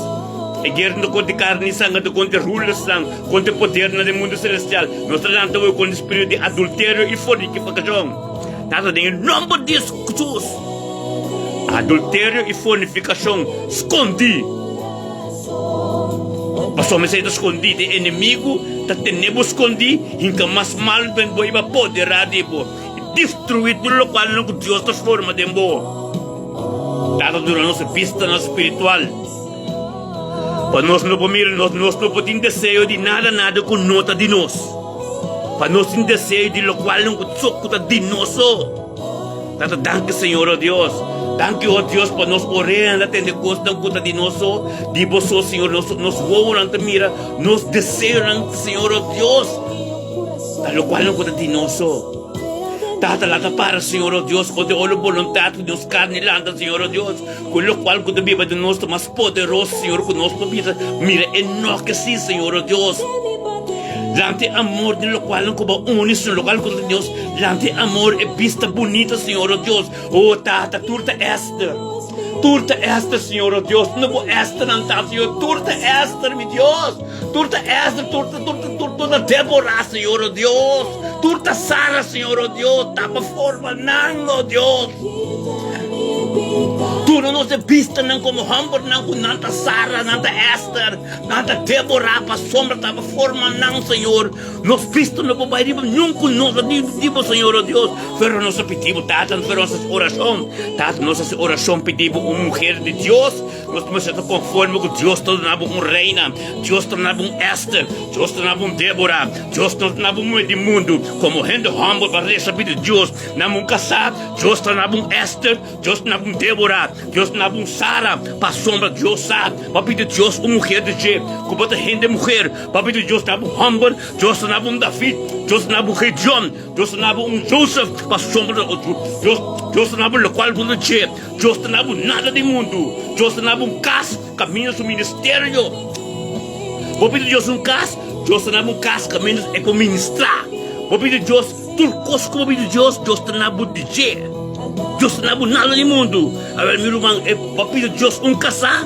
E guerra no contra carne ni sangre, ta contra rulersnan, contra podernan den mundo celestial. Nos ta lanta hoy contra spiritu di adulterio y fornicacion. Tata, den e nomber di Jesus, adulterio i fornifikashon skondí. Pasobra esei ta skondí, e enemigu ta tene bo skondí, hinka mas mal den bo i bo apoderá di bo i destruí tur lokualnan ku Dios ta forma den bo. Tata, duna nos bistanan spiritual pa nos no por mira, nos no por tin deseo di nada, nada ku no ta di nos. Pa nos tin deseo di lokualnan ku so ku ta di nos so. Tata, danki Señor, o Dios. Danki, o Dios, pa nos oreanan ta tende kosnan ku ta di nos so, di bo so, Señor. Nos, nos wowonan ta mira nos deseonan, Señor, o Dios, ta lokualnan ku ta di nos so. Tata, lata para, Señor, o Dios, kote ora boluntat ku nos karni lanta, Señor, o Dios, ku lokual ku ta biba den nos ta mas poderoso, Señor, ku nos por bisa, mira e noke si, Señor, o Dios. Lante amor den lokualnan ku bo a uni, Señor, lokual ku ta Dios, lante amor e bista bunita, Señor, o Dios. O Tata, tur ta Esther. Tur ta Esther, Señor, o Dios. Unda bo Esthernan ta, Señor? Tur ta Esther, mi Dios. Tur ta Esther, tur ta, tur ta, tur, tur ta Deborah, Señor, o Dios. Tur ta Sara, Señor, o Dios. Tapa forma nan, o Dios. Duna nos e bistanan komo hòmbernan ku nan ta Sara, nan ta Esther, nan ta Deborah, pasobra taba forma nan, Señor. Nos bista no por bai riba niun ku nos a di bo, Señor, o Dios. Pero nos a pidi bo, Tata, pero nos hasi orashon. Tata, nos hasi orashon pidi bo un muher di Dios. Nos mester ta konforme ku Dios ta duna bo un reina, Dios ta duna bo un Esther, Dios ta duna bo un Deborah, Dios ta duna bo un muher di mundu. Komo hende hòmber pa resa pidi Dios na bo un kasá, Dios ta duna bo un Esther, Dios ta duna bo un Deborah, Dios ta duna bo un Sara. Pasobra Dios sa, bo a pidi Dios un muher di dje, ku bo ta hende muher. Bo a pidi Dios duna bo un hòmber, Dios ta duna bo un David, Dios ta duna bo un Gideon, Dios ta duna bo un Joseph. Pasobra Dios, Dios ta duna bo lokual bo ta dje. Dios ta na bo nada di mundu. Dios ta na bo un kas kaminda su ministerio. Bo pidi Dios un kas, Dios ta na bo un kas kaminda e por ministrá. Bo pidi Dios tur kos ku bo pidi Dios, Dios ta na bo di dje. Dios ta na bo nada di mundu. Awel mi ruman, e bo pidi Dios un kasá,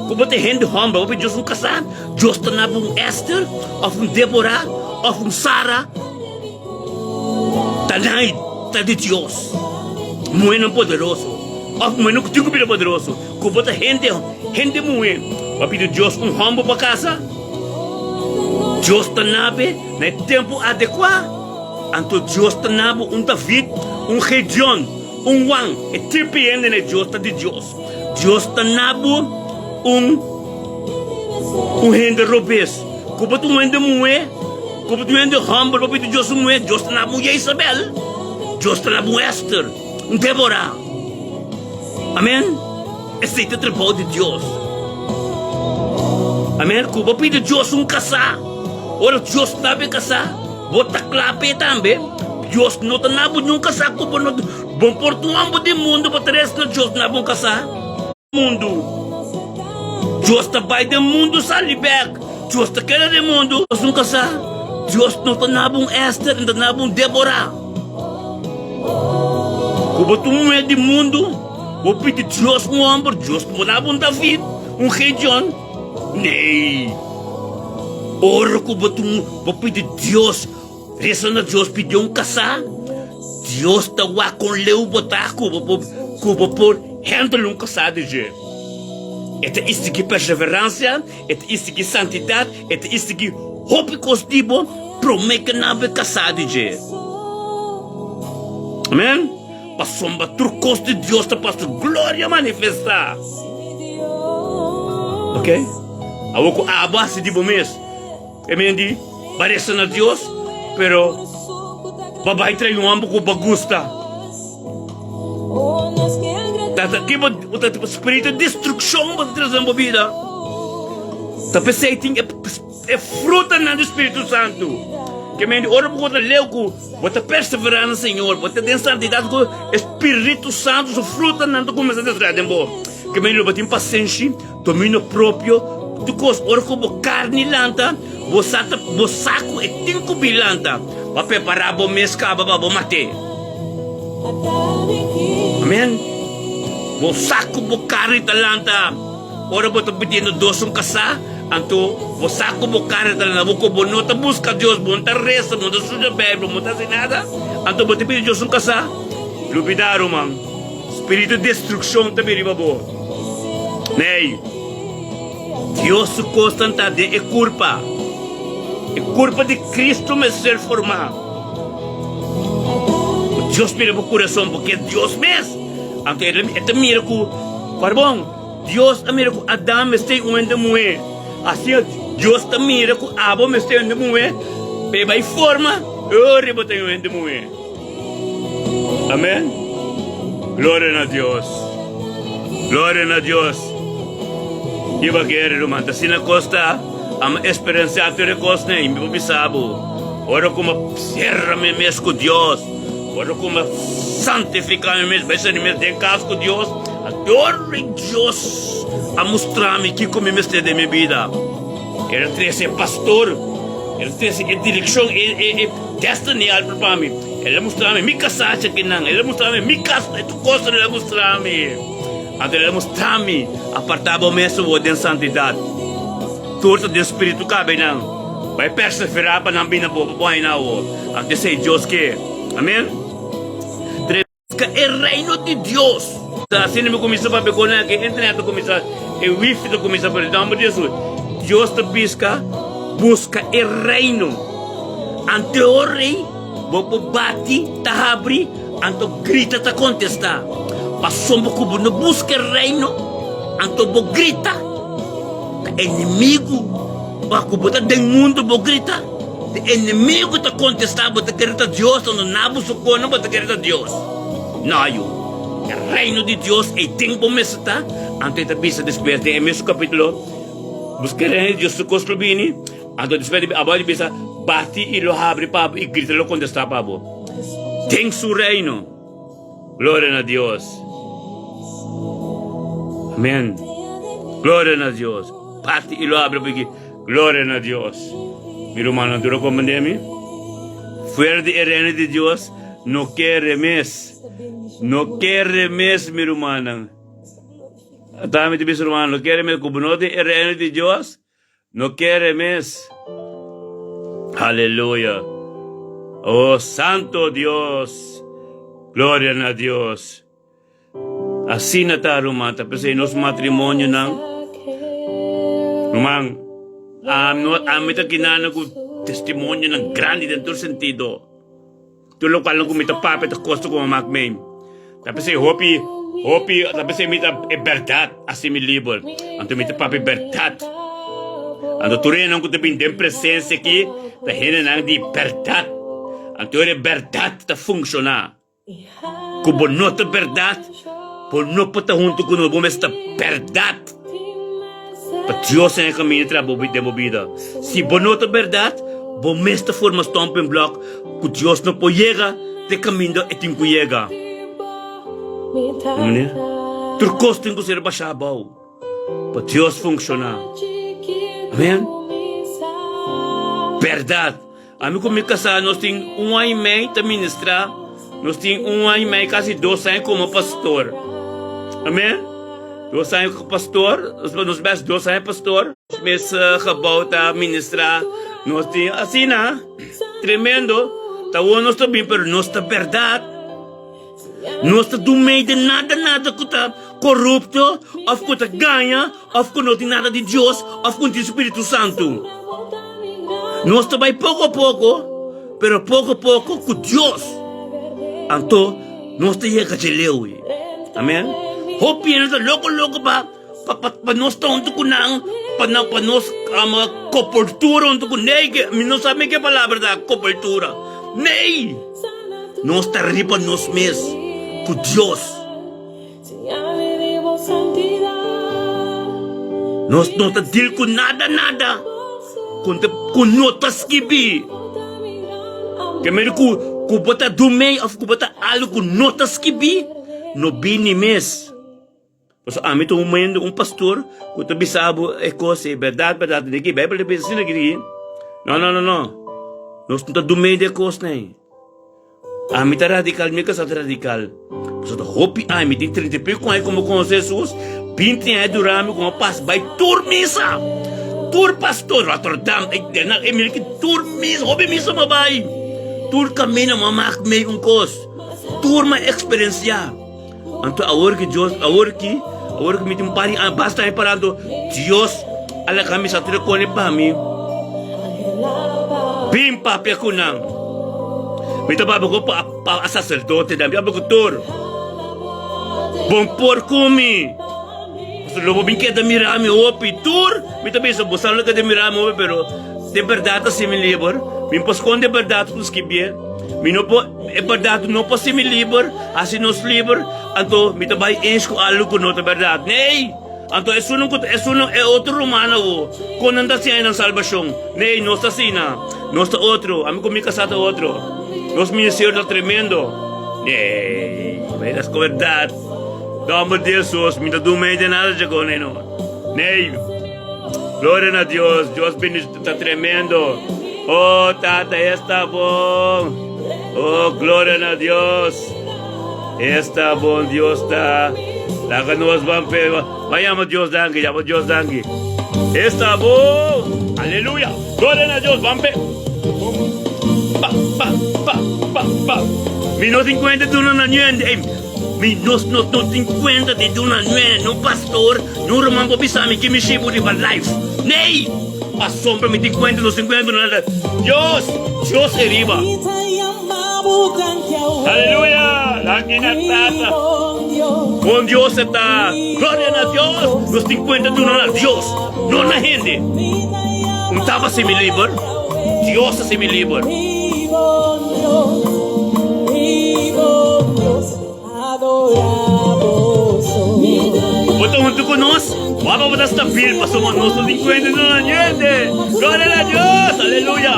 ku bo ta hende hòmber, bo pidi Dios un kasá, Dios ta na bo un Esther òf un Deborah. òf un Sara ta nai ta di Dios. Muhénan poderoso òf muhénan ku tin ku bira poderoso. Ku bo ta hende hende muhé bo a pidi Dios un hòmber pa kasa? Dios ta nabe na e tempu adekuá. Anto Dios ta nabo un David, un Gedeon, un Juan, e tipo di hende na Dios ta di Dios. Dios ta nabo un un hende robes. Ku bo ta un hende muhé, ku bo ta un hende hòmber, bo pidi Dios un muhé, Dios ta nabo un Jezabel, Dios ta nabo un Ester, un Débora. Amen. Esei ta trabou di Dios. Amen. Ku bo pidi Dios un kasá, ora Dios na bo e kasá, bo ta kla p'e tambe. Dios no ta na bo niun kasá ku bo no bo por ta un hòmber di mundu bo ta resa na Dios na bo un kasá. Mundu. Dios ta bai den mundu sali bèk. Dios ta keda den mundu. Dios un kasá. Dios no ta na bo un Ester, no ta na bo un Débora. Ku bo ta un muhé di mundu, bo pidi Dios un hòmber, Dios por dabo un David, un Gedeon? Nee! Ora ku bo ta un, bo pidi Dios, resa na Dios pidi un kasá, Dios ta wak kon leu bo ta ku bo por, ku bo por handle un kasá di dje. E ta isigí perseveransia, e ta isigí santidat, e ta isigí hopi kos di bo promé ke nan bo e kasá di dje. Amen. Pasobra tur kos di Dios ta pa su gloria manifestá. Ok? Awor ku abo hasi di bo mes, e men di, Ba resa na Dios, pero ba bai trae un homber ku ba gusta. Ta ki bo ta spiritu di destrukshon bo ta trese na bo bida. Ta p'esei tin e frutanan di Spiritu Santu. Ke men di ora bo ta leu ku bo ta perseverá na Señor, bo ta den santidat ku e Spiritu Santu su frutanan ta kuminsá desaroyá den bo. Ke men di lo bo tin pasenshi, dominio propio, tur kos. Ora ku bo karni lanta, bo sa ta bo sa ku e tin ku bin lanta pa prepará bo mes kaba pa bo mat'é. Amen. Bo sa ku bo karni ta lanta ora bo ta pidiendo Dios un kasá, anto bo sa ku bo karni ta lanta. Bo ku bo no ta buska Dios, bo no ta resa, bo no ta studia Beibel, bo no ta hasi nada, anto bo ta pidi Dios un kasá? Lubidá, ruman. Spiritu di destrukshon ta bin riba bo. Nee. Dios su kosnan ta den e kurpa. E kurpa di Kristu mester ser formá. Dios mira bo kurason porque e Dios mes. Anto e ta mira ku, parbon, Dios a mira ku Adam mester un hende muhé. Asina Dios ta mira ku abo mester un hende muhé, pa e bai forma, ora bo ta un hende muhé. Amen. Gloria na Dios. Gloria na Dios. Iba kere ruman. Ta asina kos ta. Ama experiencia tur e kosnan i mi por bisa bo. Ora ku mi sera mi mes ku Dios, ora ku mi santifica mi mes, bai sera mi mes den kas ku Dios, ora Dios a mustra mi kiko mi mester den mi bida. El a trese e pastor, el a trese e direkshon, e e e destiny alper pa mi. El a mustra mi mi kasashi akinan, el a mustra mi mi kas, e tur kos el a mustra mi. Anto el a mustra mi, apartá bo mes awor den santidat. Tur ta den spiritu kabe nan. Bai perseverá pa nan bini na bo pa bo haña awor. Anto esei Dios ke. Amen. Busca e reino di Dios. Asina mi cuminsa papia con nan, e internet ta cuminsa, e wifi ta cuminsa pero nomber di Jesus. Dios ta busca, busca e reino. Anto e ora ei, bo por bati ta habri, anto grita ta contesta. Pasobra cu bo no busca e reino, anto bo grita, ta enemigo, pa cu bo ta den mundo bo grita. Di enemigu ta kontestá, Bo ta kere ta Dios? Anto na bo sokona bo ta kere ta Dios. No, yu. E Reino di Dios ei den bo mester ta. Anto e ta bisa despues den e mesun kapítulo, Buska e Reino di Dios, tur kos lo bini. Anto despues di abo a bisa, Bati i lo habri pa bo i grita lo kontestá pa bo. Den su Reino. Gloria na Dios. Amén. Gloria na Dios. Bati i lo habri pa bo. Gloria na Dios. Mi rumannan tur a comprende mi? Fuera di e reino di Dios no kere mes. No kere mes, mi rumannan. Ata mi ta bisa rumannan, no kere mes. Ku bo no tin e reino di Dios, no kere mes. Aleluya. Oh, Santo Dios. Gloria na Dios. Asina ta, ruman, ta p'esei nos matrimonionan, ruman, ami ta kinana ku testimonionan grandi den tur sentido. Tur lokualnan ku mi ta papia ta kosta ku mi mak mei. Ta p'esei hopi, hopi, ta p'esei mi ta e bèrdat hasi mi liber. Anto mi ta papia e bèrdat. Anto tur hendenan ku ta bini den presensia aki ta hendenan di bèrdat. Anto e bèrdat ta funshoná. Ku bo no ta bèrdat, bo no por ta huntu ku nos, bo mester ta bèrdat pa Dios haña kaminda traha bo den bo bida. Si bo no ta bèrdat, bo mes ta forma stumping block ku Dios no por yega te kaminda e tin ku yega. Tur kos tin ku ser bashá abou. Pa Dios funciona. Amen. Berdad. Ami cu mi casa nos tin un aña y mei ta ministra. Nos tin un aña y mei, casi dos aña como pastor. Amen. Dos aña como pastor. Nos best dos aña pastor. Mes gebouw ta ministra. Nos tin asina. Tremendo. Ta wou nos ta bin, pero nos ta berdad. Nos ta dun mei den nada nada ku ta korupto òf ku ta gaña òf ku no tin nada di Dios òf ku no tin Spiritu Santu. Nos ta bai poko poko, pero poko poko ku Dios. Anto nos ta yega dje leu. Amen. Hopi hende ta loko loko pa pa nos ta huntu ku nan, pa pa nos koportura huntu ku nei. Mi no sa mi ke palabra ta koportura. Nei! Nos ta riba nos mes ku Dios. Nos no ta deal ku nada nada ku no ta skibi. Ke meri ku ku bo ta dumei of ku bo ta algu ku no ta skibi, no bini mes. Pasobra ami ta un hende, un pastor ku ta bisa bo e kos ei, bèrdat, bèrdat, di ki Beibel ta bisa asina aki. No, no, no, no. Nos no ta dumei di e kosnan ei. Ami ta radikal, mi kasá ta radikal. Pasobra ta hopi aña, mi tin trinta i piku aña ku mi konosé Hesus, binti aña dura mi ku mi a pasa bai tur misa. Tur pastor, Rotterdam, Den Haag, e mira ki tur misa, hopi misa mi a bai. Tur kaminda mi a mak mei un kos. Tur mi a eksperensiá. Anto awor ki Dios, awor ki, awor ki mi tin un par di aña, basta aña para anto Dios a laga mi sa tur e kone pa mi. Bin papia ku nan. Mi ta papia ku pa, pa saserdotenan, mi ta papia ku tur. Bon por ku mi. Pasobra lo bo bin keda mira mi hopi. Tur mi ta bisa, bo sa lo keda mira mi hopi, pero de bèrdat a si mi liber. Mi por skonde bèrdat ku skibié. Mi no por. E bèrdat no por hasi mi liber, hasi nos liber, anto mi ta bai eens ku algu ku no ta bèrdat. Nee! Anto esunnan ku ta esunnan e otro rumannan awo, kon nan ta siña nan salbashon? Nee, nos ta asina. Nos ta otro. Ami ku mi kasá ta otro. Nos ministerio ta tremendo. Nee, bai las ku bèrdat. Nòmber di Hesus, mi ta duna mei de nada dje kon ei no. Nee! Gloria na Dios, Dios bendicion ta tremendo. Oh Tata, esta bon. Oh gloria na Dios. Esta bon Dios ta. Laga nos ban pe. Vayamos Dios danki, llama Dios danki. Esta bon. Aleluya. Gloria na Dios, ban pe. Pa pa pa pa pa. Mi no tin cuenta duna na niende. Ey, mi nos no no tin cuenta di duna niende. No pastor, no ruman bo bisa mi ki mi shibu riba life. Nee! Pasobra mi tin cuenta no tin cuenta duna nada. Dios, Dios e riba. Aleluya! Danki na Tata. Bon Dios e ta. Gloria na Dios. Nos tin cuenta duna na Dios, no na hende. Un taba si mi liber, Dios a si mi liber. Bo ta huntu ku nos? Wak bo ta stabil pasobra nos no tin kuenta di nan hende. Gloria na Dios! Aleluya!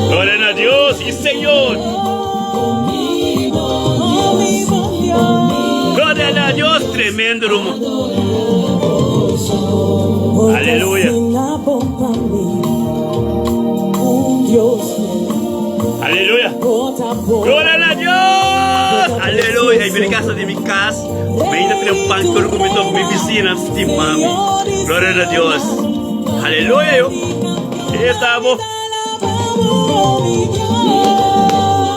Gloria na Dios i Señor! Gloria na Dios! Tremendo rumo. Aleluya! Aleluya. Gloria na Dios. Aleluya. Y mi casa di mi casa. Me ainda tem pan que eu comi com mi vecina, stimami. Gloria na Dios. Aleluya yo. Esta bo.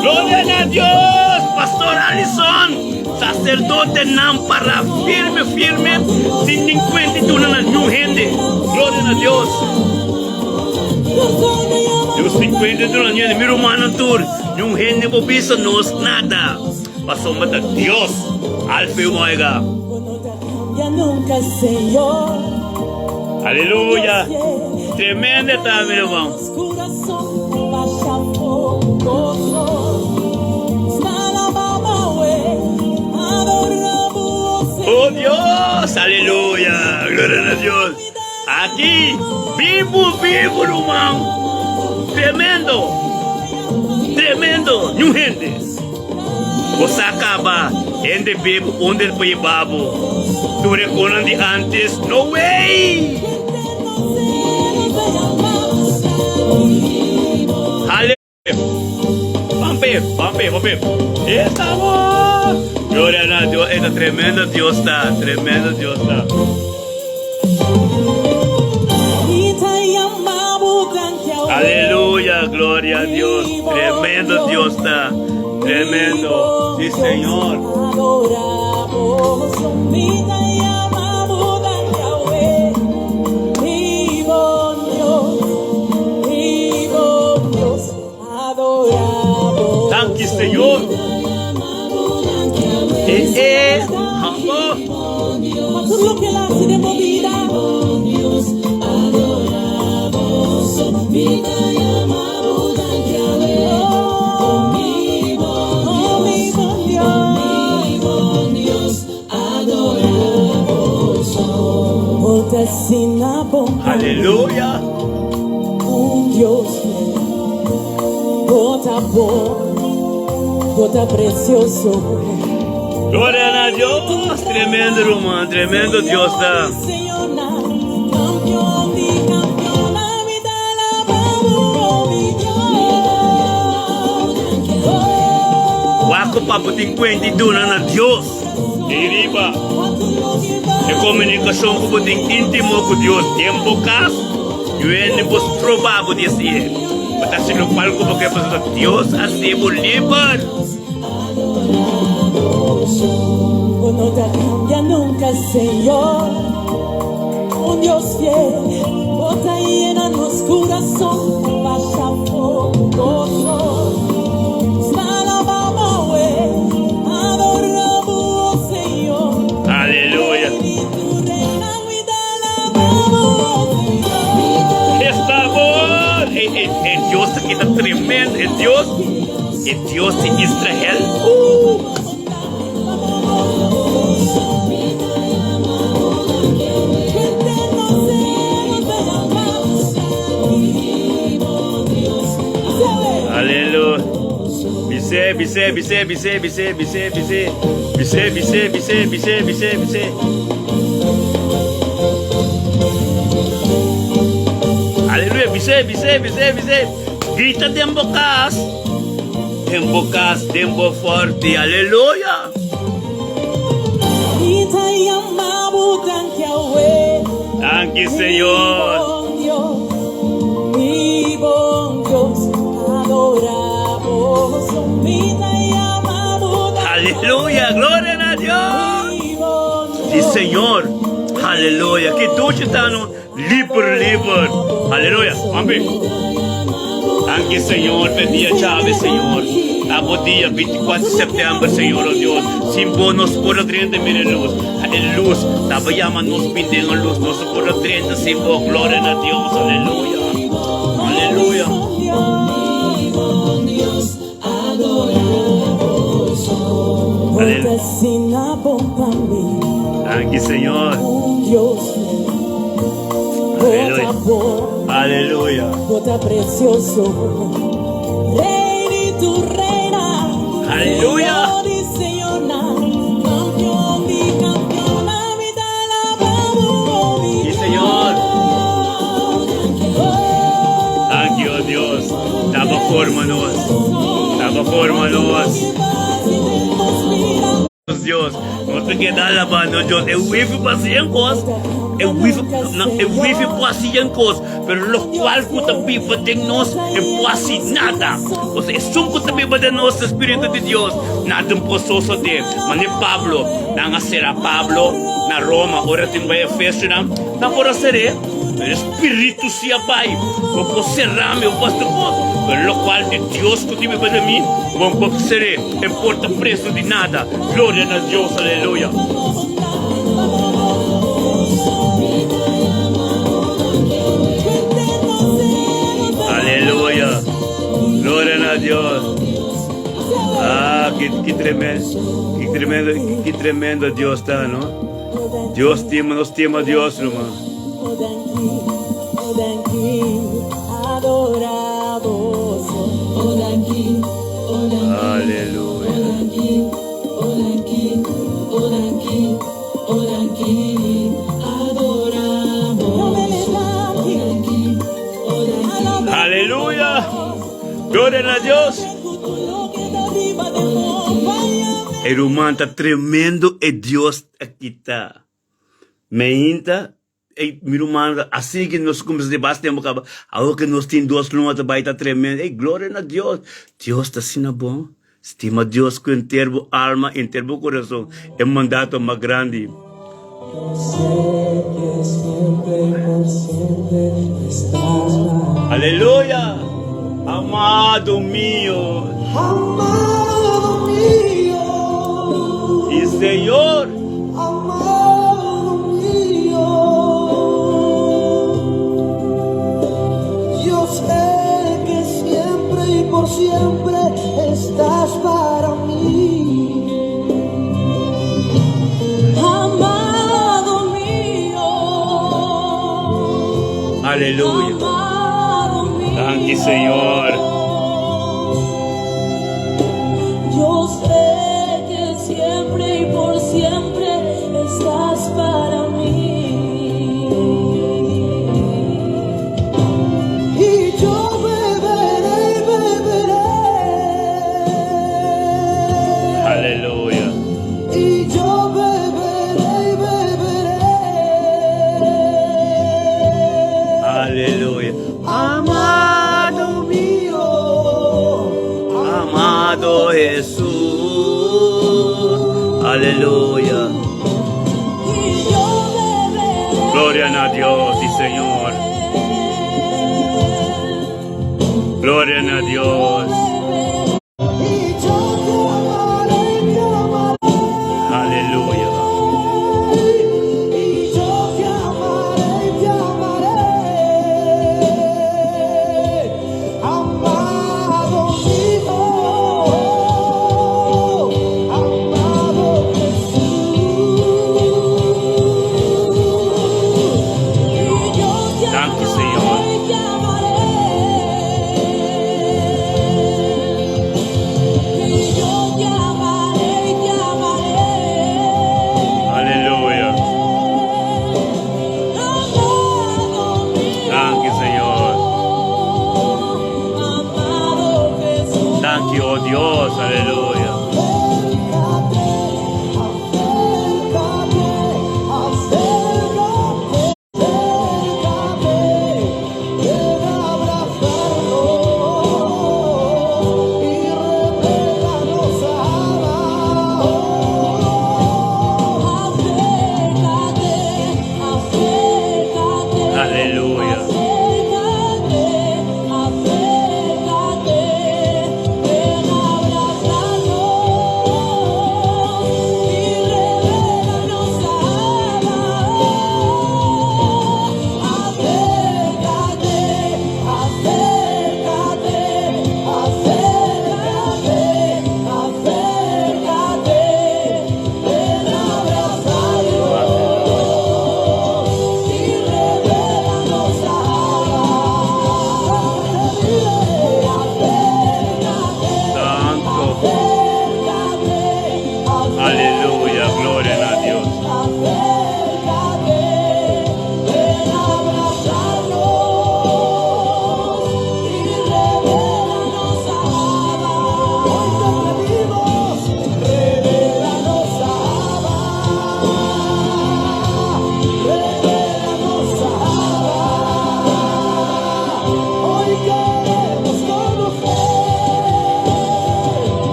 Gloria na Dios, Pastor Alison, sacerdote nan para firme firme sin nin cuenta y duna na niun hende. Gloria na Dios. Dios sin cuenta y duna niun hende. Mi rumannan tur, niun hende por bisa nos nada. Pasobra ta Dios, Alfa y Omega. Aleluya! Tremendo ta, mi ruman. Oh Dios, aleluya, gloria a Dios. Aki, bibu, bibu, ruman. Tremendo, tremendo, niun hende. Bo sa kaba hende bibu unda el por yeba bo. Tur e konan di antes, no way! Haleluya! Pampe, pampe, pampe. Esta bo! Gloria na Dios. Esta tremendo Dios ta, tremendo Dios ta. Aleluya, gloria a Dios. Tremendo Dios ta. Tremendo. Sí, Señor. Danki, Señor. Eh, eh. Hambo. Aleluya. Un Dios fiel, bo ta bon, bo ta precioso. Gloria a Dios. Tremendo, ruman. Tremendo Dios ta. Wak ku pa bo tin kuenta i duna na Dios. Di riba e komunikashon ku bo tin íntimo ku Dios den bo kas, yuende bo stroba bo di hasi e. Bo ta hasi lokual ku bo ke pasobra Dios a hasi bo liber. Bo no ta kambia nunka, Señor, un Dios fiel. Bo ta yena nos kurason ku basha fogoso. Aleluya. Esta bon! E, e, e Dios aki ta tremendo. E Dios, e Dios di Israel. Aleluya. Bisé, bisé, bisé, bisé, bisé, bisé, bisé. Bisé, bisé, bisé, bisé, bisé, bisé. Aleluya, bisé, bisé, bisé, bisé. Grita den bo kas. Den bo kas, den bo forti. Aleluya. Danki, Señor. Aleluya, gloria na Dios. Sí, Señor. Aleluya. Ki dushi ta no liber, liber. Aleluya. Mami. Danki, Señor, pe dia chave, Señor. Ta bo dia 24 di september, Señor, oh Dios. Sin bo nos por a drenta mira e luz. E luz ta bo yama nos bin den e luz. Nos por a drenta sin bo. Gloria na Dios. Aleluya. Aleluya. Aleluya. Danki, Señor. Aleluya. Aleluya. Aleluya. Sí, Señor. Danki, oh Dios. Taba forma nos. Taba forma nos. Dios, no te keda alabá nos Dios. E wifi pa cien cos. E wifi e wifi por hasi yen kos, pero lokual ku ta biba den nos e por hasi nada. Pasobra esun ku ta biba den nos ta Spiritu di Dios, nada no por sosodé. Mane Pablo, nan a sera Pablo na Roma ora tin bai Efesionan, nan por a ser'é, pero e Spiritu si a bai. Bo por sera mi, bo por hasi tur kos, pero lokual di Dios ku tin biba den mi, bo no por ser'é, e por ta preso di nada. Gloria na Dios, aleluya. Aleluya. Gloria na Dios. Ah, ki, ki tremendo, ki tremendo, ki tremendo Dios ta, no? Dios stima, nos stima Dios, hermano. Aleluya. Aleluya. Gloria na Dios. E ruman ta tremendo e Dios a kita. Meinta Ey, mi ruman, asina ke nos kumsa di bas tempu kaba, awor ke nos tin dos luna ta bai ta tremendo. Ey, gloria na Dios! Dios ta asina bon. Stima Dios ku henter bo alma, henter bo kurason. E mandato mas grandi. Aleluya! Amado mio. Amado mio. Y Señor. Amado mío, yo sé que siempre y por siempre estás para mí. Amado mío. Aleluya. Amado mío. Danki, Señor. Yo sé que siempre y por siempre estás para mí. Y yo beberé y beberé. Aleluya. Y yo beberé y beberé. Aleluya. Amado mío. Amado Jesús. Aleluya. Y yo beberé. Gloria a Dios y Señor. Gloria a Dios. Y yo te amaré, te amaré. Aleluya. Y yo te amaré, te amaré. Amado mío, amado Jesús. Y yo te Danki, Señor. amaré, te amaré. Y yo te amaré, te amaré. Aleluya. Amado mío. Danki, Señor. Amado Jesús. Danki, oh Dios. Aleluya. Acércate, acércate, acércate, ven a abrazarnos y revélanos Abba. Acércate, acércate. Aleluya. Acércate, acércate. Ven a abrazarnos y revélanos Abba. Acércate, acércate, acércate, acércate. Ven a abrazarnos y revélanos Abba.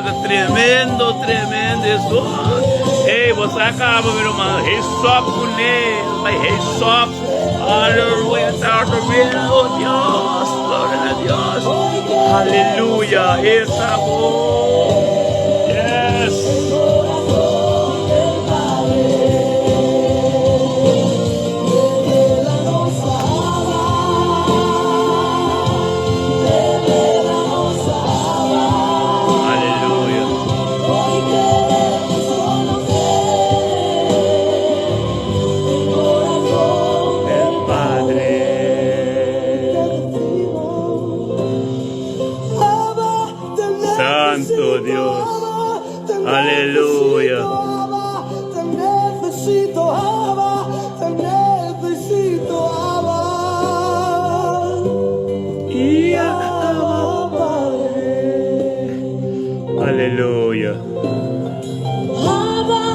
ruman, ta tremendo, tremendo esun. Ey, bo sa kaba mi ruman, hey stop kuné, bai hey stop. Aleluya, ta tremendo, Dios, gloria na Dios. Aleluya, esta bo. Yes. Aleluya. El Padre. Santo Dios. Aleluya. Y Abba, Padre. Aleluya. Abba,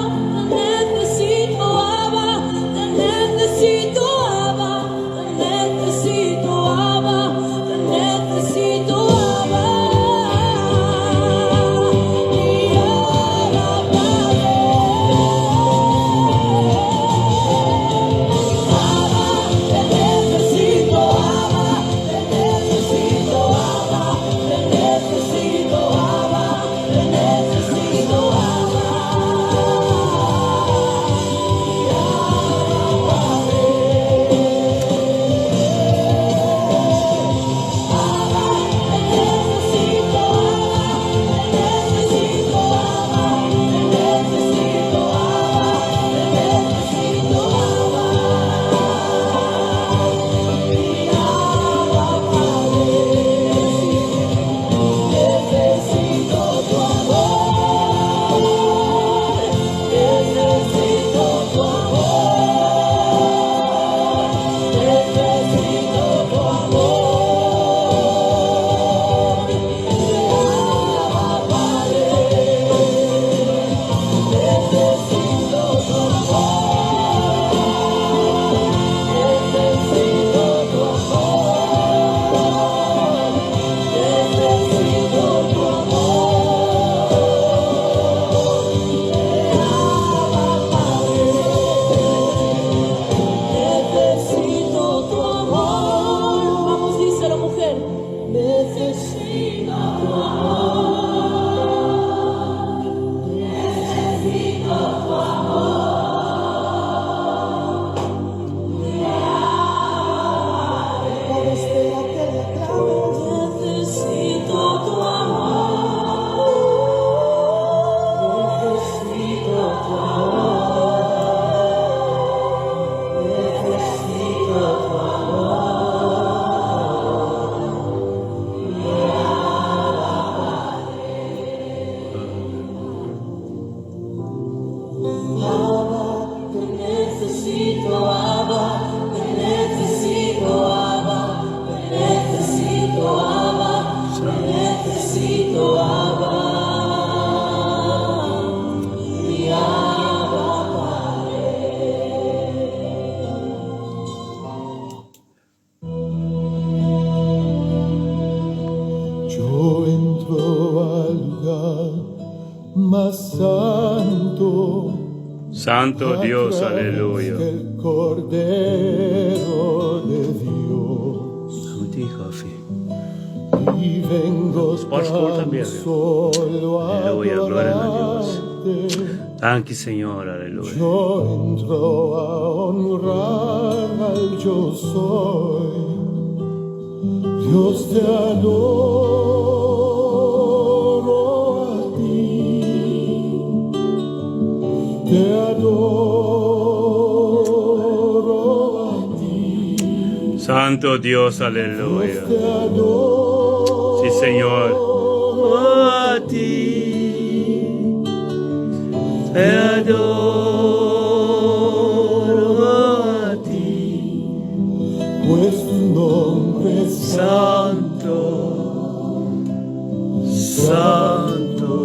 te necesito, Abba, te necesito, Abba, te necesito, Abba, te necesito, Abba. Y Abba, Padre. Abba, te necesito, Abba, te necesito, Abba, te necesito, Abba, te necesito, Abba. Y Abba, Padre. Abba, te necesito, Abba, te necesito, Abba, te necesito, Abba, te necesito, Abba. Y Abba, Padre. Necesito tu amor, necesito tu amor, necesito tu amor. Abba, Padre, necesito tu amor, necesito tu amor. Necesito tu amor, Abba, Padre. Necesito tu amor. Vamos, díselo, mujer. Necesito tu amor. Necesito tu amor. Espera que le aclames. Necesito tu amor. Necesito tu amor. Necesito tu amor. Mi Abba, Padre. Abba, te necesito, Abba, te necesito, Abba, te necesito, Abba, te necesito, Abba. Mi Abba, Padre. Yo entro al lugar más santo. Santo a Dios, través aleluya. del Cordero de Dios. Koffie. Y vengo Sportschool tan también. solo a Aleluya, gloria a Dios. adorarte. Danki, Señor, aleluya. Yo entro a honrar al yo soy. Dios, te adoro a ti. Te adoro a ti. Santo Dios, Dios, aleluya. te adoro. Sí, Señor. A ti te adoro a ti, Pues tu nombre es Santo, Santo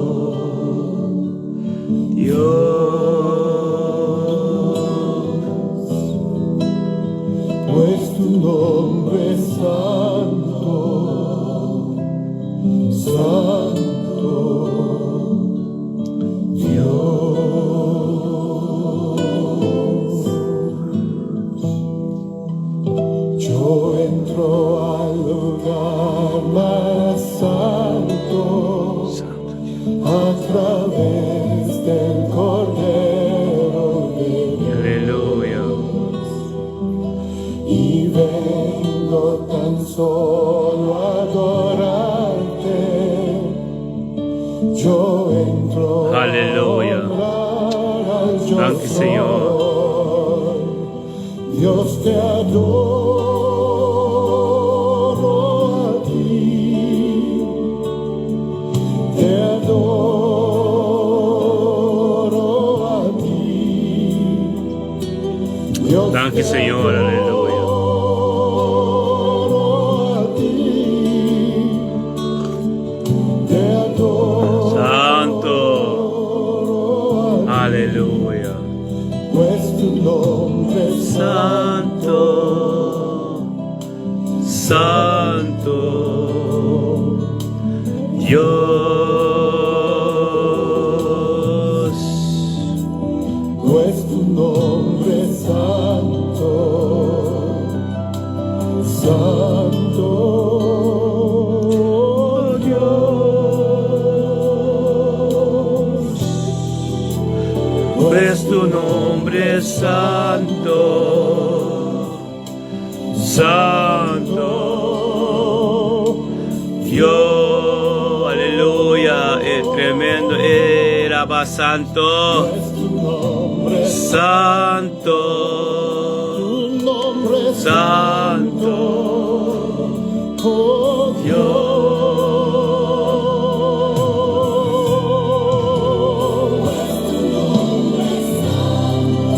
Dios. Pues tu nombre es santo, santo. Yo Danki, Señor. soy. Dios te adoro a ti. Te adoro a ti. Dios Danki, te Señor. Aleluya. adoro a ti. Te adoro Santo. a ti. Aleluya. Pues tu nombre es Santo. Santo. Dios. Pues tu nombre es santo, santo Dios. Pues tu nombre es santo. Santo. Dios. Aleluya. Es tremendo. Era santo. Pues tu nombre es Santo. tu nombre es Santo. oh Dios.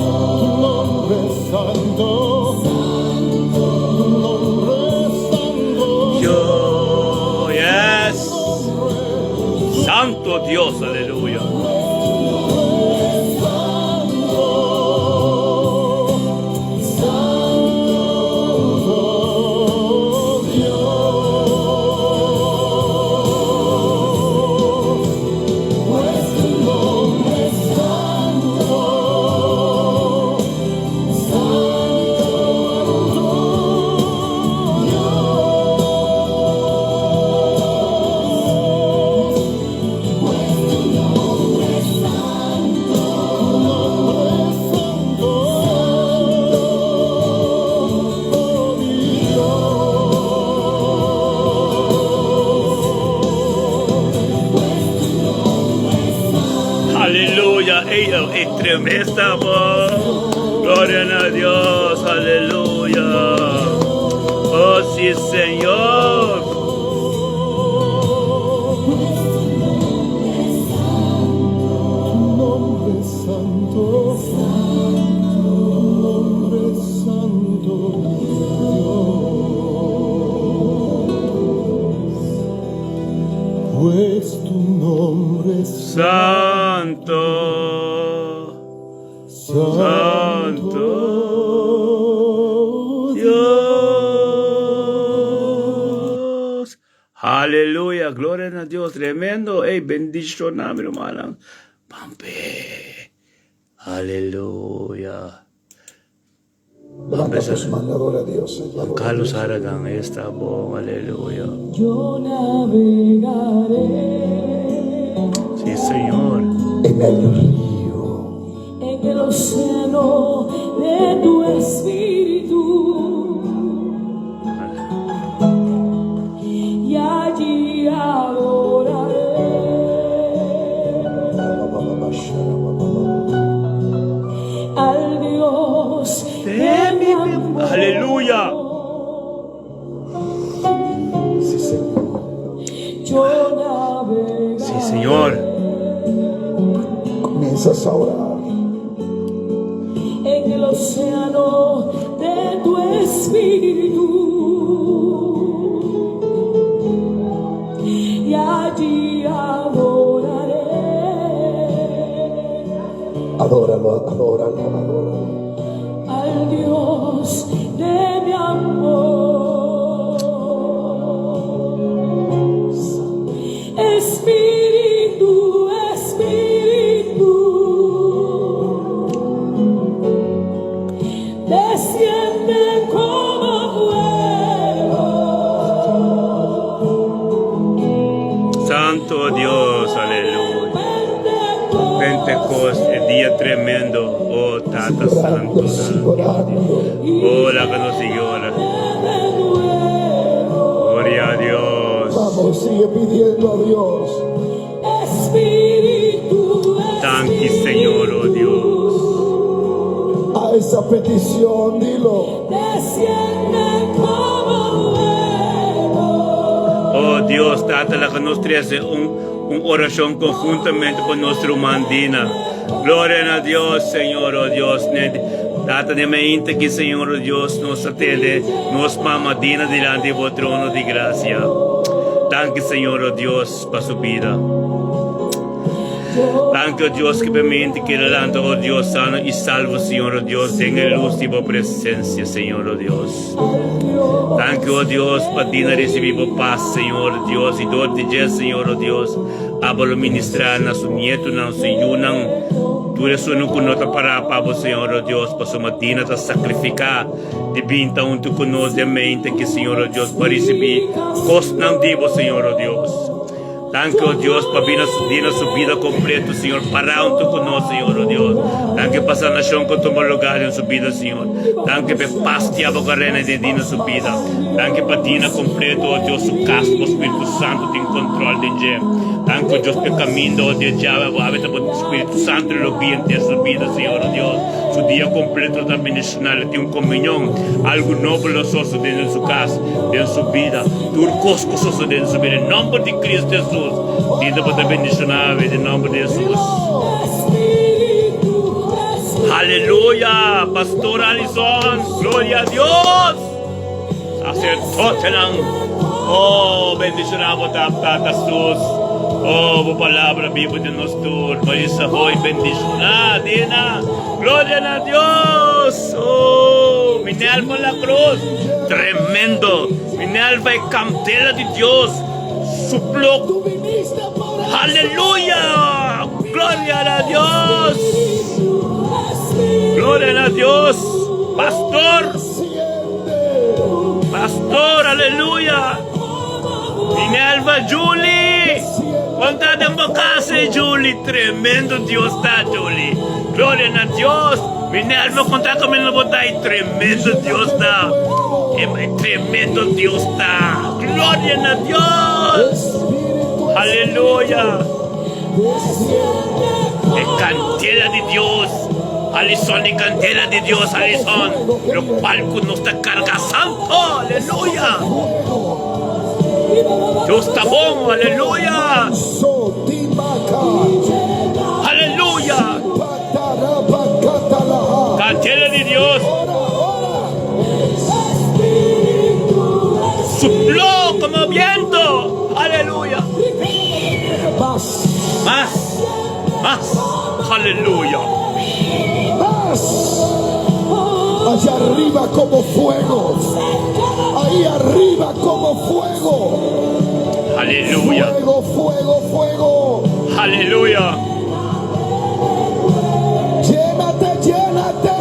Tu nombre es santo, tu nombre es santo. Dios. Yes. Santo Dios. Aleluya. Santo, Santo Dios, pues tu nombre es santo, Santo Dios, pues tu nombre es santo, tu nombre es santo, oh Dios. Aleluya. Ey, oh, es tremenda voz. Gloria a Dios. Aleluya. Oh, sí, Señor. Tu nombre es santo, tu nombre es santo, Dios. Pues tu nombre es Santo. santo, Dios. Aleluya. Gloria a Dios. Tremendo. Ey, bendiciona, mi hermana. Pampe. Aleluya. Levanta tus manos, adora a Dios. Señor. Juan Carlos Aragán, está bon. Aleluya. Yo navegaré Sí, Señor. En el río. en el océano de tu espíritu y allí adoraré al Dios de mi amor. Aleluya. Sí, Señor. Yo navegaré Sí, Señor. Comienzas a orar. en el océano de tu espíritu y allí adoraré Adóralo, adóralo, adóralo. al Dios de mi amor. Espíritu, Espíritu, desciende como fuego. Santo Dios, aleluya. Pentecostés, el día tremendo. Oh, Tata Sigue Santo. orando, sigue orando. Oh, la que nos siguió. Gloria a Dios. Vamos, sigue pidiendo a Dios. Espíritu, Thank you, Señor, oh Dios. esa petición, dilo. Desciende como fuego. Oh Dios, Tata, laga nos trece un, un oracion conjuntamente pa nos ruman Dina. Gloria na Dios, Señor, oh Dios. Tata, den mainta aki, Señor, oh Dios, nos a tende nos mama Dina dilanti bo trono di gracia. Danki, Señor, oh Dios, pa su bida. Danki, oh Dios, ku permiti ku el a lanta, oh Dios, sano i salvo, Señor, oh Dios, den e lus di bo presencia, Señor, oh Dios. Danki, oh Dios, pa Dina recibi bo pas, Señor, Dios, i dor di dje, Señor, oh Dios, abo lo ministra na su nietonan, su yunan, tur esunnan ku no ta pará pa bo, Señor, oh Dios, pasobra Dina ta sakrifiká di bin ta huntu ku nos den mente aki, Señor, oh Dios, pa recibi kosnan di bo, Señor, oh Dios. Danki, o Dios, pa bina dina su bida completo, Señor. Para hunto cu nos, Señor, o Dios. Danki pa sanacion cu tuma lugar den su bida, Señor. Danki pa e paz cu abo cu reina den dina su bida. Danki pa dina completo, o Dios, su cas, bo Spiritu Santo tin control den dje. Danki, o Dios, pa e caminda, o Dios, djawe abo awe ta bo Spiritu Santo lo guia henter su bida, Señor, o Dios. Su dia completo ta bendicional, e tin un comunion, algo nobo lo sosode den su cas, den su bida. Tur kos ku sosodé den su bida, den nòmber di Kristu Hesus, Dita bo ta bendishoná awe den nòmber di Hesus. Aleluya! Pastor Alison, gloria a Dios! Saserdotenan, oh, bendishoná bo ta, Tata Sus. Oh, bo palabra bibu den nos tur. Marisa Hoy, bendishoná, Dina, gloria na Dios! Oh, Minelva La Cruz, tremendo! Minelva e candela di Dios supló. Aleluya! Gloria na Dios! Gloria na Dios! Pastor! Pastor, aleluya! Minelva Julie! Conta den bo casa, Julie! Tremendo Dios ta, Julie! Gloria na Dios! Minerva conta con mi no bo ta y tremendo Dios ta. Tremendo Dios ta. Gloria na Dios. Aleluya. E candela di Dios. Alison e candela di Dios, Alison. Lo cual cu nos ta carga santo. Aleluya. Dios ta bon. Aleluya. Aleluya. Candela di Dios supló como viento. Aleluya. Mas, mas. Aleluya. Más. Allá arriba como fuego. Ahí arriba como fuego. Aleluya. Fuego, fuego, fuego. Aleluya. Llénate, llénate.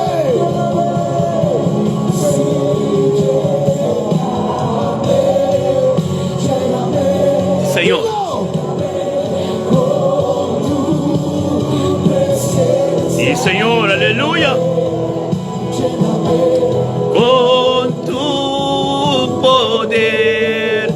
Señor. Sí, Señor, aleluya. Con tu poder.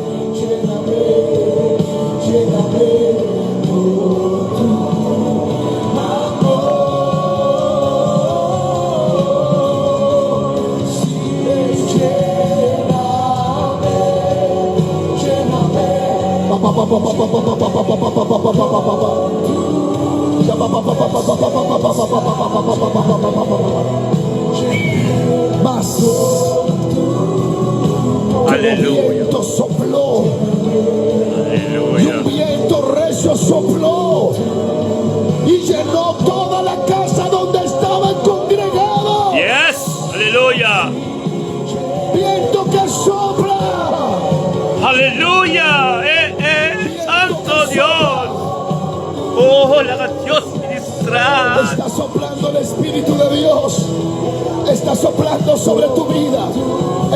Más. Aleluya. Viento sopló. Y Aleluya. un viento recio sopló y llenó toda la casa donde estaban congregados. Yes, aleluya. Viento que sopla. Aleluya. Santo Dios. Oh, laga Dios ministra. Está soplando el Espíritu de Dios. Está soplando sobre tu vida.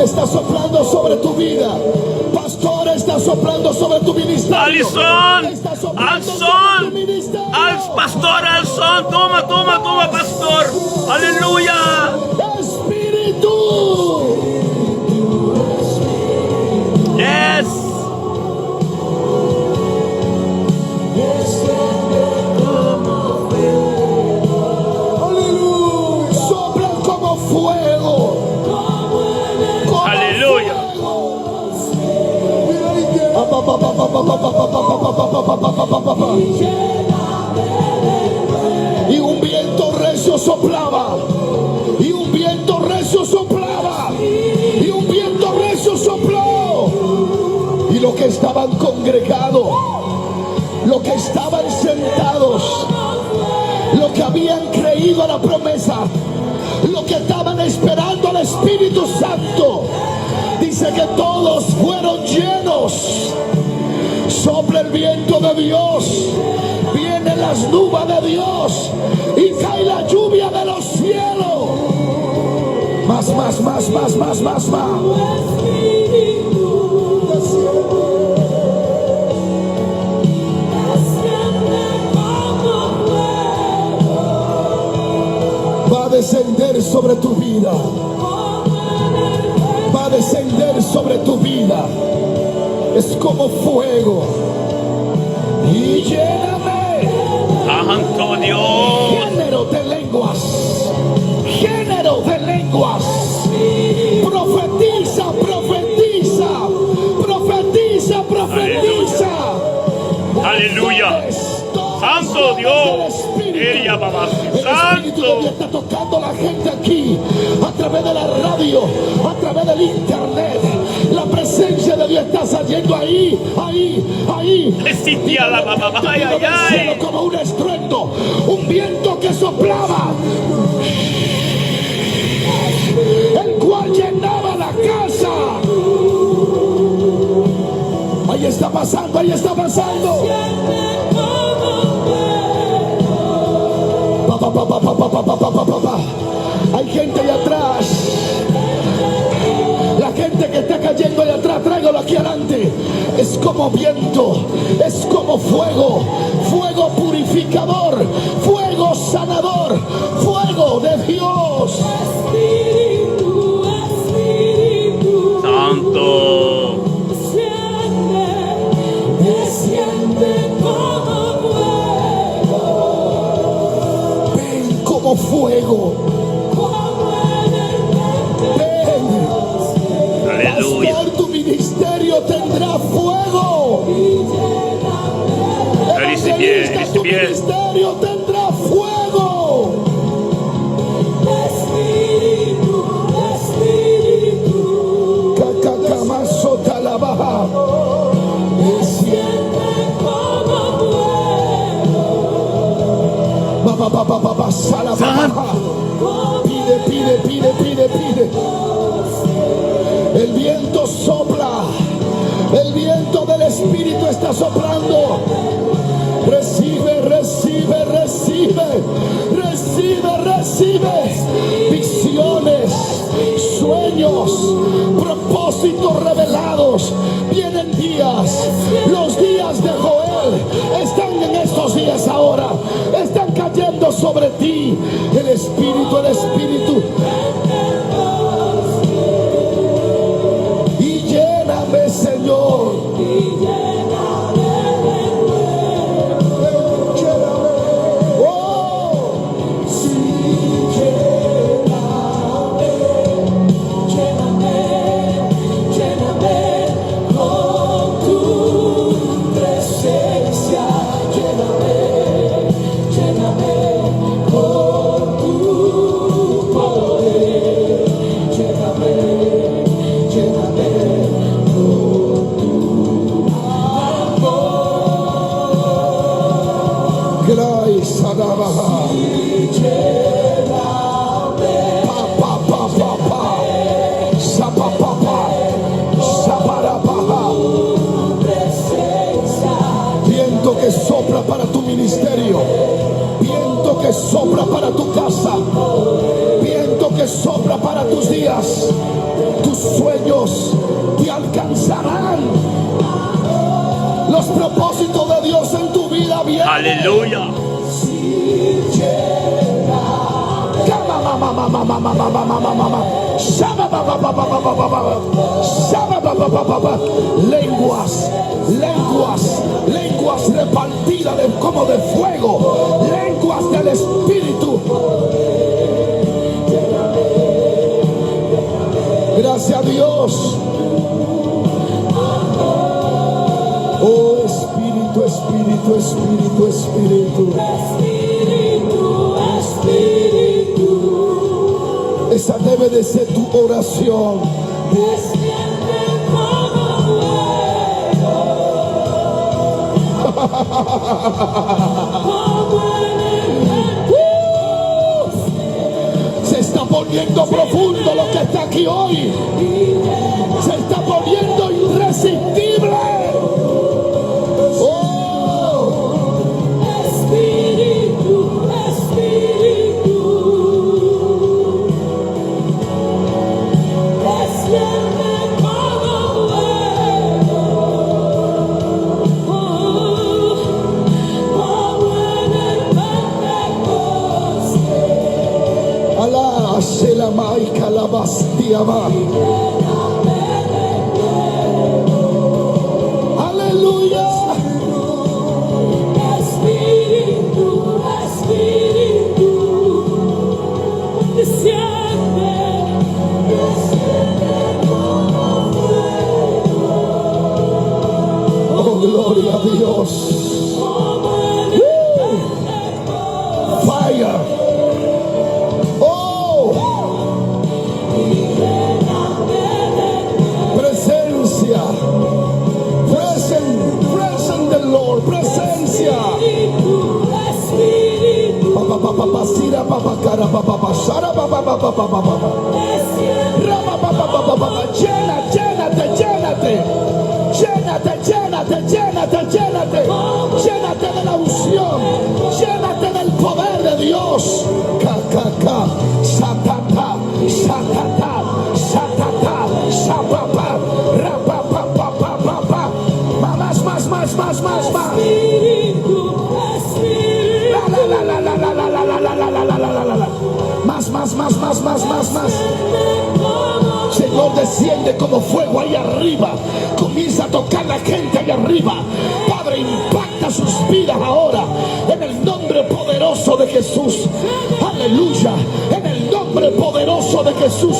Está soplando sobre tu vida. Pastor, está soplando sobre tu ministerio. Alison, Está soplando sobre tu Alson, ministerio. al pastor Alson, toma, toma, toma, pastor. Aleluya. Espíritu. Yes. Aleluya. Soplan como fuego. Y un viento recio soplaba. Y un viento recio soplaba. Y un viento recio sopló. Y los que estaban congregados, los que estaban sentados, los que habían creído a la promesa, los que estaban esperando al Espíritu Santo, dice que todos fueron llenos. Sopla el viento de Dios, vienen las nubes de Dios y cae la lluvia de los cielos. Más, más, más, más, más, más, más. Va a descender sobre tu vida. Va a descender sobre tu vida. Es como fuego. Y lléname. Santo Dios. Género de lenguas. Género de lenguas. Profetiza, profetiza. Profetiza, profetiza. Aleluya. Dones, Santo dones Dios. del Espíritu. Ella, babá. El Espíritu de Santo. Dios está tocando a la gente aquí a través de la radio, a través del internet. La presencia de Dios está saliendo ahí, ahí, ahí. Existía la babá. Ay, Vino ay, del cielo ay. como un estruendo, un viento que soplaba, el cual llenaba la casa. Ahí está pasando, ahí está pasando. Pa, pa, pa, pa, pa, pa, pa, pa, pa, pa, pa, pa. Hay gente allá atrás. La gente que está cayendo allá atrás, tráigalo aquí adelante. Es como viento, es como fuego, fuego purificador, fuego sanador, fuego de Dios. Espíritu, Espíritu, Santo. desciende, desciende como fuego, Ven como fuego, como en el ven. Aleluya. Pastor, tu ministerio tendrá fuego. Eres fiel, Evangelista, eres tu fiel. ministerio tendrá fuego. Espíritu, Espíritu, Cacacamazotalaba. desciende como fuego, Ba, ba, ba, ba, ba, ba, sala, ba, ba, ba. Pide, pide, pide, pide, pide. El viento sopla. El viento del Espíritu está soplando. Recibe, recibe, recibe. Recibe, recibe. Visiones, sueños, propósitos revelados. Vienen días. Los días de Joel están en estos días ahora. Están cayendo sobre ti. El Espíritu, el Espíritu. Y lléname, Señor. Lléname. Oh, sí, lléname, lléname, lléname con tu presencia, lléname, lléname con tu poder, lléname, lléname con tu amor. Grace, Adabaha. Pa, pa, pa, pa, pa. Sa, pa, pa, pa. Sa, pa, ra, pa, ja. Viento que sopla para tu ministerio. Viento que sopla para tu casa. Viento que sopla para tus días. Tus sueños te alcanzarán. Los propósitos de Dios en tu vida vienen. Aleluya. Kama, ma, ma, ma, ma, ma, ma, ma, ma, ma, ma, ma, ma. Shaba, ba, ba, ba, ba, ba, ba, ba, ba. Shaba, ba, ba, ba, ba, ba. Lenguas, lenguas, lenguas repartidas como de fuego, lenguas del Espíritu. Gracias a Dios. Espíritu, Espíritu, Espíritu. Espíritu, Espíritu. Esa debe de ser tu oración. Desciende como fuego. Como en el Se está poniendo profundo lo que está aquí hoy. Se está poniendo irresistible. Oh, Espíritu, Espíritu. Desciende como fuego. Oh, como en el Pentecostés. Alá, Selamai, Calabastiama. Aleluya. Espíritu, Espíritu, desciende, desciende como fuego, Oh, gloria a Dios. como en el Pentecostés. Fire. Oh, presencia. Present, present the Lord. Presencia. Espíritu, Espíritu, Pa pa pa pa pa sira pa pa cara pa pa pa sara pa pa pa pa pa pa pa pa. desciende Ra pa pa pa pa pa pa pa. Llena, llénate, llénate. Llénate, llénate, llénate, llénate. Llénate de la unción. Llénate del poder de Dios. Ka ka ka. Satata, satata, satata, sapapa, ra pa pa pa pa pa pa. Más, más, más, más, más, más. Espíritu, Espíritu, La la la la la la la la la la la la la la la la. Más, más, más, más, más, más, más. como Señor, desciende como fuego ahí arriba. Comienza a tocar la gente ahí arriba. Padre, impacta sus vidas ahora. En el nombre poderoso de Jesús. Aleluya. En el nombre poderoso de Jesús.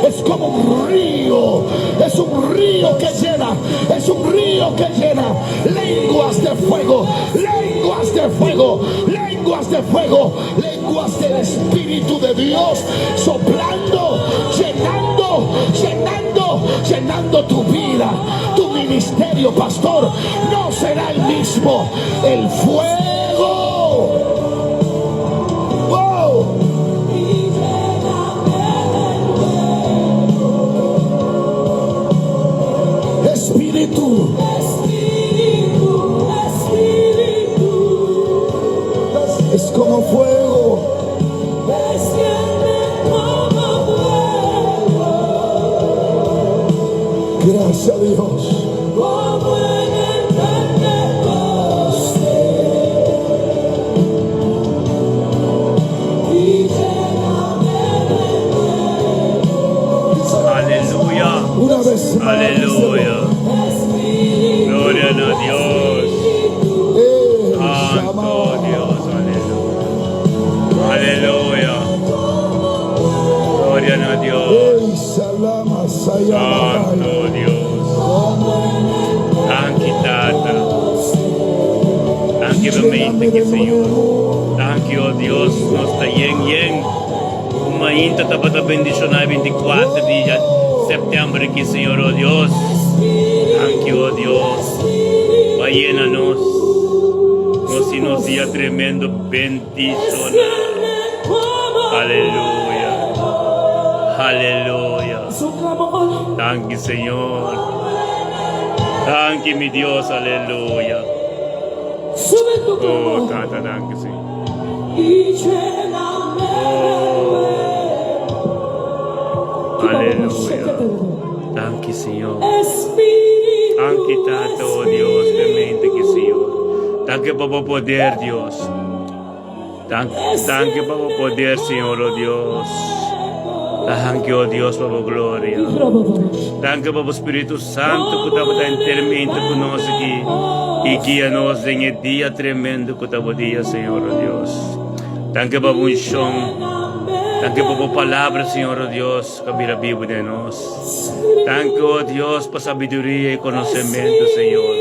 Es como un río. Es un río que llena. Es un río que llena. Lenguas de fuego. Lenguas de fuego. Lenguas de fuego. Lenguas del Espíritu de Dios. Soplando. Llenando. Llenando. Llenando tu vida. Tu ministerio, pastor. No será el mismo. El fuego. Wow. y lléname Espíritu. Espíritu, Espíritu, Es como fuego. desciende como fuego, Gracias a Dios. como en el Pentecostés. Y lléname de Aleluya. Una vez más. Aleluya. Espíritu, Gloria a Dios. Eh, Santo llama. Dios. Aleluya. Aleluya. Gloria a Dios. Ey, salama, sayama. Santo Dios. Danki Tata. Danki nuevamente ki Señor. Danki, oh Dios, nos ta yen yen. Mainta tabata bendishoná 24 di sèptèmber aki, Señor, oh Dios. Danki, oh Dios. Bai yena nos. Nos i nos dia tremendo bendishoná. Aleluya. Aleluya. Su clamor, Danki, Señor. Danki, mi Dios. Aleluya. sube tu Oh, clamor Tata, danki, Señor. y lléname de Aleluya. Danki, Señor. Espíritu, Danki, Tata, oh Dios, realmente ki Señor. Danki pa bo poder, Dios. Danki, danki pa bo poder, Señor, oh Dios. Danki, oh Dios, pa bo gloria. Danki pa bo Spiritu Santu ku tabata enteramente ku nos aki. I guia nos den e dia tremendo ku ta bo dia, Señor, oh Dios. Danki pa bo unshon. Danki pa bo palabra, Señor, oh Dios, ku a bira bibu den nos. Danki, oh Dios, pa sabiduria i konosementu, Señor.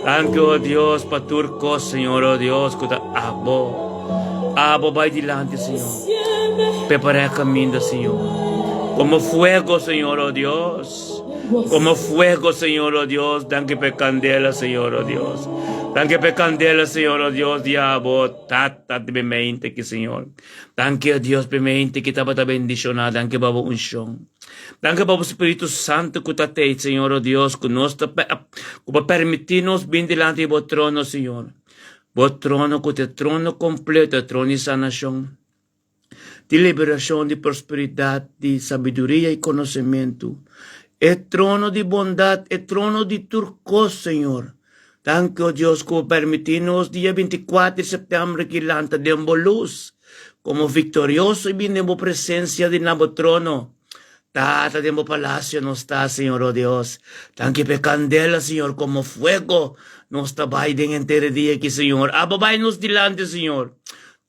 Danki, o Dios, pa tur kos, Señor, o Dios, ku ta abo. Abo bai dilanti, Señor. Prepará e kaminda, Señor. Komo fuego, Señor, o Dios. Komo fuego, Señor, o Dios. Danki pa e kandela, Señor, o Dios. Danki pa e kandela, Señor, o Dios, di abo, Tata, di mente aki, Señor. Danki, o Dios, pa e mente ki tabata bendishoná. Danki pa bo unshon. Danki pa bo Spiritu Santu ku ta tei, Señor, o Dios, ku nos ta ku bo permití nos bin dilanti di bo trono, Señor. Bo trono ku ta e trono kompleto, e trono di sanashon, di liberashon, di prosperidat, di sabiduria i konosementu. E trono di bondat, e trono di tur kos, Señor. Danki, o Dios, ku bo permití nos dia 24 di sèptèmber ki lanta den bo lus komo viktorioso i bin den bo presensia di na bo trono. Tata, den bo palasio nos ta, Señor, o Dios. Danki pa e kandela, Señor, komo fuego nos ta bai den henter e dia aki, Señor. Abo bai nos dilanti, Señor.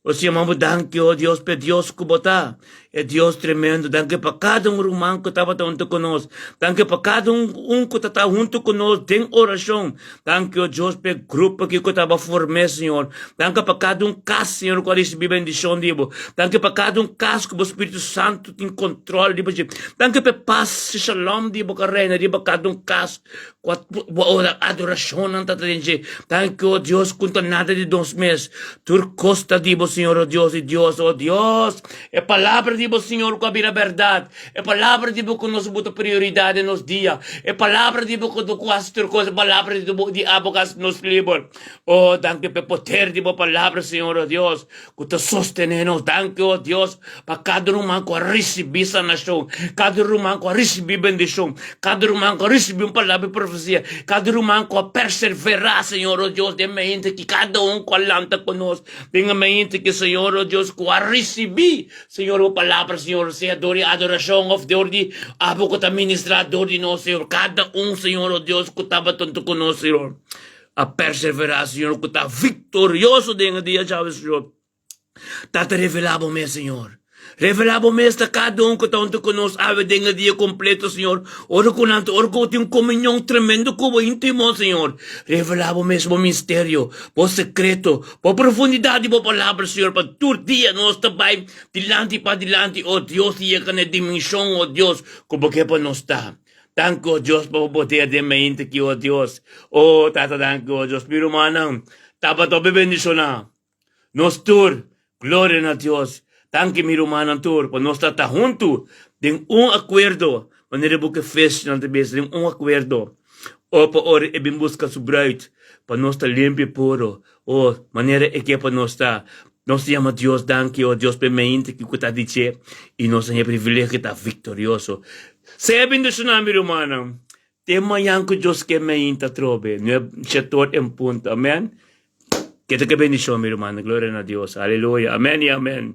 Nos yama bo danki, o Dios, p'e Dios ku bo ta, e Dios tremendo. Danki pa kada un ruman ku tabata huntu ku nos. Danki pa kada un un ku ta ta huntu ku nos den orashon. Danki, o Dios, p'e grupo aki ku taba form'é, Señor. Danki pa kada un kas, Señor, ku a risibí bendishon di bo. Danki pa kada un kas ku bo Spiritu Santu tin kontrol riba dje. Danki p'e pas i shalom di bo ku a reina riba kada un kas. Ku bo adorashonnan ta den dje. Danki, o Dios, ku no ta nada di nos mes. Tur kos ta di bo, Señor, o Dios di Dios, o Dios. E palabra di bo, Señor, ku a bira bèrdat. E palabra di bo ku nos buta prioridat den nos dia. E palabra di bo ku ku hasi tur kos. E palabra di bo di abo ku hasi nos liber. O, danki pa e poder di bo palabra, Señor, o Dios, ku ta sostené nos. Danki, o Dios, pa kada ruman ku a risibí sanashon, kada ruman ku a risibí bendishon, kada ruman ku a risibí un palabra di profesia, kada ruman ku a perseverá, Señor, o Dios, den mente ki kada un ku a lanta ku nos den e mente ki, Señor, o Dios, ku a risibí, Señor, bo palabra, Señor, sea dor di adorashon òf dor di abo ku ta ministrá dor di nos, Señor, kada un, Señor, o Dios, ku tabata huntu ku nos, Señor, a perseverá, Señor, ku ta viktorioso den e dia djawe, Señor. Tata revelá bo mes, Señor. Revelá bo mes na kada un ku ta huntu ku nos awe den e dia kompleto, Señor. Ora ku nan ta, ora ku bo tin un komunion tremendo ku bo íntimo, Señor. Revelá bo mes bo misterio, bo sekreto, bo profundidat di bo palabra, Señor, pa tur dia nos ta bai dilanti pa dilanti, o Dios, i yega na e dimenshon, o Dios, ku bo ke pa nos ta. Danki, o Dios, pa bo poder den mente aki, o Dios. O Tata, danki, o Dios. Mi rumannan, tabata hopi bendishoná. Nos tur, gloria na Dios. Danki mi rumannan tur pa nos ta ta huntu den un akuerdo, manera e buki Efesionan ta bisa, den un akuerdo. O pa ora e bin buska su bruid, pa nos ta limpio i puro, o manera e ke pa nos ta. Nos ta yama Dios danki, o Dios pa e mente ki ku ta di dje, i nos a haña e privilegio di ta viktorioso. Sea bendishoná mi rumannan. Te mañan ku Dios ke meinta atrobe, nueb shetor en punto. Amen. Keda ke bendishon mi rumannan. Gloria na Dios. Aleluya. Amen i amen.